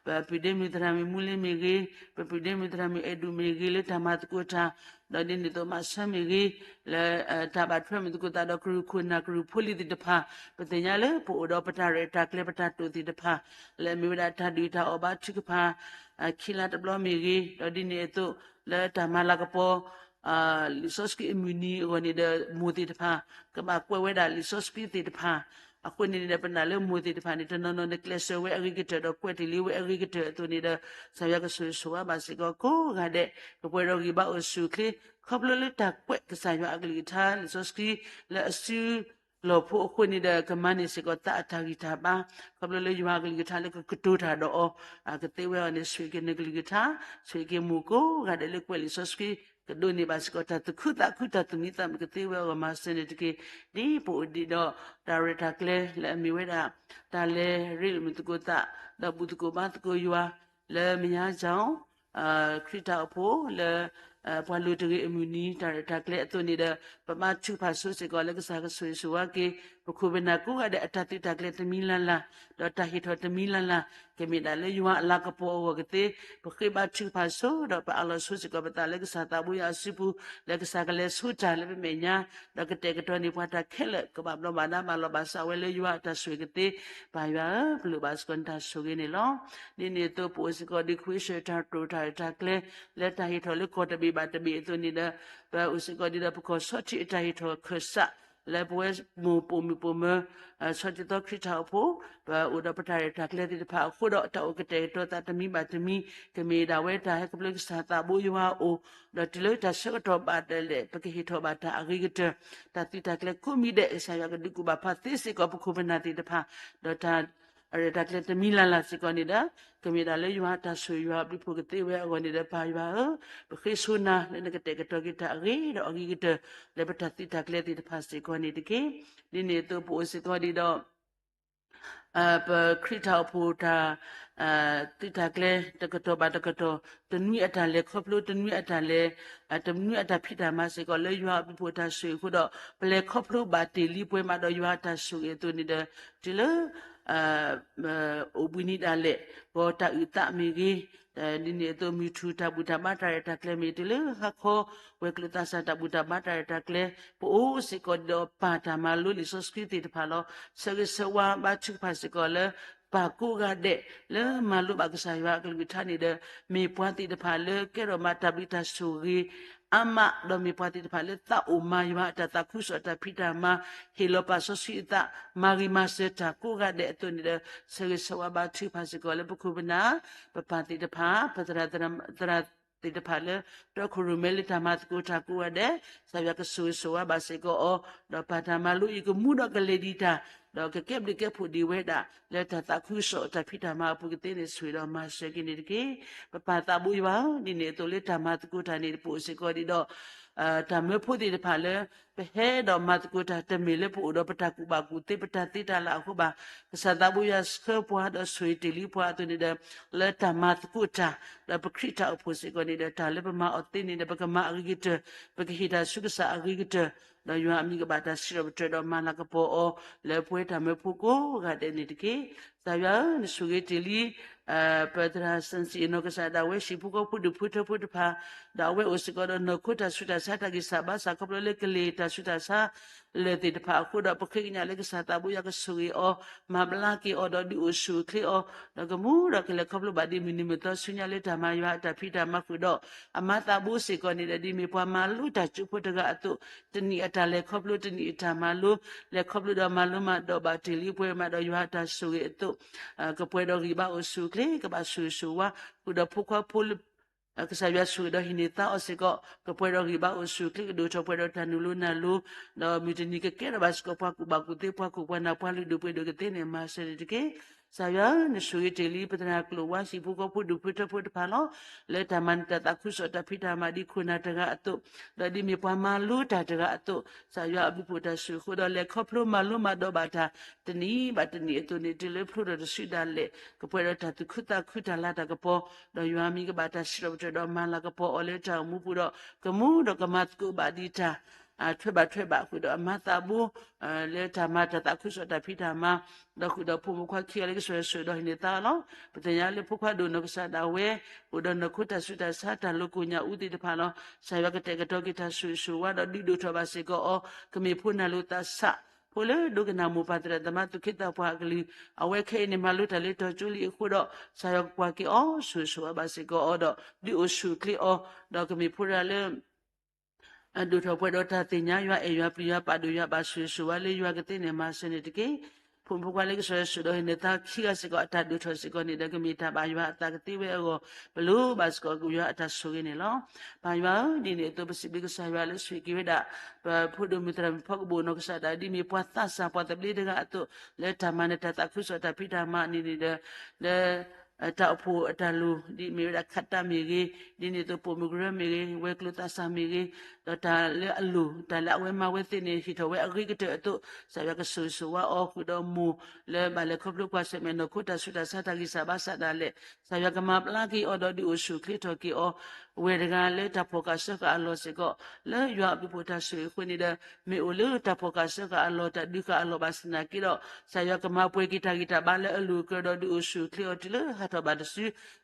ပပုၢ်ဒ့မုၣ်သရၣ်မုၣ်မူလ့မ့ၢ်ဂ့ၤ, ပပုၢ်ဒ့မုၣ်သရၣ်မုၣ်အဲၣ်ဒူၣ်မ့ၢ်ဂ့ၤလၢတၢ်မၤသကိးတၢ်, ဒီးဒ်န့ၣ်အသိးမးဆၢမ့ၢ်ဂ့ၤ, လၢ တၢ်ဘၣ်ထွဲမုာ်သကိးသးဒီးကရူၢ်ခိၣ်နၢ်ကရူၢ်ဖိလံၤသ့ၣ်တဖၣ်, ပသ့ၣ်ညါလၢပအိၣ်ဒီးပတၢ်ရဲၣ်တၢ်ကျဲၤပတၢ်တိာ်သ့ၣ်တဖၣ်, လၢအမ့ၢ်ဝဲဒၣ်တၢ်ဒုးတၢ်အီၣ်ဘါထုကဖၣ် ခံလါတဘျီမ့ၢ်ဂ့ၤ, ဒီးဒ်န့ၣ်အသိး လၢတၢ်မၤလၤကပီၤ လံာ်စီဆှံအမုၢ်နံၤအဂီၢ်န့ၣ်ဒီး မိၢ်သ့ၣ်တဖၣ် ကဘၣ်ကွဲးဝဲဒၣ်လံာ်စီဆှံသ့ၣ်တဖၣ်, အဃိန့ၣ်န့ၣ်ဒီး ပနာ်လၢမိၢ်သ့ၣ်တဖၣ်န့ၣ် တနီၤနီၤန့ၣ်ကျဲးစၢးဝဲအဂ့ၤကတၢၢ်ဒီးကွဲးတ့ၢ်လံဝဲအဂ့ၤကတၢၢ်အသိးန့ၣ်ဒီး ကစၢ်ယွၤကဆိၣ်ဂ့ၤဆိၣ်ဝါဘၣ်စ့ၢ်ကီးကိးဂၤဒဲး ကပှဲၤဒီးဂံၢ်ဘါအိၣ်ဆူၣ်အိၣ်ချ့ ခီဖျိလၢတၢ်ကွဲးကစၢ်ယွၤအကလုၢ်ကထါလံာ်စီဆှံ လၢအစု လီၢ်ဖိအဃိန့ၣ်ဒီး ကမၤန့ၢ်စ့ၢ်ကီးသးအတၢ်ဂံၢ်တၢ်ဘါ, ခီဖျိလၢယွၤအကလုၢ်ကထါလၢကကတိၤတၢ်ဒီးအီၤ, ကသ့ဝဲအီၤန့ၣ် ဆိၣ်ဂ့ၤက့ၤနကလုၢ်ကထါ, ဆိၣ်ဂ့ၤက့ၤမိၢ်ကိးဂၤဒဲးလၢကွဲးလံာ်စီဆှံ, ကဒိးန့ၢ်ဘၣ်စ့ၢ်ကီးတၢ်သူၣ်ခုသးခု တၢ်သူၣ်မံသးမုာ် ကသ့ဝဲအီၤ မၤစၢၤန့ၣ်တက့ၢ်. ဒ်ပအိၣ်ဒံးဒီး တၢ်ရဲၣ်တၢ်ကျဲၤလၢအမ့ၢ်ဝဲဒၣ် တၢ်လဲၤရ့လိာ်မုာ်သကိးသး, ဒီးဘူၣ်သကိးဘါသကိးယွၤ လၢမယါကၠီ ခရံာ်တၢ်အိၣ်ဖှိၣ်လၢ ပှၤလိၤတဂ့ၤအမုၢ်နံၤ တၢ်ရဲၣ်တၢ်ကျဲၤအသိးန့ၣ်ဒီး ပဘါထုကဖၣ်ဆိစ့ၢ်ကီးလၢကစၢ်ကဆိၣ်ဂ့ၤဆိၣ်ဝါက့ၤ ပခိၣ်ပနၢ်ကိးဂၤဒဲးအတၢ်သုးတၢ်ကျဲၤတမံၤလၢ်လၢ်, ဒီးတၢ်ဟ့ၣ်ထီၣ်တမံၤလၢ်လၢ်, ကမ့ၢ်ဒၣ်လၢယွၤအလၤကပီၤအဂီၢ်ကသ့, ပဃ့ဘါထုကဖၣ်ဆိ ဒီးပအးလီၤဆိစ့ၢ်ကီးပသးလၢကစၢ်သးဘိယွၤအစုပူၤ, လၢကစၢ်ကလဲၤဆိတၢ်လၢပမဲာ်ညါ, ဒီးကတဲာ်ကတီၤန့ၢ်ပှၤတၢ်ခဲလၢာ် ကဘၣ်ဘျီးဘၣ်ဒါဘၣ်လီၤဘၣ်စးဝဲလၢယွၤအတၢ်ဆိၣ်ဂ့ၤကသ့, ပၢ်ယွၤဧၢ, ပလိၣ်ဘၣ်စ့ၢ်ကီးနတၢ်ဆိၣ်ဂ့ၤန့ၣ်လီၤ. ဒ်န့ၣ်အသိး ပအိၣ်စ့ၢ်ကီးဒီး ခွ့ဆၢၣ်တၢ်တိာ်တၢ်ရဲၣ်တၢ်ကျဲၤ လၢတၢ်ဟ့ၣ်ထီၣ်လၢကီၢ်တဘ့ၣ်ဘၣ်တဘ့ၣ်အသိးန့ၣ်ဒီး ပအိၣ်စ့ၢ်ကီးဒ်ဒီးပကီၢ်ဆီထံးအတၢ်ဟ့ၣ်ထီၣ်ခၢၣ်စး လၢပဝဲမိၢ်ပိာ်မုၣ်ပိာ်မၢၤ ဆီထံးသီခရံာ်တၢ်အိၣ်ဖှိၣ်, ပအိၣ်ဒီးပတၢ်ရဲၣ်တၢ်ကျဲၤသ့ၣ်တဖၣ်အဃိဒီး တၢ်အိၣ်ကတဲာ်ကတီၤသးတမံၤဘၣ်တမံၤ ကမ့ၢ်ဒၣ်ဝဲတၢ်ဟဲခီဖျိကစၢ်သးဘိယွၤအအိၣ်, ဒီးတုၤလၢတၢ်ဆၢကတီၢ်ဘၣ်ဒၣ်လဲာ် ပကဟ့ၣ်ထီၣ်ဘၣ်တၢ်အဂ့ၤကတၢၢ်, တၢ်သုးတၢ်ကျဲၤကိးမံၤဒဲး ကစၢ်ယွၤကဒုးကူၣ်ဘၣ်ဖးသ့စ့ၢ်ကီးပခိၣ်ပနၢ်သ့ၣ်တဖၣ်, ဒီးတၢ် အရဲၣ်တၢ်ကျဲၤတမံၤလၢ်လၢ်စ့ၢ်ကီးန့ၣ်ဒီး ကမ့ၢ်ဒၣ်လၢယွၤအတၢ်ဆိၣ်ဂ့ၤယွၤအဘျုးအဖှိၣ်ကသ့ဝဲအဂီၢ်န့ၣ်ဒီး ပၢ်ယွၤဧၢ, ပဃ့ဆိနၤလၢနကတဲာ်ကတီၤက့ၤတၢ်အဂ့ၤဒီးအဂ့ၤကတၢၢ် လၢပတၢ်သုးတၢ်ကျဲၤသ့ၣ်တဖၣ်စ့ၢ်ကီးန့ၣ်တက့ၢ်. ဒ်န့ၣ်အသိးပအိၣ်စ့ၢ်ကီးဒ်ဒီး ပခရံာ်တၢ်အိၣ်ဖှိၣ်တၢ် သုးတၢ်ကျဲၤတကတီၢ်ဘၣ်တကတီၢ်, တနွံအတၢ်လဲၤခီဖျိ တနွံအတၢ်လဲၤ တနွံအတၢ်ဖံးတၢ်မၤစ့ၢ်ကီးလၢယွၤအဘျုးအဖှိၣ်တၢ်ဆိၣ်ဂ့ၤအဃိဒီး ပလဲၤခီဖျိဘၣ်တ့ၢ်လံပှဲၤမးဒီးယွၤအတၢ်ဆိၣ်ဂ့ၤအသိးန့ၣ်ဒီး တုၤလၢ အိၣ်ဘှံးနံၤဒၣ်လဲာ် ဂီၤတၢ်အုၣ်သးမ့ၢ်ဂ့ၤ, ဒ်န့ၣ်အသိးမုၢ်ထူၣ်တၢ်ဘူၣ်တၢ်ဘါတၢ်ရဲၣ်တၢ်ကျဲၤမ့ၢ်ဂ့ၤ တုၤလၢဟါခီ ဝဲၤကျိၤသးစၢ်တၢ်ဘူၣ်တၢ်ဘါတၢ်ရဲၣ်တၢ်ကျဲၤ ပအိၣ်စ့ၢ်ကီးဒီးပၢ်တၢ်မၤလိလံာ်စီဆှံသ့ၣ်တဖၣ်လီၤ. ဆၢဂ့ၤဆၢဝါဘါထုကဖၣ်စ့ၢ်ကီးလၢ ပၢ်ကိးဂၤဒဲး လၢမၤလိဘၣ်ကစၢ်ယွၤအကလုၢ်ကထါန့ၣ်ဒီး မ့ၢ်ပှၤသ့ၣ်တဖၣ်လၢကဲထီၣ်မးတၢ်ဘျုးတၢ်ဆိၣ်ဂ့ၤ အါမး ဒီးမ့ၢ်ပှၤသ့ၣ်တဖၣ်လၢသးအိၣ်မၤယွၤအတၢ်သးခုကစီၣ်တၢ်ဖံးတၢ်မၤ ဟ့ၣ်လီၤပာ်စီဆှံအသး မၤဂ့ၤမၤစၢၤတၢ်ကိးဂၤဒဲးအသိးန့ၣ်ဒီး ဆၢဂ့ၤဆၢဝါဘါထုကဖၣ်စ့ၢ်ကီးလၢပခိၣ်ပနၢ် ပပၢ်သ့ၣ်တဖၣ် ပသရၣ်သရၣ်သ့ၣ်တဖၣ်လၢ တီခိၣ်ရိၣ်မဲလၢတၢ်မၤသကိးတၢ်ကိးဂၤဒဲး ကစၢ်ယွၤကဆိၣ်ဂ့ၤဆိၣ်ဝါဘၣ်စ့ၢ်ကီးအီၤ ဒီးပၢ်တၢ်မၤလိအံၤကမူဒီးကလဲၤဒံးတၢ် ဒီးကကဲဘျုးကဲဖှိၣ်ဒံးဝဲဒၣ် လၢတၢ်သးခုကစီၣ်တၢ်ဖံးတၢ်မၤအပူၤကသ့န့ၣ် ဆိၣ်ဂ့ၤဒီးမၤစၢၤက့ၤန့ၣ်တက့ၢ်. ပပၢ်သးဘိယွၤဧၢ, ဒ်န့ၣ်အသိးလၢတၢ်မၤသကိးတၢ်န့ၣ် ပအိၣ်စ့ၢ်ကီးဒံးဒီး တၢ်မၢဖိသ့ၣ်တဖၣ်လၢ ပဟဲဒီးမၤသကိးတၢ်တမ့ၢ်လၢပအိၣ်ဒီးပတၢ်ကူၣ်ဘၣ်ကူၣ်သ့ပတၢ်သ့တၢ်လၢ်အဃိဘၣ်. ကစၢ်သးဘိယွၤဆှၢပှၤဒီးဆိၣ်ဂ့ၤတ့ၢ်လံပှၤအသိးန့ၣ်ဒီး လၢတၢ်မၤသကိးတၢ် ဒီးပခရံာ်တၢ်အိၣ်ဖှိၣ်စ့ၢ်ကီးန့ၣ်ဒီး တၢ်လၢပမၤအီၤသ့န့ၣ်ဒီး ပကမၤအဂ့ၤကတၢၢ် ပကဟ့ၣ်တၢ်ဆူကစၢ်အဂ့ၤကတၢၢ် ဒီးယွၤအမံၤကဘၣ်တၢ်စံးထီၣ်ပတြၢၤဒီးမၤလၤကပီၤအီၤ လၢပဝဲတၢ်မၢဖိကိးဂၤဒဲးန့ၣ်တက့ၢ်. ကစၢ်ယွၤဧၢ, နဆိၣ်ဂ့ၤတ့ၢ်လံ ပသရၣ်စၣ်စံၣ်အနီၢ်ကစၢ်ဒၣ်ဝဲ ဟံၣ်ဖိဃီဖိဒူၣ်ဖိထၢဖိတဖၣ်, ဒီးအဝဲအိၣ်စ့ၢ်ကီးဒီးနီၢ်ခိတၢ်ဆူးတၢ်ဆါတၢ်ဂံၢ်စၢ်ဘါစၢ်ခီဖျိလၢကလ့ၢ်တၢ်ဆူးတၢ်ဆါလၢာ်သ့ၣ်တဖၣ်အဃိဒီး ပဃ့ကညးလၢကစၢ်သးဘိယွၤကဆိၣ်ဂ့ၤအီၤ, မၤဘျါက့ၤအီၤဒီးဒုးအိၣ်ဆူၣ်အိၣ်ချ့အီၤ, ဒီးကမူဒီးကလဲၤခီဖျိဘၣ်ဒ်မုၢ်နံၤမုၢ်သီဆူညါလၢတၢ်မၤယွၤအတၢ်ဖံးတၢ်မၤဃုာ်ဒီး အမါသးဘိစ့ၢ်ကီးန့ၣ်ဒီး ဒ်မ့ၢ်ပှၤမၤလိတၢ်ကၠိဖိတဂၤအသိး, တနံၣ်အတၢ်လဲၤခီဖျိ တနံၣ်အတၢ်မၤလိ, လဲၤခီဖျိဒီးမၤလိမၤဒိးဘၣ်တ့ၢ်လံပှဲၤမးဒီးယွၤအတၢ်ဆိၣ်ဂ့ၤအသိး, ကပှဲၤဒီးဂံၢ်ဘါအိၣ်ဆူၣ်အိၣ်ချ့ ကဘၣ်ဆိၣ်ဂ့ၤဆိၣ်ဝါ ဃုာ်ဒီးဖိခွါဖိလၢ ကစၢ်ယွၤဆိၣ်ဂ့ၤဒီးဟံးန့ၢ်သါအီၤစ့ၢ်ကီး, ကပှဲၤဒီးဂံၢ်ဘါအိၣ်ဆူၣ်အိၣ်ချ့ ကဒိၣ်ထီၣ်ပှဲၤဒီးတၢ်နုာ်လီၤနုာ်လီၤ, ဒီးမုၢ်တနံၤကကဲထီၣ်ဘၣ်စ့ၢ်ကီးပှၤကူၣ်ဘၣ်ကူၣ်သ့ ပှၤခိၣ်ပှၤနၢ် ပှၤလုၢ်ဒိၣ်ပှ့ၤဒိၣ်ကသ့န့ၣ် မၤစၢၤန့ၣ်တက့ၢ်. ကစၢ်ယွၤဧၢ, နဆိၣ်ဂ့ၤတ့ၢ်လံ ပသရၣ်ကျိာ်ဝါ ဟံၣ်ဖိဃီဖိဒူၣ်ဖိထၢဖိတဖၣ်လီၤ. လၢတၢ်မၤန့ၢ်တၢ်သးခုကစီၣ်တၢ်ဖံးတၢ်မၤဒ်ခိၣ်နၢ်တဂၤအသိး, ဒီးဒ်မ့ၢ်ပှၤမၤလိတၢ်တဂၤအသိး, ကစၢ်ယွၤအဘျုးဖှိၣ်တၢ်ဆိၣ်ဂ့ၤဃုာ်ဒီးလဲၤခီဖျိမၤလိမၤဒိးဘၣ်တၢ် တနံၤဘၣ်တနံၤအသိးန့ၣ် တုၤလၢဖျိထီၣ်တစုဒၣ်လဲာ် ကပှဲၤဒီးတၢ်သူၣ်ခုသးခုတၢ်လၤတၢ်ကပီၤ, ဒီးယွၤမံၤကဘၣ်တၢ်စံးထီၣ်ပတြၢၤဒီးမၤလၤကပီၤအီၤလၢတၢ်အိၣ်မူပူၤဒီး ကမူဒီးကမၤသကိးဘၣ်ဒံးတၢ် ထွဲဘၣ်ထွဲဘၣ်ဃုာ်ဒီးအမါသးဘိ လၢတၢ်မၤတၢ်သးခုကစီၣ်တၢ်ဖံးတၢ်မၤ, ဒီးဃုာ်ဒီးဖိမုၣ်ခွါခံဂၤလၢကစၢ်ယွၤဆိၣ်ဂ့ၤဒီးဟံးန့ၢ်သါလီၤ. ပသ့ၣ်ညါလၢဖိခွါဒိၣ်နီၢ်ကစၢ်ဒၣ်ဝဲ အိၣ်ဒီးနီၢ်ခိတၢ်ဆူးတၢ်ဆါတၢ်လိၤကိၣ်ညါအူသ့ၣ်တဖၣ်လီၤ. ကစၢ်ယွၤကတဲာ်ကတီၤက့ၤတၢ်ဆိၣ်ဂ့ၤဆိၣ်ဝါဒီးဒုးဒိၣ်ထီၣ်ဘၣ်စ့ၢ်ကီးအီၤ, ကမ့ၢ်ဖိနၢ်လိၤသးဆး ဖိလၢဒိကနၣ်မိၢ်ပၢ်သရၣ်သမါသူၣ်က့သးပှၢ်အကလုၢ်, အဝဲခဲအံၤန့ၣ်မၤလိတၢ်လၢတီၤကၠိလံအဃိဒီး ကစၢ်ယွၤကကွၢ်က့ၤအီၤ ဆိၣ်ဂ့ၤဆိၣ်ဝါဘၣ်စ့ၢ်ကီးအီၤဒီး ဒုးအိၣ်ဆူၣ်အိၣ်ချ့အီၤ, ဒီးကမ့ၢ်ဖိတဂၤလၢ ဒိၣ်ထီၣ်ပှဲၤဒီးတၢ်သ့ၣ်ညါယွၤ အဲၣ်ယွၤပျံၤယွၤပာ်ဒိၣ်ယွၤ ဘၣ်ဆိၣ်ဂ့ၤဆိၣ်ဝါလၢယွၤကသ့န့ၣ် မၤစၢၤန့ၣ်တက့ၢ်. ဖိမုၣ်ဖိခွါလၢကစၢ်ယွၤဆိၣ်ဒီးဟ့ၣ်န့ၢ်သးခံဂၤစ့ၢ်ကီး အတၢ်ဒိၣ်ထီၣ်စ့ၢ်ကီးန့ၣ်ဒီး ကမ့ၢ်တၢ်ဘၣ်ယွၤအသးကသ့ဝဲအဂီၢ် ပလိၣ်ဘၣ်စ့ၢ်ကီးယွၤအတၢ်ဆိၣ်ဂ့ၤန့ၣ်လီၤ. ပၢ်ယွၤဧၢ, ဒ်န့ၣ်အသိး ပစံးဘျုးကစၢ်ယွၤလၢဆိၣ်ဂ့ၤက့ၤဝဲဒၣ် ပဖိဒိၣ်မုၣ်သရၣ်မုၣ်ဖီကဘိၣ်နီၢ်ကစၢ်ဒၣ် ဒ်မ့ၢ်ပှၤသးစၢ်ပှၤသဘျ့တဂၤအသိး လၢတၢ်မၤနၢၤတၢ်သးခုကစီၣ်တၢ်ဖံးတၢ်မၤန့ၣ်န့ၣ်ဒီး လၢ တၢ်အိၣ်ဖှိၣ်အတၢ်လိၣ် ဒ်မ့ၢ်ဝဲဒၣ်ခးတၢ်မ့ၢ်ဂ့ၤ, ဒ်န့ၣ်အသိးပိာ်မုၣ်ကရၢမ့ၢ်ဂ့ၤ, ဝဲၤကျိၤသးစၢ်မ့ၢ်ဂ့ၤ, ဒီးတၢ်လၢအလိၣ် တၢ်လၢအဝဲမၤဝဲသ့ၣ်န့ၣ် ဟ့ၣ်ထီၣ်ဝဲအဂ့ၤကတၢၢ်အသိး ကစၢ်ယွၤကဆိၣ်ဂ့ၤဆိၣ်ဝါအီၤဃုာ်ဒီးမိၢ် လၢဘၣ်လဲၤခီဖျိကွၢ်ဆၢၣ်မဲာ်နီၢ်ခိတၢ်ဆူးတၢ်ဆါတၢ်ဂံၢ်စၢ်ဘါစၢ်ဒၣ်လဲာ် ကစၢ်ယွၤကမၤဘျါက့ၤအီၤဒီးဒုးအိၣ်ဆူၣ်အိၣ်ချ့ထီၣ်က့ၤအီၤ ဝဲတဂၤလၢတၢ်ဖီၣ်ဃာ်စၢဃာ်အလီၢ်စ့ၢ်ကီး လၢယွၤအဘျုးဖှိၣ်တၢ်ဆိၣ်ဂ့ၤအဃိန့ၣ်ဒီး မ့ၢ်အိၣ်လၢတၢ်ဖီၣ်ဃာ်စၢဃာ်အလီၢ် တၢ်ဒုးဃာ်အလီၢ်ဘၣ်ဆၣ်သနာ်က့ဒီး ကစၢ်ယွၤကမၤပှဲၤက့ၤတၢ်ဂံၢ်တၢ်ဘါလၢအလိၣ်အကၢဒီးဒုးအိၣ်ဆူၣ်အိၣ်ချ့အီၤတုၤလၢဟးထီၣ်ဘၣ်တစု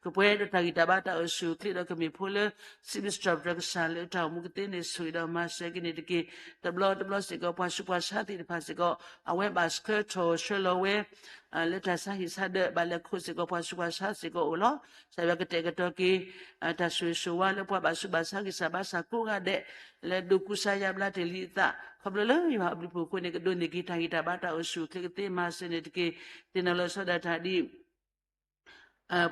ကပှဲၤဒီးတၢ်ဂံၢ်တၢ်ဘါတၢ်အိၣ်ဆူၣ်အိၣ်ချ့ဒီးကမ့ၢ်ဖိလၢ စံးဘျုးစံးထီၣ်ပတြၢၤကစၢ်လၢတၢ်အိၣ်မူကသ့န့ၣ် ဆိၣ်ဂ့ၤဒီးမၤစၢၤက့ၤန့ၣ်တက့ၢ်. တဘျီတဘျီစ့ၢ်ကီး ပှၤဆူးပှၤဆါသ့ၣ်တဖၣ်စ့ၢ်ကီး အဝဲဘၣ်ဆှၢထီၣ်ဆှၢလီၤဝဲ လၢတၢ်ဆါဟံၣ်ဆါဒၢး ဘၣ်လဲၤခိၣ်စ့ၢ်ကီး ပှၤဆူးပှၤဆါစ့ၢ်ကီးအိၣ်လီၤ. ကစၢ်ယွၤကတဲာ်ကတီၤက့ၤ တၢ်ဆိၣ်ဂ့ၤဆိၣ်ဝါလၢပှၤဘၣ်ဆူးဘၣ်ဆါဂံၢ်စၢ်ဘါစၢ်ကိးဂၤဒဲး လၢဒိးကူစါယါဘျါတ့ၢ်လံအသး ခီဖျိလၢယွၤအဘျုးဖှိၣ်အဃိန့ၣ် ကဒိးန့ၢ်က့ၤတၢ်ဂံၢ်တၢ်ဘါတၢ်အိၣ်ဆူၣ်အိၣ်ချ့ကသ့မၤစၢၤန့ၣ်တက့ၢ်. သ့ၣ်နီၣ်လီၤဆီဒၣ်တၢ်ဒ်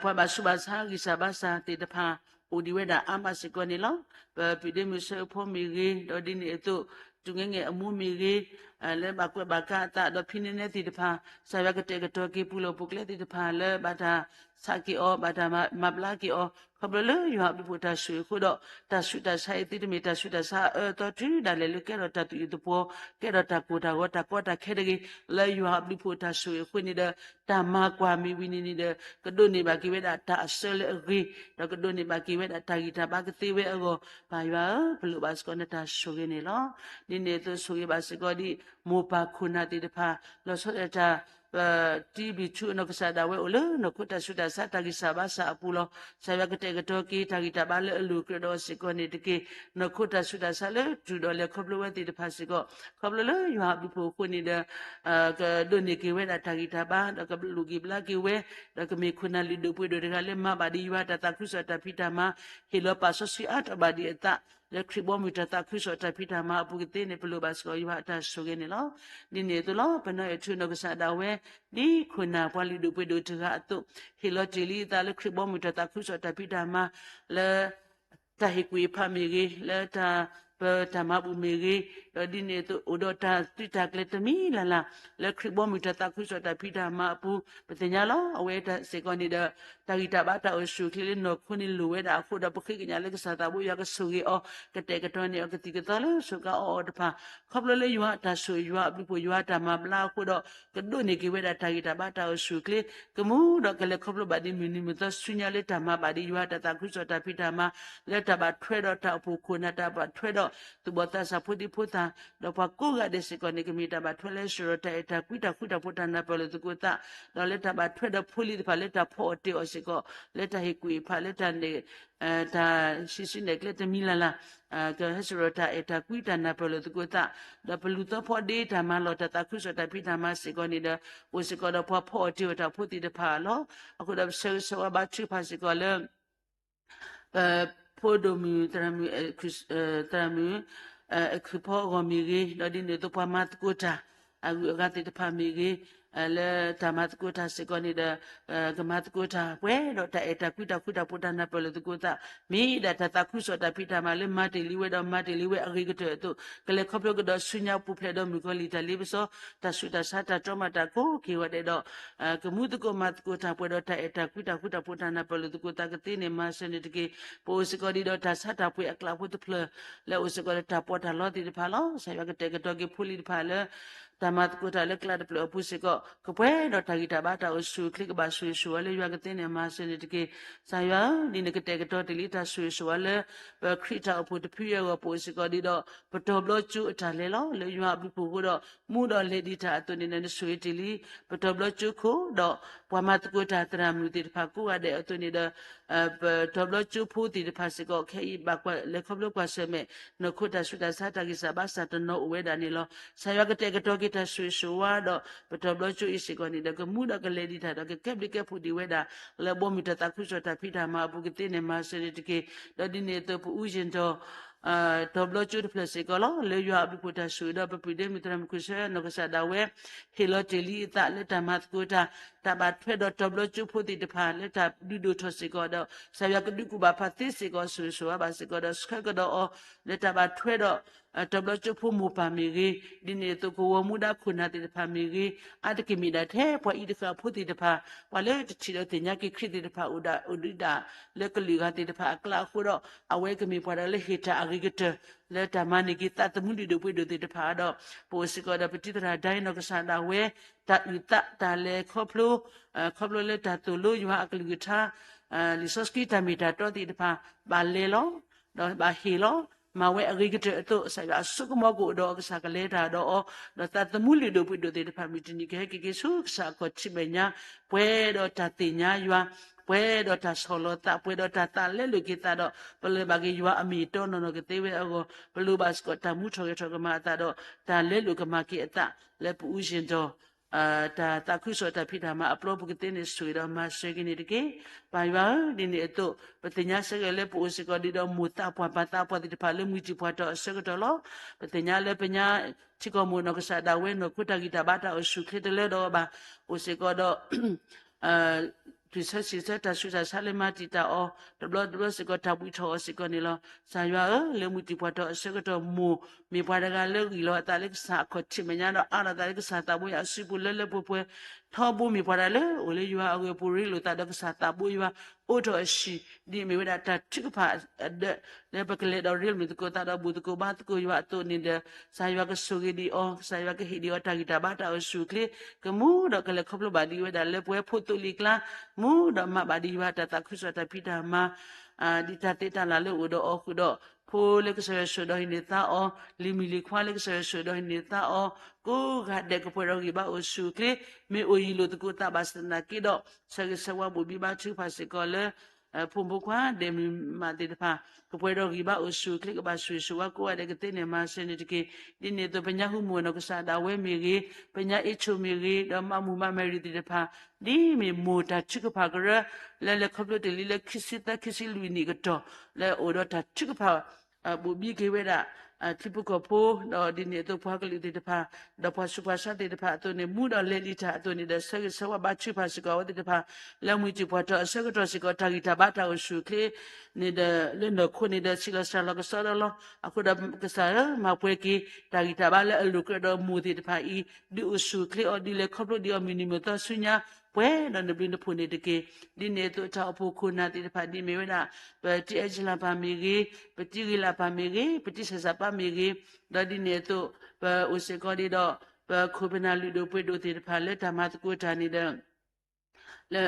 ပှၤဘၣ်ဆူးဘၣ်ဆါဂံၢ်စၢ်ဘါစၢ်သ့ၣ်တဖၣ် အိၣ်ဒံးဝဲဒၣ်အါမးစ့ၢ်ကီးန့ၣ်လီၤ. ပပုၢ်ဒ့မုၣ်ဆၢဖိမ့ၢ်ဂ့ၤ, ဒီးဒ်န့ၣ်အသိး တူၢ်ငဲငဲၢ်အမိၢ်မ့ၢ်ဂ့ၤ, လၢဘၣ်ကွဲးဘၣ်ကါအသး ဒီးဖံးနဲနဲသ့ၣ်တဖၣ် ကစၢ်ယွၤကတဲာ်ကတီၤက့ၤပူၤလီၢ်ပူၤကျဲသ့ၣ်တဖၣ်လၢဘၣ်တၢ်ဆးက့ၤအီၤ ဘၣ်တၢ်မၤဘျါက့ၤအီၤ ခီဖျိလၢယွၤအဘျုးဖှိၣ်တၢ်ဆိၣ်ဂ့ၤအဃိဒီး တၢ်ဆူးတၢ်ဆါအံၤသုတမ့ၢ်တၢ်ဆူးတၢ်ဆါအအၢအသီတုၤဒၣ်လဲာ်လၢကဲထီၣ်တၢ်သူၣ်အုးသးပှီၤ ကဲထီၣ်တၢ်ကိၢ်တၢ်ဂီၤတၢ်ကီတၢ်ခဲတဂ့ၤ လၢယွၤအဘျုးဖှိၣ်တၢ်ဆိၣ်ဂ့ၤအဃိန့ၣ်ဒီး တၢ်မၤကွၢ်မ့ၢ်ဝံၤန့ၣ်န့ၣ်ဒီး ကဒိးန့ၢ်ဘၣ်က့ၤဝဲဒၣ်တၢ်အဆၢလၢအဂ့ၤ ဒီးကဒိးန့ၢ်ဘၣ်က့ၤဝဲဒၣ်တၢ်ဂံၢ်တၢ်ဘါကသ့ဝဲအဂီၢ် ပၢ်ယွၤဧၢ ပလိၣ်ဘၣ်စ့ၢ်ကီးနတၢ်ဆိၣ်ဂ့ၤန့ၣ်လီၤ. ဒ်န့ၣ်အသိးဆိၣ်ဂ့ၤဘၣ်စ့ၢ်ကီးဒ် မိၢ်ပၢ်ခိၣ်နၢ်သ့ၣ်တဖၣ် လီၤဆီဒၣ်တၢ် ပတံဘံၣ်ထူအနီၢ်ကစၢ်ဒၣ်ဝဲအိၣ်လၢ နီၢ်ခိတၢ်ဆူးတၢ်ဆါတၢ်ဂံၢ်စၢ်ဘါစၢ်အပူၤလီၤ. ကစၢ်ယွၤကတဲာ်ကတီၤက့ၤတၢ်ဂံၢ်တၢ်ဘါလၢအလိၣ်ကြၢးဒီးအီၤစ့ၢ်ကီးန့ၣ်တက့ၢ်. နီၢ်ခိတၢ်ဆူးတၢ်ဆါလၢတူၢ်ဒီးလဲၤခီဖျိဝဲသ့ၣ်တဖၣ်စ့ၢ်ကီး ခီဖျိလၢယွၤအဘျုးဖှိၣ်အဃိန့ၣ်ဒီး ကဒိးန့ၢ်က့ၤဝဲဒၣ်တၢ်ဂံၢ်တၢ်ဘါ ဒီးကလိၣ်က့ၤဘျါက့ၤဝဲ ဒီးကမ့ၢ်ခိၣ်နၢ်လုၢ်ဒိၣ်ပှ့ၤဒိၣ်တဂၤလၢမၤဘၣ်ဒ်ယွၤတၢ်သးခုကစီၣ်တၢ်ဖံးတၢ်မၤ ဟ့ၣ်လီၤပာ်စီဆှံအါထီၣ်ဘၣ်ဒံးအသး လၢခရံာ်ဘီမုၢ်တၢ်သးခုကစီၣ်တၢ်ဖံးတၢ်မၤအပူၤကသ့န့ၣ် ပလိၣ်ဘၣ်စ့ၢ်ကီးယွၤအတၢ်ဆိၣ်ဂ့ၤန့ၣ်လီၤ. ဒ်န့ၣ်အသိးလီၤ ပနီၢ်အဲၣ်ထူနီၢ်ကစၢ်ဒၣ်ဝဲ ဒ်ခိၣ်နၢ်ပှၤလုၢ်ဒိၣ်ပှ့ၤဒိၣ်တဂၤအသိး ဟ့ၣ်လီၤတ့ၢ်လံအသးလၢခရံာ်ဘီမုၢ်တၢ်သးခုကစီၣ်တၢ်ဖံးတၢ်မၤ လၢ တၢ်ဟ့ၣ်ကူၣ်ဟ့ၣ်ဖးမ့ၢ်ဂ့ၤ, လၢတၢ်ပၢတၢ်မၤဘူၣ်မ့ၢ်ဂ့ၤ, ဒီးဒ်န့ၣ်အသိး အိၣ်ဒီးတၢ်သုးတၢ်ကျဲၤတမံၤလၢ်လၢ် လၢခရံာ်ဘီမုၢ်တၢ်သးခုကစီၣ်တၢ်ဖံးတၢ်မၤအပူၤ ပသ့ၣ်ညါလီၤ. အဝဲစ့ၢ်ကီးန့ၣ်ဒီး တၢ်ဂံၢ်တၢ်ဘါတၢ်အိၣ်ဆူၣ်အိၣ်ချ့လၢနီၢ်ခိန့ၣ်လိၣ်ဝဲဒၣ်အဃိဒီး ပဃ့ကညးလၢကစၢ်သးဘိယွၤကဆိၣ်ဂ့ၤအီၤ ကတဲာ်ကတီၤန့ၢ်အီၤကသံၣ်ကသီလၢစိၤကါအီၣ်အီၤတဖၣ် ခီဖျိလၢယွၤအတၢ်ဆိၣ်ဂ့ၤ ယွၤအဘျုးဖှိၣ် ယွၤအတၢ်မၤဘျါအဃိဒီး ကဒိးန့ၢ်က့ၤဝဲဒၣ်တၢ်ဂံၢ်တၢ်ဘါတၢ်အိၣ်ဆူၣ်အိၣ်ချ့ ကမူဒီးကလဲၤခီဖျိဘၣ်ဒ်မုၢ်နံၤမုၢ်သီဆူညါလၢတၢ်မၤဘၣ်ဒ်ယွၤတၢ်သးခုကစီၣ်တၢ်ဖံးတၢ်မၤ လၢတၢ်ဘၣ်ထွဲဒီးတၢ်အိၣ်ဖှိၣ်ခိၣ်နၢ် တၢ်ဘၣ်ထွဲဒီးသူၣ်ဘီၣ်သးစၢ်ဖိဒံဖိသၣ် ဒီးပှၤကိးဂၤဒဲးစ့ၢ်ကီးန့ၣ် ကမ့ၢ်တၢ်ဘၣ်ထွဲလၢဟဲစၢၤဒီးတၢ်အဲၣ်တၢ်ကွံတၢ်ဃူတၢ်ဖိးတၢ်နၢ်ပၢၢ်လိာ်သကိးသး ဒီးလၢတၢ်ဘၣ်ထွဲဒီးဖိလံၤတဖၣ်လၢတၢ်ဖီအီၣ်တ့ၢ်အီၣ်စ့ၢ်ကီး လၢတၢ်ဟ့ၣ်ကူၣ်ဟ့ၣ်ဖးလၢတၢ်န့ၣ် တၢ်ဟံးစုနဲၣ်ကျဲတမံၤလၢ်လၢ် ကဟဲစၢၤဒီးတၢ်အဲၣ်တၢ်ကွံတၢ်နၢ်ပၢၢ်လိာ်သကိးသး ဒီးပလူၤသီဖီဒ့တၢ်မၤလီၢ်တၢ်သးခုကစီၣ်တၢ်ဖံးတၢ်မၤစ့ၢ်ကီးန့ၣ်ဒီး အိၣ်စ့ၢ်ကီးဒီးပှၤဖီအီၣ်တ့ၢ်အီၣ်တၢ်ဖိသ့ၣ်တဖၣ်လီၤ. အဃိဒီးပဆၢဂ့ၤဆၢဝါဘါထုကဖၣ်စ့ၢ်ကီးလၢ ပဖိဒိၣ်မုၣ်သရၣ်မုၣ် သရၣ်မုၣ် အခ့ဖီအဂီၢ်မ့ၢ်ဂ့ၤ, ဒီးဒ်န့ၣ်အသိးပှၤမၤသကိးတၢ် အဂုၤအဂၤသ့ၣ်တဖၣ်မ့ၢ်ဂ့ၤ, လၢတၢ်မၤသကိးတၢ်စ့ၢ်ကီးန့ၣ်ဒီး ကမၤသကိးတၢ်ပှဲၤဒီးတၢ်အဲၣ်တၢ်ကွံတၢ်ဃူတၢ်ဖိးတၢ်နၢ်ပၢၢ်လိာ်သကိးသး မ့ၢ်ဒၣ်တၢ်သးခုကစီၣ်တၢ်ဖံးတၢ်မၤလၢမၤတ့ၢ်လံဝဲဒီးမၤတ့ၢ်လံဝဲအဂ့ၤကတၢၢ်အသိး ကလဲၤခီဖျိကဒီးဆူညါပူၤဖျဲးဒီးမုၣ်ကီၤလံၢ်တၢ်လ့ပစီ တၢ်ဆူးတၢ်ဆါတၢ်တြီမးတၢ်ကိးက့ၤဂီၤဒဲးဒီး ကမူသကိးမၤသကိးတၢ်ပှဲၤဒီးတၢ်အဲၣ်တၢ်ကွံတၢ်ဃူတၢ်ဖိးတၢ်နၢ်ပၢၢ်လိာ်သကိးသးကသ့န့ၣ် မၤစၢၤန့ၣ်တက့ၢ်. ပအိၣ်စ့ၢ်ကီးဒံးဒီးတၢ်ဆါတၢ်ပှ့ၤအကျးဖိတဖျၢၣ် လၢအိၣ်စ့ၢ်ကီးဒီးတၢ်ပီးတၢ်လီသ့ၣ်တဖၣ်လီၤ. ကစၢ်ယွၤကတဲာ်ကတီၤက့ၤဖိလံၤတဖၣ်လၢ တၢ်မၤသကိးတၢ်လၢကျးတဖျၢၣ်အပူၤစ့ၢ်ကီး ကပှဲၤဒီးတၢ်ဂံၢ်တၢ်ဘါတၢ်အိၣ်ဆူၣ်အိၣ်ချ့ကဘၣ်ဆိၣ်ဂ့ၤဆိၣ်ဝါလၢယွၤကသ့န့ၣ် မၤစၢၤန့ၣ်တက့ၢ်. ကစၢ်ယွၤဧၢ, ဒ်နကတဲာ်ကတီၤတ့ၢ်လံတၢ်ဆိၣ်ဂ့ၤဆိၣ်ဝါလၢ ပခရံာ်တၢ်အိၣ်ဖှိၣ်တဖုအံၤအဂီၢ် ပအိၣ်စ့ၢ်ကီးဒံးဒီး ပတီၢ်ဘျီကၠိအတၢ်လဲၤလီၤ. လၢယွၤအဘျုးဖှိၣ်အဃိဒီး မူဒီးလဲၤဒံးတၢ်အသိးန့ၣ် နဆိၣ်ဂ့ၤတ့ၢ်လံ ပတီၢ်ဘျီကၠိခိၣ်ဒီး ပှၤမၤသကိးတၢ်သရၣ်မုၣ်သ့ၣ်တဖၣ်ကိးဂၤဒဲးအသိးန့ၣ်ဒီး ပတီၢ်ဘျီကၠိဖိသ့ၣ်တဖၣ်စ့ၢ်ကီး ခဲအံၤဘၣ်ကွၢ်လဲၤခီဖျိကွၢ်ဆၢၣ်မဲာ် နီၢ်ခိတၢ်ဆူးတၢ်ဆါတၢ်ဂံၢ်စၢ်ဘါစၢ်တနီၤအိၣ်ဝဲဒၣ်န့ၣ်လီၤ. ကစၢ်ယွၤကတဲာ်ကတီၤက့ၤတၢ်ဆိၣ်ဂ့ၤဆိၣ်ဝါဒီး ပတီၢ်ဘျီကၠိအံၤစ့ၢ်ကီးန့ၣ်ဒီး ကမူဒီးကလဲၤဒံးတၢ်ဒီးကကဲဘျုးကဲဖှိၣ်ဒံးဝဲဒၣ် လၢဘီမုၢ်တၢ်သးခုကစီၣ်တၢ်ဖံးတၢ်မၤအပူၤကသ့န့ၣ် မၤစၢၤန့ၣ်တက့ၢ်. ဒီးဒ်န့ၣ်အသိးပအူယ့ၣ်ဒီး တီၤဘျီကၠိတဖျၢၣ်စ့ၢ်ကီးလီၤ. လၢယွၤအဘျုးအဖှိၣ်တၢ်ဆိၣ်ဂ့ၤဒီး ပပုၢ်ဒဲမုၢ်သရၣ်မုၣ်ခိၣ်ဆၢနီၢ်ကစၢ်ဒၣ်ဝဲ ဟ့ၣ်လီၤတ့ၢ်လံအသးလၢတၢ်မၤသကိးတၢ်, တၢ်ဘၣ်ထွဲဒီးတီၤဘျီကၠိဖိသ့ၣ်တဖၣ်လၢတၢ်ဒုးဒိၣ်ထီၣ်စ့ၢ်ကီးဒီး ကစၢ်ယွၤကဒုးကူၣ်ဘၣ်ဖးသ့စ့ၢ်ကီး ဆိၣ်ဂ့ၤဆိၣ်ဝါဘၣ်စ့ၢ်ကီးဒီး ဆှၢကဒီးအီၤ လၢတၢ်ဘၣ်ထွဲဒီး တီၤဘျီကၠိဖိမိၢ်ပၢ်မ့ၢ်ဂ့ၤ, ဒ်န့ၣ်အသိး ကဝီၤမူဒါခိၣ်နၢ်သ့ၣ်တဖၣ်မ့ၢ်ဂ့ၤ, အါတက့ၢ်မ့ၢ်ဒၣ်ထဲပှၤအံၤတဃၣ်ဖိသ့ၣ်တဖၣ်, ပှၤလၢတထံၣ်ဒီးသ့ၣ်ညါက့ၤခရံာ်သ့ၣ်တဖၣ် အိၣ်ဒၣ်အိၣ်ဒုးဒၣ်လၢကလုာ်ဂၤသ့ၣ်တဖၣ်အကျါအဃိဒီး အဝဲကမ့ၢ်ပှၤဒီးလၢဟ့ၣ်တၢ်အဂ့ၤကတၢၢ် လၢတၢ်မၤန့ၢ်က့ၤသးသမူလုၢ်ဒိၣ်ပှ့ၤဒိၣ်သ့ၣ်တဖၣ်ဒီး ပအိၣ်စ့ၢ်ကီးဒီးပတံၤသရၣ်ဒၣ်အံၤနီၢ်ကစၢ်ဒၣ်ဝဲ တၢ်အုၣ်သးတၢ်လဲၤခီဖျိ ခီဖျိလၢတၢ်သိၣ်လိယွၤအကလုၢ်ကထါ လံာ်စီဆှံတၢ်မ့ၢ်တၢ်တီသ့ၣ်တဖၣ် ဘၣ်လဲၤလီၤ ဒီးဘၣ်ဟ့ၣ်လီၤ မၤဝဲအဂ့ၤကတၢၢ်အသိး ကစၢ်ယွၤအစိကမီၤကအိၣ်ဒီးအီၤ ကစၢ်ကလဲၤတၢ်ဒီးအီၤ ဒီးသးသမူလုၢ်ဒိၣ်ပှ့ၤဒိၣ်သ့ၣ်တဖၣ် မုၢ်တနံၤကဟဲက့ၤက့ၤဆူကစၢ်အခီၣ်ထံးမဲာ်ညါ ပှဲၤဒီးတၢ်သ့ၣ်ညါယွၤ, ပှဲၤဒီးတၢ်ဆီၣ်လီၤသး, ပှဲၤဒီးတၢ်သးလဲလိာ်က့ၤသးဒီး ပလၢၢ်ဘၣ်က့ၤယွၤအမ့ၢ်အတီနီၢ်နီၢ်ကသ့ဝဲအဂီၢ် ပလိၣ်ဘၣ်စ့ၢ်ကီးတၢ်မူထီၣ်ဂဲၤထီၣ်ကမၤအသးဒီး တၢ်လဲလိာ်ကမၤက့ၤအသး လၢပအူယံၢ်ဒီး တၢ်သးခုကစီၣ်တၢ်ဖံးတၢ်မၤအပျီပူၤကသ့န့ၣ် ဆိၣ်ဂ့ၤဒီးမၤစၢၤက့ၤန့ၣ်တက့ၢ်. ပၢ်ယွၤဧၢ, ဒ်န့ၣ်အသိး ပသ့ၣ်ညါဆၢဂ့ၤလၢပအိၣ်စ့ၢ်ကီးဒံးဒီး မိၢ်သးပှၢ်ပၢ်သးပှၢ်သ့ၣ်တဖၣ်လၢမှံၤတံၢ်ပှၢ်တီၢ်အဆၢကတီၢ်လီၤ. ပသ့ၣ်ညါလၢပညါ ထံကီၢ်မိၢ်နီၢ်ကစၢ်ဒၣ်ဝဲ နီၢ်ခိတၢ်ဂံၢ်တၢ်ဘါတၢ်အိၣ်ဆူၣ်အိၣ်ချ့တလၢဒီးအီၤဘၣ်, အိၣ်စ့ၢ်ကီးဒီး တုၤဆၢစံးဆၢတၢ်ဆူးတၢ်ဆါလၢမၤတံာ်တာ်အီၤ တဘျီတဘျီစ့ၢ်ကီး တၢ်ဘှံးထီၣ်အီၤစ့ၢ်ကီးန့ၣ်လီၤ. ကစၢ်ယွၤဧၢ, လၢမှံၤတံာ်ပှၢ်တီၢ်အဆၢကတီၢ် မိၢ်မ့ၢ်ပှၤတဂၤလၢဂံၢ်လီၤအသးလၢကစၢ်အခီၣ်ထံးမဲာ်ညါဒီး အါထီၣ်သးလၢကစၢ်သးဘိယွၤအစုပူၤလၢလၢပှဲၤပှဲၤ, ထီဘိမ့ၢ်ပှၤတဂၤလၢအိၣ်လၢယွၤအဂ့ၢ်အပူၤ ရ့လိာ်သးဒီးကစၢ်သးဘိယွၤ အိးထီၣ်အဟံၣ် ဒ်အမ့ၢ်ဝဲဒၣ်တၢ်ထုကဖၣ်အဒၢး လၢပကလဲၤဒီးရ့လိာ်မုာ်သကိးသးဒီး ဘူၣ်သကိးဘါသကိးယွၤအသိးန့ၣ်ဒီး ကစၢ်ယွၤကဆိၣ်ဂ့ၤဒံးအီၤ, ကစၢ်ယွၤကဟ့ၣ်ဒံးအီၤတၢ်ဂံၢ်တၢ်ဘါတၢ်အိၣ်ဆူၣ်အိၣ်ချ့, ကမူဒီးကလဲၤခီဖျိဘၣ်ဒံးဝဲဒၣ်လၢပှဲၤဖိသိလံၤကျါ, မူဒီးမၤဘၣ်ဒံးယွၤတၢ်သးခုကစီၣ်တၢ်ဖံးတၢ်မၤ ဒ်တၢ်သ့တၢ်လၢ်လၢအိၣ်ဒီးအီၤဃုာ်ဒီး ဖိလၢကစၢ်ယွၤဆိၣ်ဒီးဟံးန့ၢ်သါအီၤ, လံၤမုၣ်လံၤခွါလၢကစၢ်ယွၤဆိၣ်ဒီးဟံးန့ၢ်သါအီၤ, ကိးဂၤဒဲးကပှဲၤဒီးဂံၢ်ဘါအိၣ်ဆူၣ်အိၣ်ချ့, မ့ၢ်အိၣ်ယံၤလိာ်သကိးသးဘၣ်ဆၣ်သနာ်က့ဒီး ဆၢဂ့ၤဆၢဝါဘိၣ်ဘံဘါထုကဖၣ်စ့ၢ်ကီးလၢ ဖိမုၣ်ဖိခွါဒဲးမုၢ်မးသ့ၣ်တဖၣ် ကပှဲၤဒီးဂံၢ်ဘါအိၣ်ဆူၣ်အိၣ်ချ့ ကဘၣ်ဆိၣ်ဂ့ၤဆိၣ်ဝါကိးဂၤဒဲးကသ့န့ၣ် မၤစၢၤန့ၣ်တက့ၢ်. ဒ်န့ၣ်အသိး ပညါဟူမိၢ်နီၢ်ကစၢ်ဒၣ်ဝဲမ့ၢ်ဂ့ၤ, ပညါအ့ၣ်ဆိၣ်မ့ၢ်ဂ့ၤ, ဒီးမးမူမးမဲရံၤသ့ၣ်တဖၣ် ဒ်မ့ၢ်မိၢ်တၢ်ထုကဖၣ်ကရၢ လၢလဲၤခီဖျိတ့ၢ်လံလၢခံဆံသၢ ခံဆံလွံၢ်နံၣ်ကတီၢ် လၢအိၣ်ဒီးတၢ်ထုကဖၣ် ဘိၣ်ဘံက့ၤဝဲဒၣ် ထံဖိကီၢ်ဖိ ဒီးဒ်န့ၣ်အသိးပှၤကလုာ်သ့ၣ်တဖၣ် ဒီးပှၤဆူးပှၤဆါသ့ၣ်တဖၣ်အသိးန့ၣ် မူဒီးလဲၤလံတၢ်အသိးန့ၣ်ဒီး ဆၢဂ့ၤဆၢဝါဘါထုကဖၣ်စ့ၢ်ကီးအဝဲသ့ၣ်တဖၣ် လၢမှံၤတံာ်ပှၢ်တီၢ်အဆၢကတီၢ်စ့ၢ်ကီး တၢ်ဂံၢ်တၢ်ဘါတၢ်အိၣ်ဆူၣ်အိၣ်ချ့န့ၣ်ဒီး လၢနီၢ်ခိန့ၣ်ဒီး ဆံးလီၤစှၤလီၤကစီဒီလီၤ. အဃိဒီးကစၢ်ဧၢ မၤပှဲၤက့ၤ တၢ်ဂံၢ်တၢ်ဘါလၢအလိၤကြၢးဒီးမိၢ်သ့ၣ်တဖၣ်အံၤ ဒုးအိၣ်ဆူၣ်အိၣ်ချ့အီၤ ဒုးလဲၤခီဖျိဒံးအီၤ မုၢ်နံၤမုၢ်သီဆူညါ ပှဲၤဒီးနဘျုးနဖှိၣ်န့ၣ်တက့ၢ်. ဒ်န့ၣ်အသိးတၢ်အိၣ်ဖှိၣ်ခိၣ်နၢ်သ့ၣ်တဖၣ် ဒ်မ့ၢ်ဝဲဒၣ် ပတံၤအဲၣ်ကၠလၢ်ပၢ်မ့ၢ်ဂ့ၤ, ပတံၤဂ့ၤလၢ်ပၢ်မ့ၢ်ဂ့ၤ, ပတံၤဆဲးစးပၢ်မ့ၢ်ဂ့ၤ, ဒီးဒ်န့ၣ်အသိး ပအိၣ်စ့ၢ်ကီးဒံးဒီး ပခိၣ်ပနၢ်လုၢ်ဒိၣ်ပှ့ၤဒိၣ်သ့ၣ်တဖၣ်လၢတၢ်မၤသကိးတၢ်န့ၣ်ဒီး လၢ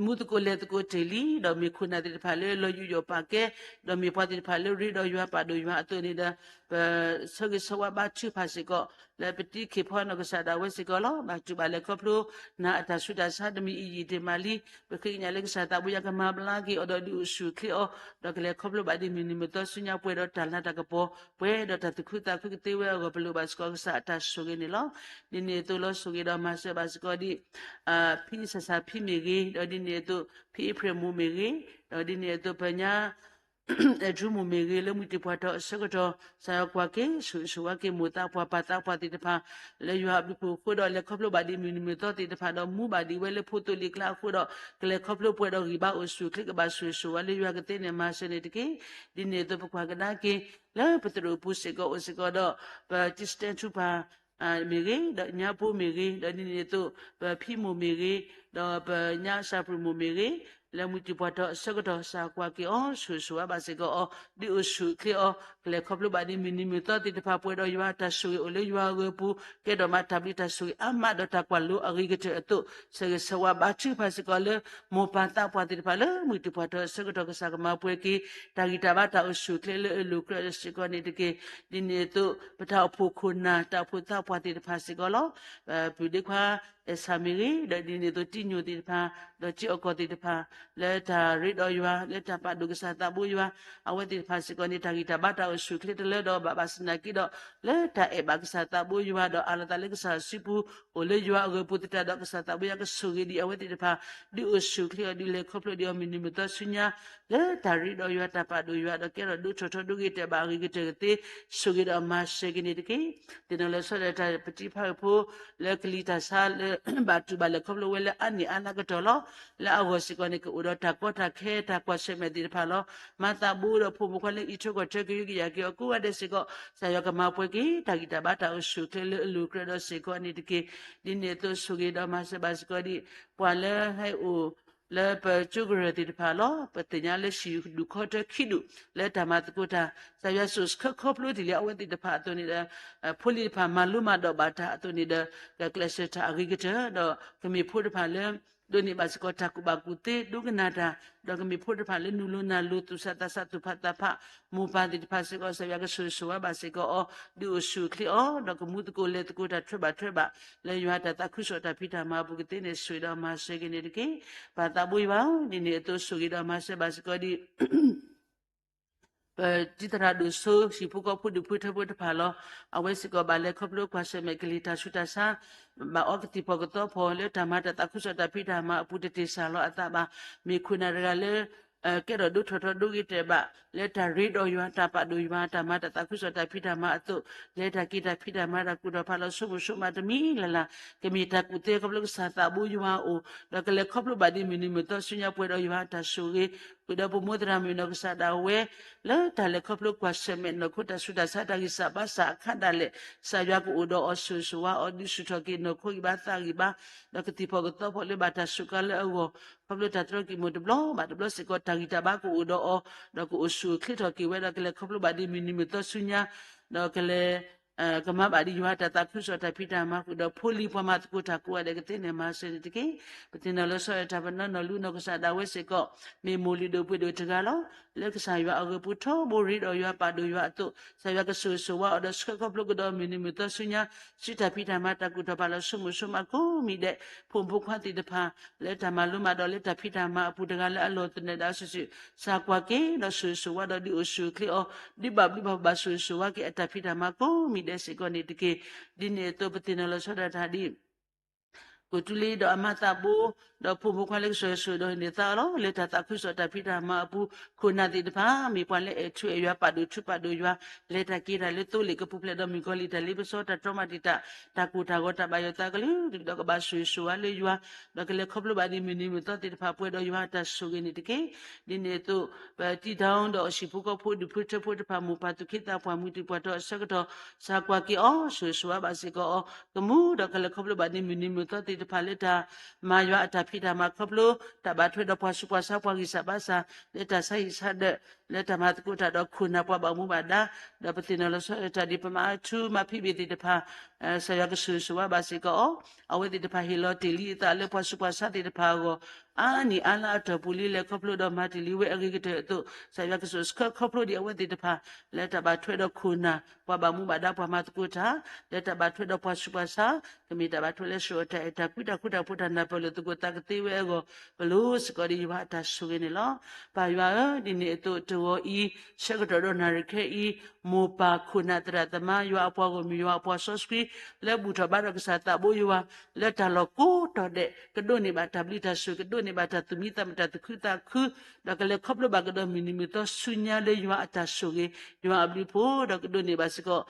မူသကိးလဲၤသကိးတ့ၢ်လံ, ဒီးမ့ၢ်ခိၣ်နၢ်သ့ၣ်တဖၣ်လၢလီၤယူးယီၣ်ပာ်ကဲ, ဒီးမ့ၢ်ပှၤသ့ၣ်တဖၣ်လၢရ့ဒီးယွၤပာ်ဒိၣ်ယွၤအသိးန့ၣ်ဒီး ပဆၢဂ့ၤဆၢဝါဘါထုကဖၣ်စ့ၢ်ကီး လၢပတံၤခ့ၣ်ဖီနီၢ်ကစၢ်ဒၣ်ဝဲစ့ၢ်ကီးလီၤ. ဘၣ်တူၢ်ဘၣ်လဲၤခီဖျိ နၤအတၢ်ဆူးတၢ်ဆါတမံၤအံၤယံာ်တ့ၢ်မးလံ, ပဃ့ကညးလၢကစၢ်သးဘိယွၤကမၤဘျါက့ၤအီၤဒီးဒုးအိၣ်ဆူၣ်အိၣ်ချ့အီၤ, ဒီးကလဲၤခီဖျိဘၣ်ဒံးမုၢ်နံၤမုၢ်သီဆူညါ ပှဲၤဒီးတၢ်လၤတၢ်ကပီၤ, ပှဲၤဒီးတၢ်သူၣ်ခုသးခုကသ့ဝဲအဂီၢ် ပလိၣ်ဘၣ်စ့ၢ်ကီးကစၢ်အတၢ်ဆိၣ်ဂ့ၤန့ၣ်လီၤ. ဒ်န့ၣ်အသိးလီၤ ဆိၣ်ဂ့ၤဒီးမၤစၢၤဘၣ်စ့ၢ်ကီးဒံး ဖံစၢ်စၢ်ဖံမ့ၢ်ဂ့ၤ, ဒီးဒ်န့ၣ်အသိး ဖံအ့ဖြ့ၣ်မိၢ်မ့ၢ်ဂ့ၤ, ဒီးဒ်န့ၣ်အသိးပညါ အဲၣ်ဒြူမိၢ်မ့ၢ်ဂ့ၤ လၢမှံၤတံာ်ပှၢ်တီၢ်အဆၢကတီၢ် ကစၢ်ယွၤကွၢ်က့ၤ ဆိၣ်ဂ့ၤဆိၣ်ဝါက့ၤ မိၢ်သးပှၢ်ပၢ်သးပှၢ်သ့ၣ်တဖၣ် လၢယွၤအဘျုးအဖှိၣ်အဃိဒီး လဲၤခီဖျိဘၣ်ဒံးမုၢ်နံၤမုၢ်သီသ့ၣ်တဖၣ်ဒီး မူဘၣ်ဒံးဝဲလၢဖိသိလ့ၣ်ကျါအဃိဒီး ကလဲၤခီဖျိပှဲၤဒီးဂံၢ်ဘါအိၣ်ဆူၣ်အိၣ်ချ့ ကဘၣ်ဆိၣ်ဂ့ၤဆိၣ်ဝါလၢယွၤကသ့န့ၣ် မၤစၢၤန့ၣ်တက့ၢ်. ဒ်န့ၣ်အသိးပကွၢ်ကဒါက့ၤ လၢပသရိာ်ပူၤစ့ၢ်ကီးအိၣ်စ့ၢ်ကီးဒီး ပတံၤစတဲထူပၢ် မ့ၢ်ဂ့ၤ, ဒီးညါပိမ့ၢ်ဂ့ၤ, ဒီးဒ်န့ၣ်အသိး ပဖံမိၢ်မ့ၢ်ဂ့ၤ, ဒီးပညါစၢ်ပြူၢ်မိၢ်မ့ၢ်ဂ့ၤ, လၢမှံၤတံာ်ပှၢ်တီၢ်အဆၢကတီၢ် ကစၢ်ကွၢ်က့ၤအီၤ ဆိၣ်ဂ့ၤဆိၣ်ဝါဘၣ်စ့ၢ်ကီးအီၤ ဒုးအိၣ်ဆူၣ်အိၣ်ချ့အီၤ ကလဲၤခီဖျိဘၣ်ဒံးမုၢ်နံၤမုၢ်သီသ့ၣ်တဖၣ် ပှဲၤဒီးယွၤအတၢ်ဆိၣ်ဂ့ၤအိၣ်လၢယွၤအဂ့ၢ်အပူၤ ကဲထီၣ်မးတၢ်ဘျုးတၢ်ဆိၣ်ဂ့ၤအါမးဒီးတၢ်ကွၢ်လိအဂ့ၤကတၢၢ်အသိး ဆၢဂ့ၤဆၢဝါဘါထုကဖၣ်စ့ၢ်ကီးလၢ မိၢ်ပၢ်သးပှၢ်သ့ၣ်တဖၣ်လၢ မှံၤတံာ်ပှၢ်တီၢ်အဆၢကတီၢ် ကစၢ်ကမၤပှဲၤက့ၤ တၢ်ဂံၢ်တၢ်ဘါတၢ်အိၣ်ဆူၣ်အိၣ်ချ့လၢအလိၤကြၢးစ့ၢ်ကီးန့ၣ်တက့ၢ်. ဒ်န့ၣ်အသိး ပတၢ်အိၣ်ဖှိၣ်ခိၣ်နၢ် တၢ်အိၣ်ဖှိၣ်သးပှၢ်သ့ၣ်တဖၣ်စ့ၢ်ကီးလီၤ. ပုၢ်ဒ့ခွါ အဲၣ်ဆၣ်မ့ၢ်ဂ့ၤ, ဒီးဒ်န့ၣ်အသိးတံၢ်ညိၣ်သ့ၣ်တဖၣ်, ဒီးစ့အီၣ်ကီၢ်သ့ၣ်တဖၣ်, လၢတၢ်ရ့ဒီးယွၤ, လၢတၢ်ပာ်ဒိၣ်ကစၢ်သးဘိယွၤ, အဝဲသ့ၣ်တဖၣ်စ့ၢ်ကီးန့ၣ် တၢ်ဂံၢ်တၢ်ဘါတၢ်အိၣ်ဆူၣ်အိၣ်ချ့တလၢဒီးဘၣ်, ဘၣ်ဆၣ်သနာ်က့ဒီး လၢတၢ်အဲၣ်ဘၣ်ကစၢ်သးဘိယွၤဒီးအးလီၤသးလၢကစၢ်စုပူၤ, အိၣ်လၢယွၤအဂၢၤပူၤသတးဒီး ကစၢ်သးဘိယွၤကဆိၣ်ဂ့ၤဒံးအဝဲသ့ၣ်တဖၣ်, ဒုးအိၣ်ဆူၣ်အိၣ်ချ့အီၤ ဒုးလဲၤခီဖျိဒံးအီၤမုၢ်နံၤမုၢ်သီဆူညါ လၢတၢ်ရ့ဒီးယွၤ တၢ်ပာ်ဒိၣ်ယွၤ ဒီးကဲထီၣ်ဒိၣ်ထီၣ်ထီဒိၣ်ဂ့ၤတဲာ်ဘၣ်အဂ့ၤကတၢၢ်ကသ့, ဆိၣ်ဂ့ၤဒီးမၤစၢၤက့ၤန့ၣ်တက့ၢ်. သ့ၣ်နီၣ်လီၤဆီဒၣ်တၢ်ပတံၤဖးကဖိ လၢကလံၤတၢ်ဆါလၢ ဘၣ်တူၢ်ဘၣ်လဲၤခီဖျိဝဲလၢအါနံၣ်အါလါကတီၢ်လီၤ. လၢအဂီၢ်စ့ၢ်ကီးန့ၣ် ကအိၣ်ဒီးတၢ်ကီတၢ်ခဲ တၢ်ကွၢ်ဆၢၣ်မဲာ်သ့ၣ်တဖၣ်လီၤ. မၤသးဘိဒီးဖိမုၣ်ခွါလၢအံးထွဲကွၢ်ထွဲ ကယုကယၤက့ၤအီၤကိးဂၤဒဲးစ့ၢ်ကီး ကစၢ်ယွၤကမၤပှဲၤက့ၤ တၢ်ဂံၢ်တၢ်ဘါတၢ်အိၣ်ဆူၣ်အိၣ်ချ့လၢအလိၤအကြၢးဒီးစ့ၢ်ကီးန့ၣ်တက့ၢ်. ဒ်န့ၣ်အသိးဆိၣ်ဂ့ၤဒီးမၤစၢၤဘၣ်စ့ၢ်ကီးဒံး ပှၤလၢဟဲအိၣ် လၢပကၠိကရၢၢ်သ့ၣ်တဖၣ်လီၤ. ပသ့ၣ်ညါလၢဟံၣ်ဒူၣ်ခီတၢ ခံဒူၣ် လၢတၢ်မၤသကိးတၢ် ကစၢ်ယွၤဆိၣ်ဆှၢခီဖျိတ့ၢ်လံအဝဲသ့ၣ်တဖၣ်အသိးန့ၣ်ဒီး ဖိလံၤတဖၣ်မၤလိမၤဒိးဘၣ်တၢ်အသိးန့ၣ်ဒီး ကကျဲးစၢးတၢ်အဂ့ၤကတၢၢ် ဒီးကမ့ၢ်ဖိတဖၣ်လၢ ဒိးန့ၢ်ဘၣ်စ့ၢ်ကီးတၢ်ကူၣ်ဘၣ်ကူၣ်သ့ ဒိကနၣ်တၢ် ဒီးကမ့ၢ်ဖိတဖၣ်လၢနုာ်လီၤနၢ်လိၤ သူၣ်ဆးသးဆး သူၣ်ဖးသးဖး မိၢ်ပၢ်သ့ၣ်တဖၣ်စ့ၢ်ကီး ကစၢ်ယွၤကဆိၣ်ဂ့ၤဆိၣ်ဝါဘၣ်စ့ၢ်ကီးအီၤ ဒုးအိၣ်ဆူၣ်အိၣ်ချ့အီၤ ဒီးကမူသကိးလဲၤသကိးတၢ်ထွဲဘၣ်ထွဲဘၣ် လၢယွၤတၢ်သးခုကစီၣ်တၢ်ဖံးတၢ်မၤအပူၤကသ့န့ၣ် ဆိၣ်ဂ့ၤဒီးမၤစၢၤက့ၤန့ၣ်တက့ၢ်. ပၢ်သးဘိယွၤဧၢ, ဒ်န့ၣ်အသိးဆိၣ်ဂ့ၤဒီးမၤစၢၤဘၣ်စ့ၢ်ကီးဒံး ပတံၤသရၣ်ဒိၣ်စိ ဟံၣ်ဖိဃီဖိဒူၣ်ဖိထၢဖိတဖၣ်လီၤ. အဝဲစ့ၢ်ကီးဘၣ်လဲၤခီဖျိကွၢ်ဆၢၣ်မဲာ်ကလံၤတၢ်ဆူးတၢ်ဆါ, ဘၣ်အီကသံၣ်ဖီၣ်ကသီဖီၣ် လၢတၢ်မၤတၢ်သးခုကစီၣ်တၢ်ဖံးတၢ်မၤအပူၤတတ့ၢ်စၢ်လီၤအသးဘၣ်. မ့ၢ်ခိၣ်နၢ်တဂၤလၢ ကဲထီၣ်ဒိၣ်ထီၣ်ထီဒိၣ်ဂ့ၤတဲာ်ဘၣ် လၢတၢ်ရ့ဒီးယွၤ တၢ်ပာ်ဒိၣ်ယွၤ တၢ်မၤတၢ်သးခုကစီၣ်တၢ်ဖံးတၢ်မၤအသိး လဲၤတၢ်က့ၤတၢ်ဖံးတၢ်မၤတၢ်ကူၣ်ထီၣ်ဖးလီၤ ဆိကမိၣ်ဆိကမးတမံၤလၢ်လၢ် ကမ့ၢ်တၢ်ကူၣ်သ့ခီဖျိကစၢ်သးဘိယွၤအအိၣ် ဒီးကလဲၤခီဖျိဘၣ်ဒ်မုၢ်နံၤမုၢ်သီဆူညါပှဲၤဒီးယွၤအတၢ်ဆိၣ်ဂ့ၤ, ဃုာ်ဒီးပမိၢ်သရၣ်မုၣ်နီၢ်ကစၢ်ဒၣ်ဝဲ လၢတၢ်လဲၤခီဖျိကွၢ်ဆၢၣ်မဲာ်နီၢ်ခိတၢ်ဆူးတၢ်ဆါတၢ်ဂံၢ်စၢ်ဘါစၢ်အခါဒၣ်လဲာ် ကစၢ်ယွၤကအိၣ်ဒီးအီၤ ဆိၣ်ဂ့ၤဆိၣ်ဝါအီၤ ဒုးဆူၣ်ထီၣ်က့ၤနီၢ်ခိဂံၢ်ဘါသးဂံၢ်ဘါ, ဒီးကသံၣ်ဖီၣ်ကသီဖီၣ်လၢဘၣ်တၢ်စူးကါလၢအဂီၢ် ခီဖျိတၢ်တြီက့ၤမိၢ်တဘျီဘၣ်တဘျီစ့ၢ်ကီး တၢ်ဂံၢ်တၢ်ဘါကအိၣ်ဒီးအီၤ ဒီးကအိၣ်ဆူၣ်အိၣ်ချ့ထီၣ်က့ၤဝဲ ဒီးကလဲၤခီဖျိဘၣ်ဒ်မုၢ်နံၤမုၢ်သီဆူညါ ဒီးကလဲၤ ကမၤဘၣ်ဒ်ယွၤတၢ်သးခုကစီၣ်တၢ်ဖံးတၢ်မၤဃုာ်ဒီးဖိလံၤပှၤမၤသကိးတၢ်ကိးဂၤဒဲးကသ့န့ၣ် မၤစၢၤန့ၣ်တက့ၢ်. ပသ့ၣ်နီၣ်လီၤဆီဒၣ်တၢ်ပနီၣ်နီၢ်လူနီၢ်ကစၢ်ဒၣ်ဝဲစ့ၢ်ကီး မ့ၢ်မိၢ်လုၢ်ဒိၣ်ပှ့ၤဒိၣ်တဂၤလီၤ. လၢကစၢ်ယွၤအဂၢၤပူၤထီဘိရ့ဒီးယွၤပာ်ဒိၣ်ယွၤအသိး ကစၢ်ယွၤကဆိၣ်ဂ့ၤဆိၣ်ဝါအီၤဒီးဆှၢခီဖျိကဒီးမုၢ်နံၤမုၢ်သီဆူညါ ဆူတၢ်ဖံးတၢ်မၤတၢ်ကူၣ်ထီၣ်ဖးလီၤဆိကမိၣ်ဆိကမးကိးမံၤဒဲး ဖိမုၣ်ဖိခွါသ့ၣ်တဖၣ် လၢတၢ်မၤလိမၤဒိးလၢတၢ်ဖံးတၢ်မၤအပူၤတဂၤလၢအလီၢ်သနၢၣ်ဒၣ်စုာ်စုာ် စၢ်ကွၢ်က့ၤဒီးဆိၣ်ဂ့ၤဆိၣ်ဝါဒီးဒုးအိၣ်ဆူၣ်အိၣ်ချ့အီၤ ဒုးဘၣ်ဘျုးဘၣ်ဖှိၣ်ဘၣ်ဆိၣ်ဂ့ၤဆိၣ်ဝါက့ၤအတၢ်ဖံးတၢ်မၤကိးမံၤဒဲးစ့ၢ်ကီးန့ၣ်တက့ၢ်. ဒ်န့ၣ်အသိးပသ့ၣ်နီၣ်လီၤဆီဒၣ်တၢ်ဒ် ကိၣ်တူလ့ဒီးအမါသးဘိ ဒီးဖိမုၣ်ခွါလၢကစၢ်ယွၤဆိၣ်ဂ့ၤဒီးန့ၢ်သါအီၤလီၤ. လၢတၢ်သးခုကစီၣ်တၢ်ဖံးတၢ်မၤအပူၤ ခိၣ်နၢ်သ့ၣ်တဖၣ် မ့ၢ်ပှၤလၢအဲၣ်ထူအဲၣ်ယွၤ ပာ်ဒိၣ်ထူပာ်ဒိၣ်ယွၤ လဲၤတၢ်က့ၤတၢ်လၢသိလ့ၣ်ကပူၤဖျဲးဒီးမုၣ်ကီၤလံၢ်တၢ်လ့ပစီ တၢ်တြီမၤတံာ်တာ် တၢ်ကိၢ်တၢ်ဂီၤ တၢ်ဘၣ်ယိၣ်သးကလုာ်ကလုာ် ဒီးကဘၣ်ဆိၣ်ဂ့ၤဆိၣ်ဝါလၢယွၤ ဒီးကလဲၤခီဖျိဘၣ်ဒ်မုၢ်နံၤမုၢ်သီသ့ၣ်တဖၣ်ပှဲၤဒီးယွၤအတၢ်ဆိၣ်ဂ့ၤန့ၣ်တက့ၢ်. ဒ်န့ၣ်အသိး ပတံၤဒၣ်ဒီးဟံၣ်ဖိဃီဖိဒူၣ်ဖိထၢဖိတဖၣ် မိၢ်ပၢ်သူၣ်က့သးပှၢ်မုၢ်တံၢ်ပှၢ်တီၤအဆၢကတီၢ် စၢ်ကွၢ်က့ၤအီၤ ဆိၣ်ဂ့ၤဆိၣ်ဝါဘၣ်စ့ၢ်ကီးအီၤ ကမူဒီးကလဲၤခီဖျိဘၣ်ဒ်မုၢ်နံၤမုၢ်သီသ့ၣ်တဖၣ်လၢတၢ်မၤယွၤအတၢ်ဖံးတၢ်မၤခီဖျိ တၢ်ဘၣ်ထွဲဒီးပှၤဆူးပှၤဆါ ပှၤဂံၢ်စၢ်ဘါစၢ် လၢတၢ်ဆါဟံၣ်ဆါဒၢး လၢတၢ်မၤသကိးတၢ်ဒီးခိၣ်နၢ်ပှၤဘၣ်မူဘၣ်ဒါ ဒီးပသ့ၣ်နီၣ်လီၤဆီဒၣ်တၢ်ဒ်ပမါအထူမါဖံးဘ့ၣ်သ့ၣ်တဖၣ် ကစၢ်ယွၤကဆိၣ်ဂ့ၤဆိၣ်ဝါဘၣ်စ့ၢ်ကီးအီၤ အဝဲသ့ၣ်တဖၣ်ဟ့ၣ်လီၤတ့ၢ်လံအသးလၢပှၤဆူးပှၤဆါသ့ၣ်တဖၣ်အဂီၢ် အါနံၣ်အါလါအတီၢ်ပူၤလံ လဲၤခီဖျိဒီးမၤတ့ၢ်လံဝဲအဂ့ၤကတၢၢ်အသိး ကစၢ်ယွၤကဆိၣ်ဆှၢခီဖျိဒံးအဝဲသ့ၣ်တဖၣ် လၢတၢ်ဘၣ်ထွဲဒီးခိၣ်နၢ် ပှၤဘၣ်မူဘၣ်ဒါပှၤမၤသကိးတၢ် လၢတၢ်ဘၣ်ထွဲဒီးပှၤဆူးပှၤဆါ ကမ့ၢ်တၢ်ဘၣ်ထွဲလၢဆှၢအီၤတၢ်အဲၣ်တၢ်ကွံတၢ်ဃူတၢ်ဖိးတၢ်နၢ်ပၢၢ်လိာ်သကိးသးကသ့ဝဲအဂီၢ် ပလိၤစ့ၢ်ကီးဒ်ယွၤအတၢ်ဆိၣ်ဂ့ၤန့ၣ်လီၤ. ပၢ်ယွၤဧၢ, ဒ်န့ၣ်အသိးတဂီၤအံၤ ဆၢကတီၢ်ဒီးနၣ်ရံၣ်ခဲအံၤ မိၢ်ပၢ်ခိၣ်နၢ်သရၣ်သမါ ယွၤအပှၤဂီၢ်မုၢ်ယွၤအပှၤစီဆှံ လၢဘူၣ်ထီၣ်ဘါထီၣ်ကစၢ်သးဘိယွၤ လၢတၢ်လီၢ်ကိးတီၤဒဲး ကဒိးန့ၢ်ဘၣ်တၢ်ဘျုးတၢ်ဆိၣ်ဂ့ၤ ကဒိးန့ၢ်ဘၣ်တၢ်သူၣ်မံသးမုာ်တၢ်သူၣ်ခုသးခု ဒီးကလဲၤခီဖျိဘၣ်ကဒီးမုၢ်နံၤမုၢ်သီဆူညါလၢယွၤအတၢ်ဆိၣ်ဂ့ၤ ယွၤအဘျုးအဖှိၣ် ဒီးကဒိးန့ၢ်ဘၣ်စ့ၢ်ကီး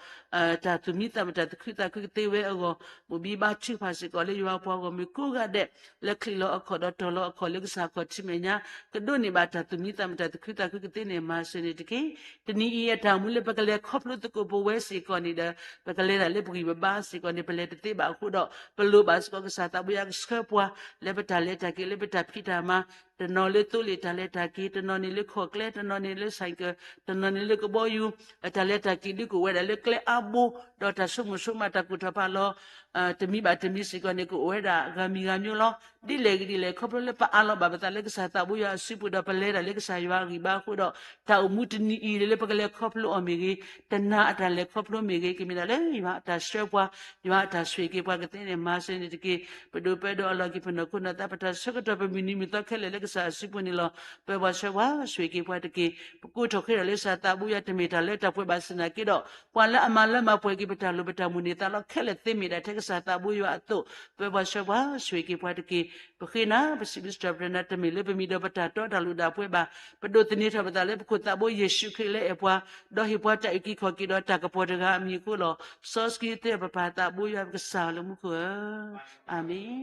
တၢ်သူၣ်မံသးမုာ်တၢ်သူၣ်ခုသးခုကသ့ဝဲအဂီၢ် ဘိးဘံဘါထုကဖၣ်စ့ၢ်ကီးလၢယွၤအပှၤဂီၢ်မုၢ်ကိးဂၤဒဲး လၢချံးလီၤအခီၣ်ဒီးတီၤလီၤအခီၣ်လၢကစၢ်ခီၣ်ထံးမဲာ်ညါ ကဒိးန့ၢ်ဘၣ်တၢ်သူၣ်မံသးမုာ်တၢ်သူၣ်ခုသးခုကသ့န့ၣ် မၤစၢၤန့ၣ်တက့ၢ်. တနံၤအံၤအတၢ်အိၣ်မူလၢပကလဲၤခီဖျိသကိးပဝဲစ့ၢ်ကီးန့ၣ်ဒီး ပကလဲၤဒၣ်လၢပဂံၢ်ပဘါစ့ၢ်ကီးန့ၣ် ပလဲၤတသ့ဘၣ်အဃိဒီး ပလိၣ်ဘၣ်စ့ၢ်ကီးကစၢ်သးဘိယွၤကဆှၢပှၤ လၢပတၢ်လဲၤတၢ်က့ၤလၢပတၢ်ဖံးတၢ်မၤ တနီၤလၢသိလ့ၣ်တၢ်လဲၤတၢ်က့ၤ, တနီၤန့ၣ်လၢခီၣ်ကျဲ, တနီၤန့ၣ်လၢ ဆိုင်ကယ်, တနီၤန့ၣ်လၢကဘီယူၤ, တၢ်လဲၤတၢ်က့ၤဒုးကအိၣ်ဝဲဒၣ်လၢကျဲအါဘိ, ဒီးတၢ်ဆိကမိၣ်ဆိကမးတၢ်ကူၣ်ထီၣ်ဖးလီၤ တမံၤဘၣ်တမံၤစ့ၢ်ကီးန့ၣ် ကအိၣ်ဝဲဒၣ်ဂၤမံၤဂၤမံၤလီၤ. ဒ်လဲၣ်ဂ့ၤဒ်လဲၣ် ခီဖျိလၢပအးလီၤဘၣ်ပသးလၢကစၢ်သးဘိယွၤအစုပူၤဒီး ပလဲၤဒၣ်လၢကစၢ်ယွၤအဂံၢ်ဘါအဃိဒီး တၢ်အိၣ်မူတနံၤအံၤလၢပကလဲၤခီဖျိအီၤမ့ၢ်ဂ့ၤ, တနၤအတၢ်လဲၤခီဖျိမ့ၢ်ဂ့ၤ, ကမ့ၢ်ဒၣ်လၢယွၤအတၢ်ဆှၢပှၤ, ယွၤအတၢ်ဆိၣ်ဂ့ၤက့ၤပှၤကသ့န့ၣ် မၤစၢၤန့ၣ်တက့ၢ်. ပဒိၣ်ပၢဒိၣ်အလီၢ်က့ၤပနီၢ်ခိနီၢ်သး ပတၢ်ဆၢကတီၢ်ပမုၢ်နံၤမုၢ်သီခဲလၢာ်လၢကစၢ်အစုပူၤန့ၣ်လီၤ. ပၢၤပှၤဆှၢပှၤ ဆိၣ်ဂ့ၤက့ၤပှၤတက့ၢ်. ပကိးထီၣ်ဃ့ထီၣ်လၢကစၢ်သးဘိယွၤ တမ့ၢ်တၢ်လၢတၢ်ပှဲၤဘၣ်စ့ၢ်နာ်က့ဒီး ပှၤလၢအမၤလၢမၤပှဲၤက့ၤပတၢ်လိၣ်ပတၢ်မုၢ်န့ၣ် သးလီခဲလၢာ်သ့မ့ၢ်ဒၣ်ထဲကစၢ်သးဘိယွၤအသိး, ပၢၤပှၤဆှၢပှၤ ဆိၣ်ဂ့ၤက့ၤပှၤတက့ၢ်. ပဃ့နၤ ပစံးဘျုးစံးထီၣ်ပတြၢၤနၤ တမ့ၢ်လၢပမံၤဒီးပတၢ်တီတၢ်လိၣ်ဒၣ်ပှဲၤဘၣ်. ပဒိးသန့ၤထီၣ်ပသးလၢပခိၣ်သးဘိယ့ၣ်ၡူးခရံာ်လၢအဲၣ်ပှၤ, ဒီးဟ့ၣ်ပှၤတၢ်အုၣ်က့ၤခီၣ်က့ၤဒီးတၢ်ကပီၤတဂၤအမံၤအဃိလီၤ. စီဆှံသ့ၣ်ပပၢ်သးဘိယွၤပကစၢ်လၢမူခိၣ်ဧၢ, အၤမ့ၣ်.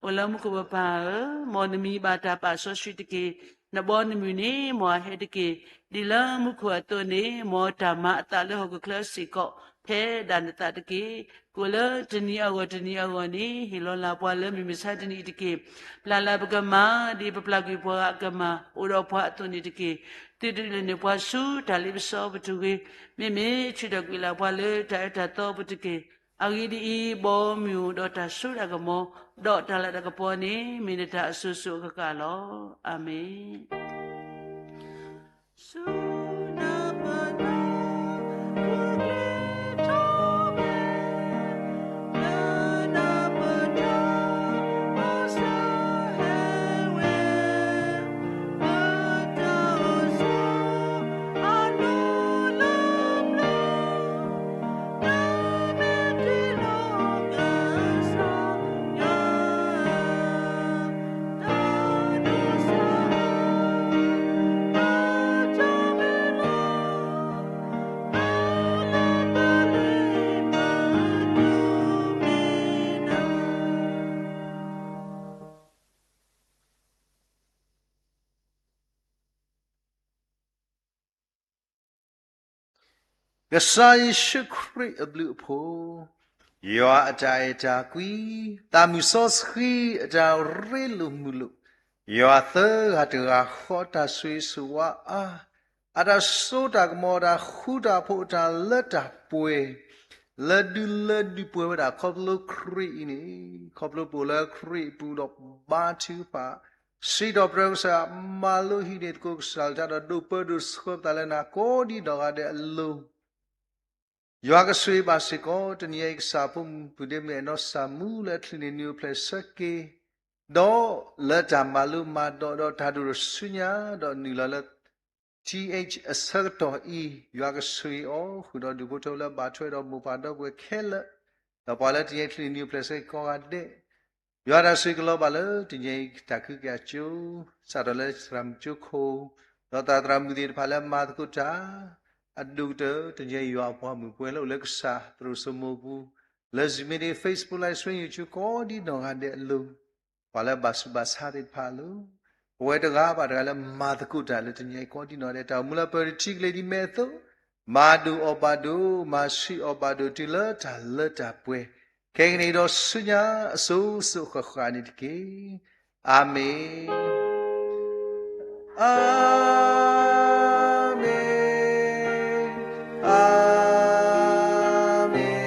အိၣ်လၢမူခိၣ်ပပၢ်ဧၢ, မ်နမံၤဘၣ်တၢ်ပာ်စီဆှံတက့ၢ်. နဘီနမုၢ်န့ၣ် မ်အဟဲတက့ၢ်. ဒ်လၢမူခိၣ်အသိးန့ၣ် မ်တၢ်မၤအသးလၢဟီၣ်ခိၣ်ချၢစ့ၢ်ကီး ဖဲဒၣ်နသးတက့ၢ်. ကိးလၢတနံၤအဂီၢ်တနံၤအဂီၢ်န့ၣ် ဟ့ၣ်လီၤလၢ်ပှၤလၢမုၢ်မဆါတနံၤအံၤတက့ၢ်. ပျၢ်လၢ်ပကမၤ ဒ်ပပျၢ်ကွံာ်ပှၤဂၤအကမၤ အိၣ်ဒီးပှၤအသိးန့ၣ်တက့ၢ်. သုးဒုးလဲၤနုာ်ပှၤဆူတၢ်လ့ပစီပူၤတဂ့ၤ. မ့မ့ၢ်ထုးထီၣ်ကွံာ်လၢ်ပှၤလၢတၢ်အၢတၢ်သီပူၤတက့ၢ်. အဂ့ၢ်ဒ်အံၤ, ဘီမုၢ်အိၣ်ဒီးတၢ်စိတၢ်ကမီၤ, ဒီးတၢ်လၤတၢ်ကပီၤန့ၣ် မ့ၢ်နတၢ်အစိၤစိၤအဃၣ်ဃၣ်လီၤ. အၤမ့ၣ်. ကစၢ်ယ့ၣ်ၡူးခရံာ်အဘျုးအဖှိၣ်, ယွၤအတၢ်အဲၣ်တၢ်ကွံ, သးမုၢ်စီဆှံအတၢ်ရ့လိာ်မုာ်လိာ်, ယွၤသၢဂၤတဂၤဃီတၢ်ဆိၣ်ဂ့ၤဆိၣ်ဝါအါ, အတၢ်စိတၢ်ကမီၤ တၢ်ဃူတၢ်ဖိး တၢ်လၢတၢ်ပှဲၤ, လၢဒုးလၢဒုးပှဲၤဝဲဒၣ်ခီဖျိခရံာ်အံၤန့ၣ်, ခီဖျိပအိၣ်လၢခရံာ်အပူၤဒီးဘါထုကဖၣ် စံးထီၣ်ပတြၢၤကစၢ်, မၤလိဟံးန့ၢ်သကိးကစၢ်လၢတၢ်ဒီး ဒိးပၢဒိးဆှၢပသးလၢနၤကိးဒံနီၢ်ဂၤဒဲးအလိၤ, ယွၤကဆိၣ်ဂ့ၤဘၣ်စ့ၢ်ကီး တနံၤအံၤကစၢ်ဖိမုၣ် ပုၢ်ဒ့မုၣ် အဲၣ်နီၢ်စၢ်မူလၢအချုးန့ၢ်နုၢ်အိၣ်ဖျဲၣ်ဆၢက့ၤ, ဒီးလၢတၢ်မၤလိမၤဒိးဒီးတၢ်ဒိၣ်ထီၣ်ဆူညါ, ဒီးနုာ်လီၤလၢ ထံအ့ၣ်အဆၢကတီၢ်အံၤ, ယွၤကဆိၣ်ဂ့ၤအီၤ ဃုာ်ဒီးဒူၣ်ဖိထၢဖိလၢအဘၣ်ထွဲဒီးမိၢ်ပၢ်ဒီပုၢ်ဝဲၢ်ခဲလၢာ်, ဒီးပှၤလၢတနံၤအံၤချုးန့ၢ်နုၢ်အိၣ်ဖျဲၣ်ဆၢက့ၤကိးဂၤဒဲး, ယွၤတၢ်ဆိၣ်ဂ့ၤကလီၤဘၣ်လၢတနံၤအံၤတၢ်ကဟုကယာ်ကၠိ, စးထီၣ်လၢသရၣ်မုၣ်ကၠိခိၣ်, ဒီးသရၣ်မုၣ်သ့ၣ်တဖၣ်လၢအမၤသကိးတၢ်, အဒိၣ်ကတၢၢ် တနံၤအံၤယွၤအပှၤမုၣ်ပှဲၤလၢအိၣ်လၢကစၢ်သရိာ်စိမိၤပူၤ, လၢ Zoom meeting, Facebook live stream, YouTube ကိးဒံနီၢ်ဂၤဒဲးအလိၤ, ပှၤလၢဘၣ်ဆူးဘၣ်ဆါသ့ၣ်တဖၣ်အလိၤ, ပဝဲတဂၤဘၣ်တဂၤလၢမၤသကိးတၢ်လၢတနံၤအံၤကိးဒံနီၢ်ဂၤဒဲး တၢ်အိၣ်မူလၢပၢၤတထံကလ့ၤဒ်မဲာ်အသိး, မၤဒိၣ်အီၣ်ဘၣ်ဒိၣ်, မၤဆံးအီၣ်ဘၣ်ဒိၣ် တုၤလၢတၢ်လၢတၢ်ပှဲၤ, ခဲကနံၣ်ဒီးဆူညါအစိၤစိၤဃၣ်ဃၣ်န့ၣ်တက့ၢ်. အၤမ့ၣ်, အၤမ့ၣ်, အၤမ့ၣ်, အၤ မ့ၣ်.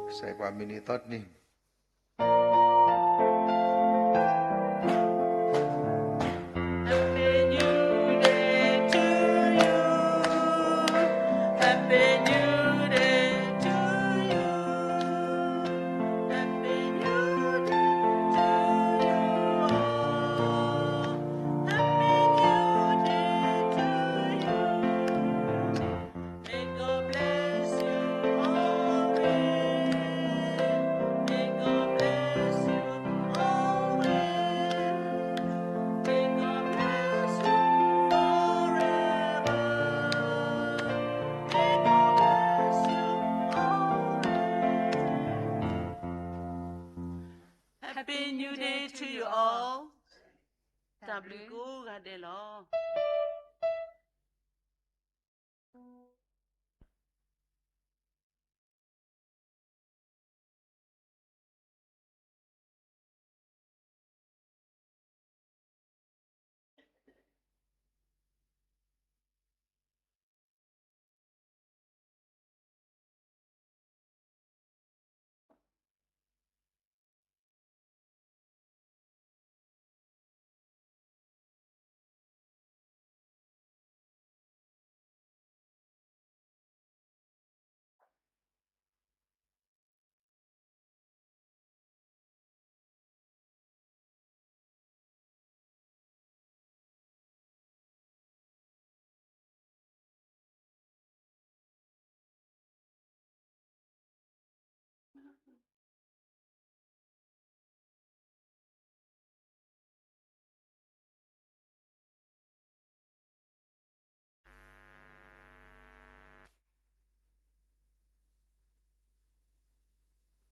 ကစၢ်ယွၤပှၤမုၢ်နံၤသီတနံၤ Happy New Day to you. Happy New Day to you. Happy New Day to you all. Happy New Day to you. May God bless you always. May God bless you always. May God bless you forever. May God bless you always. Happy New Day to you all. တၢ်ဘျုးကိးဂၤဒဲးလီၤ.